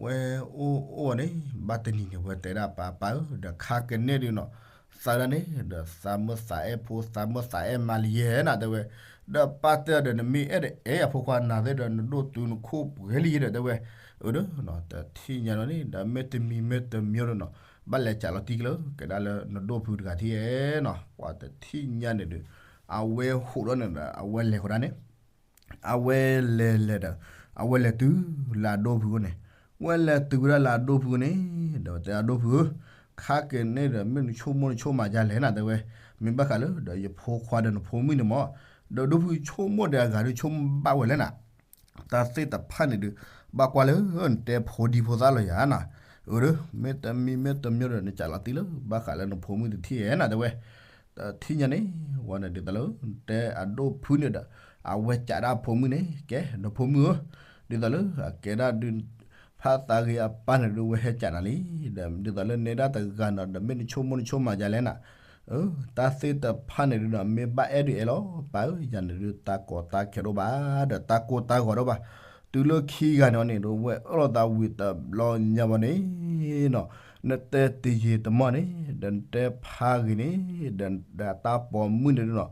ဝဲအိၣ်အိၣ်န့ၣ် ဘၣ်တနံၤန့ၣ် ဝဲတဲဒၣ်ပၢ် ပၢ်ဧၢ ဒီးခါကဲန့ၣ်ဒုးနီၤ သးဒၣ်န့ၣ် ဒီးသးမုၢ်သးအဲၣ်ဖိ သးမုၢ်သးအဲၣ်မါလံယဲၢ်နၤတဲဝဲ, ဒီးပၢ်တဲဒီး နမ့ၢ်အဲၣ်ဒိးအဲၣ်အဖိခွါနၤသ့ၣ်ဒီး နဒိၣ်တုၤနခိၣ်ပှဲၤလံယဲၢ်ဒီးတဲဝဲ, အၢ ဒီးတထံၣ်ညါလီၤန့ၣ် ဒီးမ့တမံၤမ့တမံၤဒီးနီၤ ဘၣ်လဲၤစးလီၤတံၢ်ကလၢၤ ကဒါလၢနဒိၣ်ဖုတဂၤထံၣ်နီၤ, ပှၤတထံၣ်ညါန့ၣ်ဒီး အဝဲဟိးဒီးန့ၣ်ဒီး အဝဲလဲၤဃီၤဒၣ်န့ၣ် အဝဲလဲၤလဲၤဒီး အဝဲလဲၤတုၤလၢအဒိၣ်ဖုန့ၣ်, ဝဲလဲၤတုၤဝဲဒၣ်လၢအဒိၣ်ဖုန့ၣ် ဒီးတဲအဒိၣ်ဖုဧၢ, ခါကဲန့ၣ်ဒီး မ့ၢ်နဆိကမိၣ်နဆိကမးဒ်လဲၣ်နၤတဲဝဲ, မ့ၢ်ဘၣ်ဃးလၢဒီးယဖိခွါဒီးနဖိမုၣ်န့ၣ်မး, ဒီးဒိၣ်ဖုဆိကမိၣ်ဒီးအဂၤဒုးဆိကမိၣ်ဘၣ်ဝဲလဲၣ်နၤ တၢ်သ့ၣ်တဖၣ်န့ၣ်ဒုး ဘၣ်ကွၢ်လၢနတဲဖိဒံဖိသၣ်လီၤယၤနၤ, အၢ ဒီး မ့တမံၤမ့တမံၤဒီး နစးလီၤတံၢ်လၢ ဘၣ်ဃးလၢနဖိမုၣ်တထံၣ်ဧဲနၤတဲဝဲ, တထံၣ်ညါန့ၣ် ဝဲန့ၣ်ဒ်သိးလၢ နတဲအဒိၣ်ဖုန့ၣ်ဒီး အဝဲစးဒၣ်အဖိမုၣ်န့ၣ် ကဲ နဖိမုၣ်ဧၢ, ဒ်သိးလၢအကဲဒၣ်ဒုး ဖါသးဂ့ၤအပၢ်န့ၣ်ဒုး ဝဲဟဲစးနၤလံ, ဒီးဒ်သိးလၢနဲဒၣ်တဂၤနီၤ ဒီးမ့ၢ်နဆိကမိၣ်နဆိကမးဒ်လဲၣ်နၤ တၢ်သ့ၣ်တဖၣ်န့ၣ်ဒုးဒီး မ့ၢ်ဘၣ်အဲၣ်ဒုးအဲၣ်လီၤ ပၢ်ဧၢ, ယၤန့ၣ်ဒုး တၢ်ကီတၢ်ခဲတအိၣ်ဘၣ် ဒီးတၢ်ကိၢ်တၢ်ဂီၤတအိၣ်ဘၣ်, တုၤလၢခံဂၤန့ၣ်န့ၣ်ဒီး ဝဲအၢၣ်လီၤသးဝံၤတဘျီညါဘၣ်န့ၣ်နီၤ, နတဲတယံာ်တမီၢ်န့ၣ် ဒီးနတဲဖးဂ့ၤန့ၣ် ဒီးတၢ်ပိာ်မုၣ်န့ၣ်ဒုးနီၤ,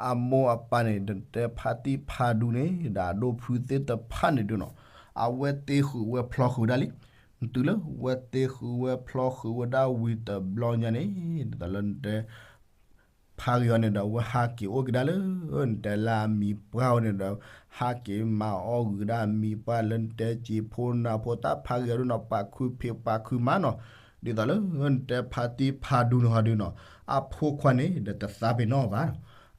အမိၢ်အပၢ်န့ၣ် ဒီးနတဲဖါတံၢ်ဖးဒူန့ၣ် ဒီးအဒိၣ်ဖုသ့ၣ်တဖၣ်န့ၣ်ဒုးနီၤ, အဝဲတ့ဃုာ်ဝဲဖျီဃုာ်ဝဲဒၣ်လံ တုၤလၢဝဲတ့ဃုာ်ဝဲဖျီဃုာ်ဝဲဒၣ်ဝံၤတဘျီညါန့ၣ် ဒ်သိးလၢနတဲ ဖးဂ့ၤအီၤန့ၣ်ဒီး ဝဲဟးက့ၤအိၣ်ကဒါလၢ နတဲလၢအမံၤပှၢ်အီၤန့ၣ်ဒီး ဟးက့ၤမၤအီၣ်ဂုာ်ကဒါအမံၤပှၢ်လၢနတဲစံးဖိနၢ်ဖိတၢ်ဖးဂ့ၤအီၤဒုးနီၤ ပာ်ခုဖံးပာ်ခုမၤနီၤ, ဒ်သိးလၢနတဲဖါတံၢ်ဖးဒူန့ၣ်ဟီဒုးနီၤ အဖိခွါန့ၣ်ဒီးတသးပ့ၤနီၣ်ဘၣ်နီၤ,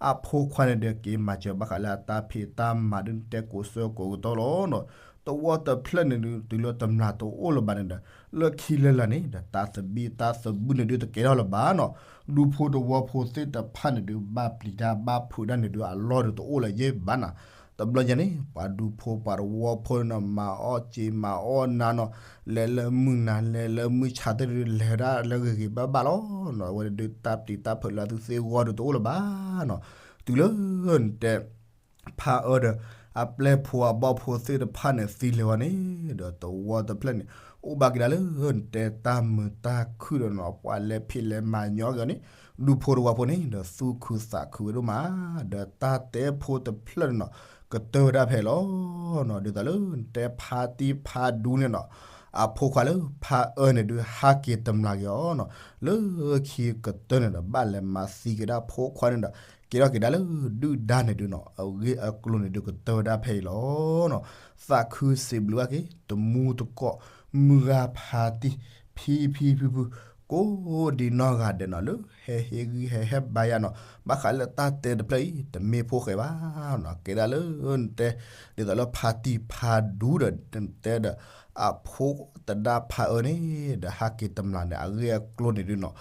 အဖိခွါန့ၣ်ဒီးက့ၤမၤစၢၤဘၣ်ဃးလၢအတၢ်ဖံးတၢ်မၤဒုး နတဲကိးဆၢကိးကတီၢ်လီၤနီၤ, တဝီတဖျၢၣ်န့ၣ်ဒုး တုၤလၢတမျးတအိၣ်လၢၤဘၣ်န့ၣ်ဒီး လၢခံလၢလာ်န့ၣ်ဒီး တၢ်သဘံၣ်တၢ်သဘုၣ်န့ၣ်ဒုးတကဲထီၣ်လၢၤဘၣ်နီၤ, ဒူဖိတဝီဖိသ့ၣ်တဖၣ်န့ၣ်ဒုး ဘၣ်ပျံၤတၢ်ဘၣ်ဖုးတၢ်န့ၣ်ဒုး အလီၢ်ဒုးတအိၣ်လၢၤယဲၢ်ဘၣ်နီၤ, တဘျီညါန့ၣ် ပှၤဒူဖိပှၤတဝီဖိန့ၣ်နီၤ မၤအီၣ်စ့မၤအီၣ်နၤနီၤ, လဲၤလၢမုၢ်နၤ လဲၤလၢမုၢ်ဆါသ့ၣ်ဒုး လဲၤဒၣ်လၢဂ့ၤဂ့ၤဘၣ်ဘၣ်လီၤနီၤ, အဝဲဒုးတၢ်ပျံၤတၢ်ဖုးလၢသုသ့ၣ်ဂီၢ်ဒုးတအိၣ်လၢၤဘၣ်နီၤ, တုၤလၢနတဲ ဖးအၢဒီး အပျဲၢ်ဖိအဘီၣ်ဖိသ့ၣ်တဖၣ်န့ၣ် သံလဲၤဝဲန့ၣ် ဒီးတဝီတဖျၢၣ်န့ၣ် အိၣ်ဘၣ်က့ၤဒၣ်လၢနတဲတၢ်မုာ်တၢ်ခုၣ်ဒီးနီၤ ပှၤလဲၤဖံးလဲၤမၤညီက့ၤအီၤန့ၣ် ဒူဖိတဝီဖိန့ၣ်ဒီး သူၣ်ခုသးခုဝဲဒိၣ်မး ဒီးတၢ်တဲဖိတဖျၢၣ်န့ၣ်နီၤ ကတၢၢ်ဝဲဒၣ်ဖဲလီၤနီၤ, ဒ်သိးလၢနတဲဖါတံၢ်ဖးဒူန့ၣ်နီၤ အဖိခွါလၢဖးအၢန့ၣ်ဒုး ဟးက့ၤတမျးက့ၤအီၤနီၤ, လၢခံကတၢၢ်န့ၣ်ဒီး ဘၣ်လဲၤမၤသံက့ၤဒၣ်ဖိခွါန့ၣ်ဒီး ကဲထီၣ်က့ၤဒၣ်လၢဒုၣ်ဒါန့ၣ်ဒုးနီၤ အဂ့ၢ်အကျိၤန့ၣ်ဒုးကတၢၢ်ဝဲဒၣ်ဖဲအံၤလီၤနီၤ. သးခုစံးဘျုးဘၣ်က့ၤ တမူတကိး မုၢ်ဂၤဖါတံၢ် ဖံဖံဖုဖု ကိးဒံနီၢ်ဂၤဒဲးနီၤ လၢဟဲဟ့ၣ်ဂံၢ်ဟဲဟ့ၣ်ဘါယၤနီၤ ဘၣ်ဃးလၢတၢ်တဲတဖျၢၣ်အံၤ တမ့ၢ်ဖိၣ်ဃဲဘၣ်နီၤ. ကဲဒၣ်လၢနတဲ ဒ်သိးလၢဖါတံၢ်ဖါဒူဒီး နတဲဒီး အဖိတဒါဖါအၢန့ၣ် ဒီးဟးက့ၤတမျၢ်န့ၣ် အဂ့ၢ်အကျိၤန့ၣ်ဒုးနီၤ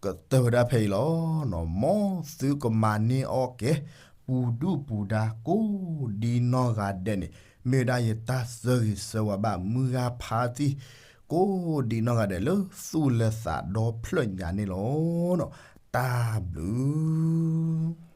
ကတၢၢ်ဝဲဒၣ်ဖဲအံၤလီၤနီၤ. မ်သုကမၤန့ၢ်အီၣ်က့ၤ ပူၤဒုၣ်ပူၤဒါ ကိးဒံနီၢ်ဂၤဒဲးန့ၣ် မ့ၢ်ဝဲဒၣ်ယတၢ်ဆၢဂ့ၤဆၢဝါဘၣ် မုၢ်ဂၤဖါတံၢ် ကိးဒံနီၢ်ဂၤဒဲး လၢသူၣ်လၢသးဒီဖျၢၣ်ညါန့ၣ်လီၤနီၤ. တၢ်ဘျုး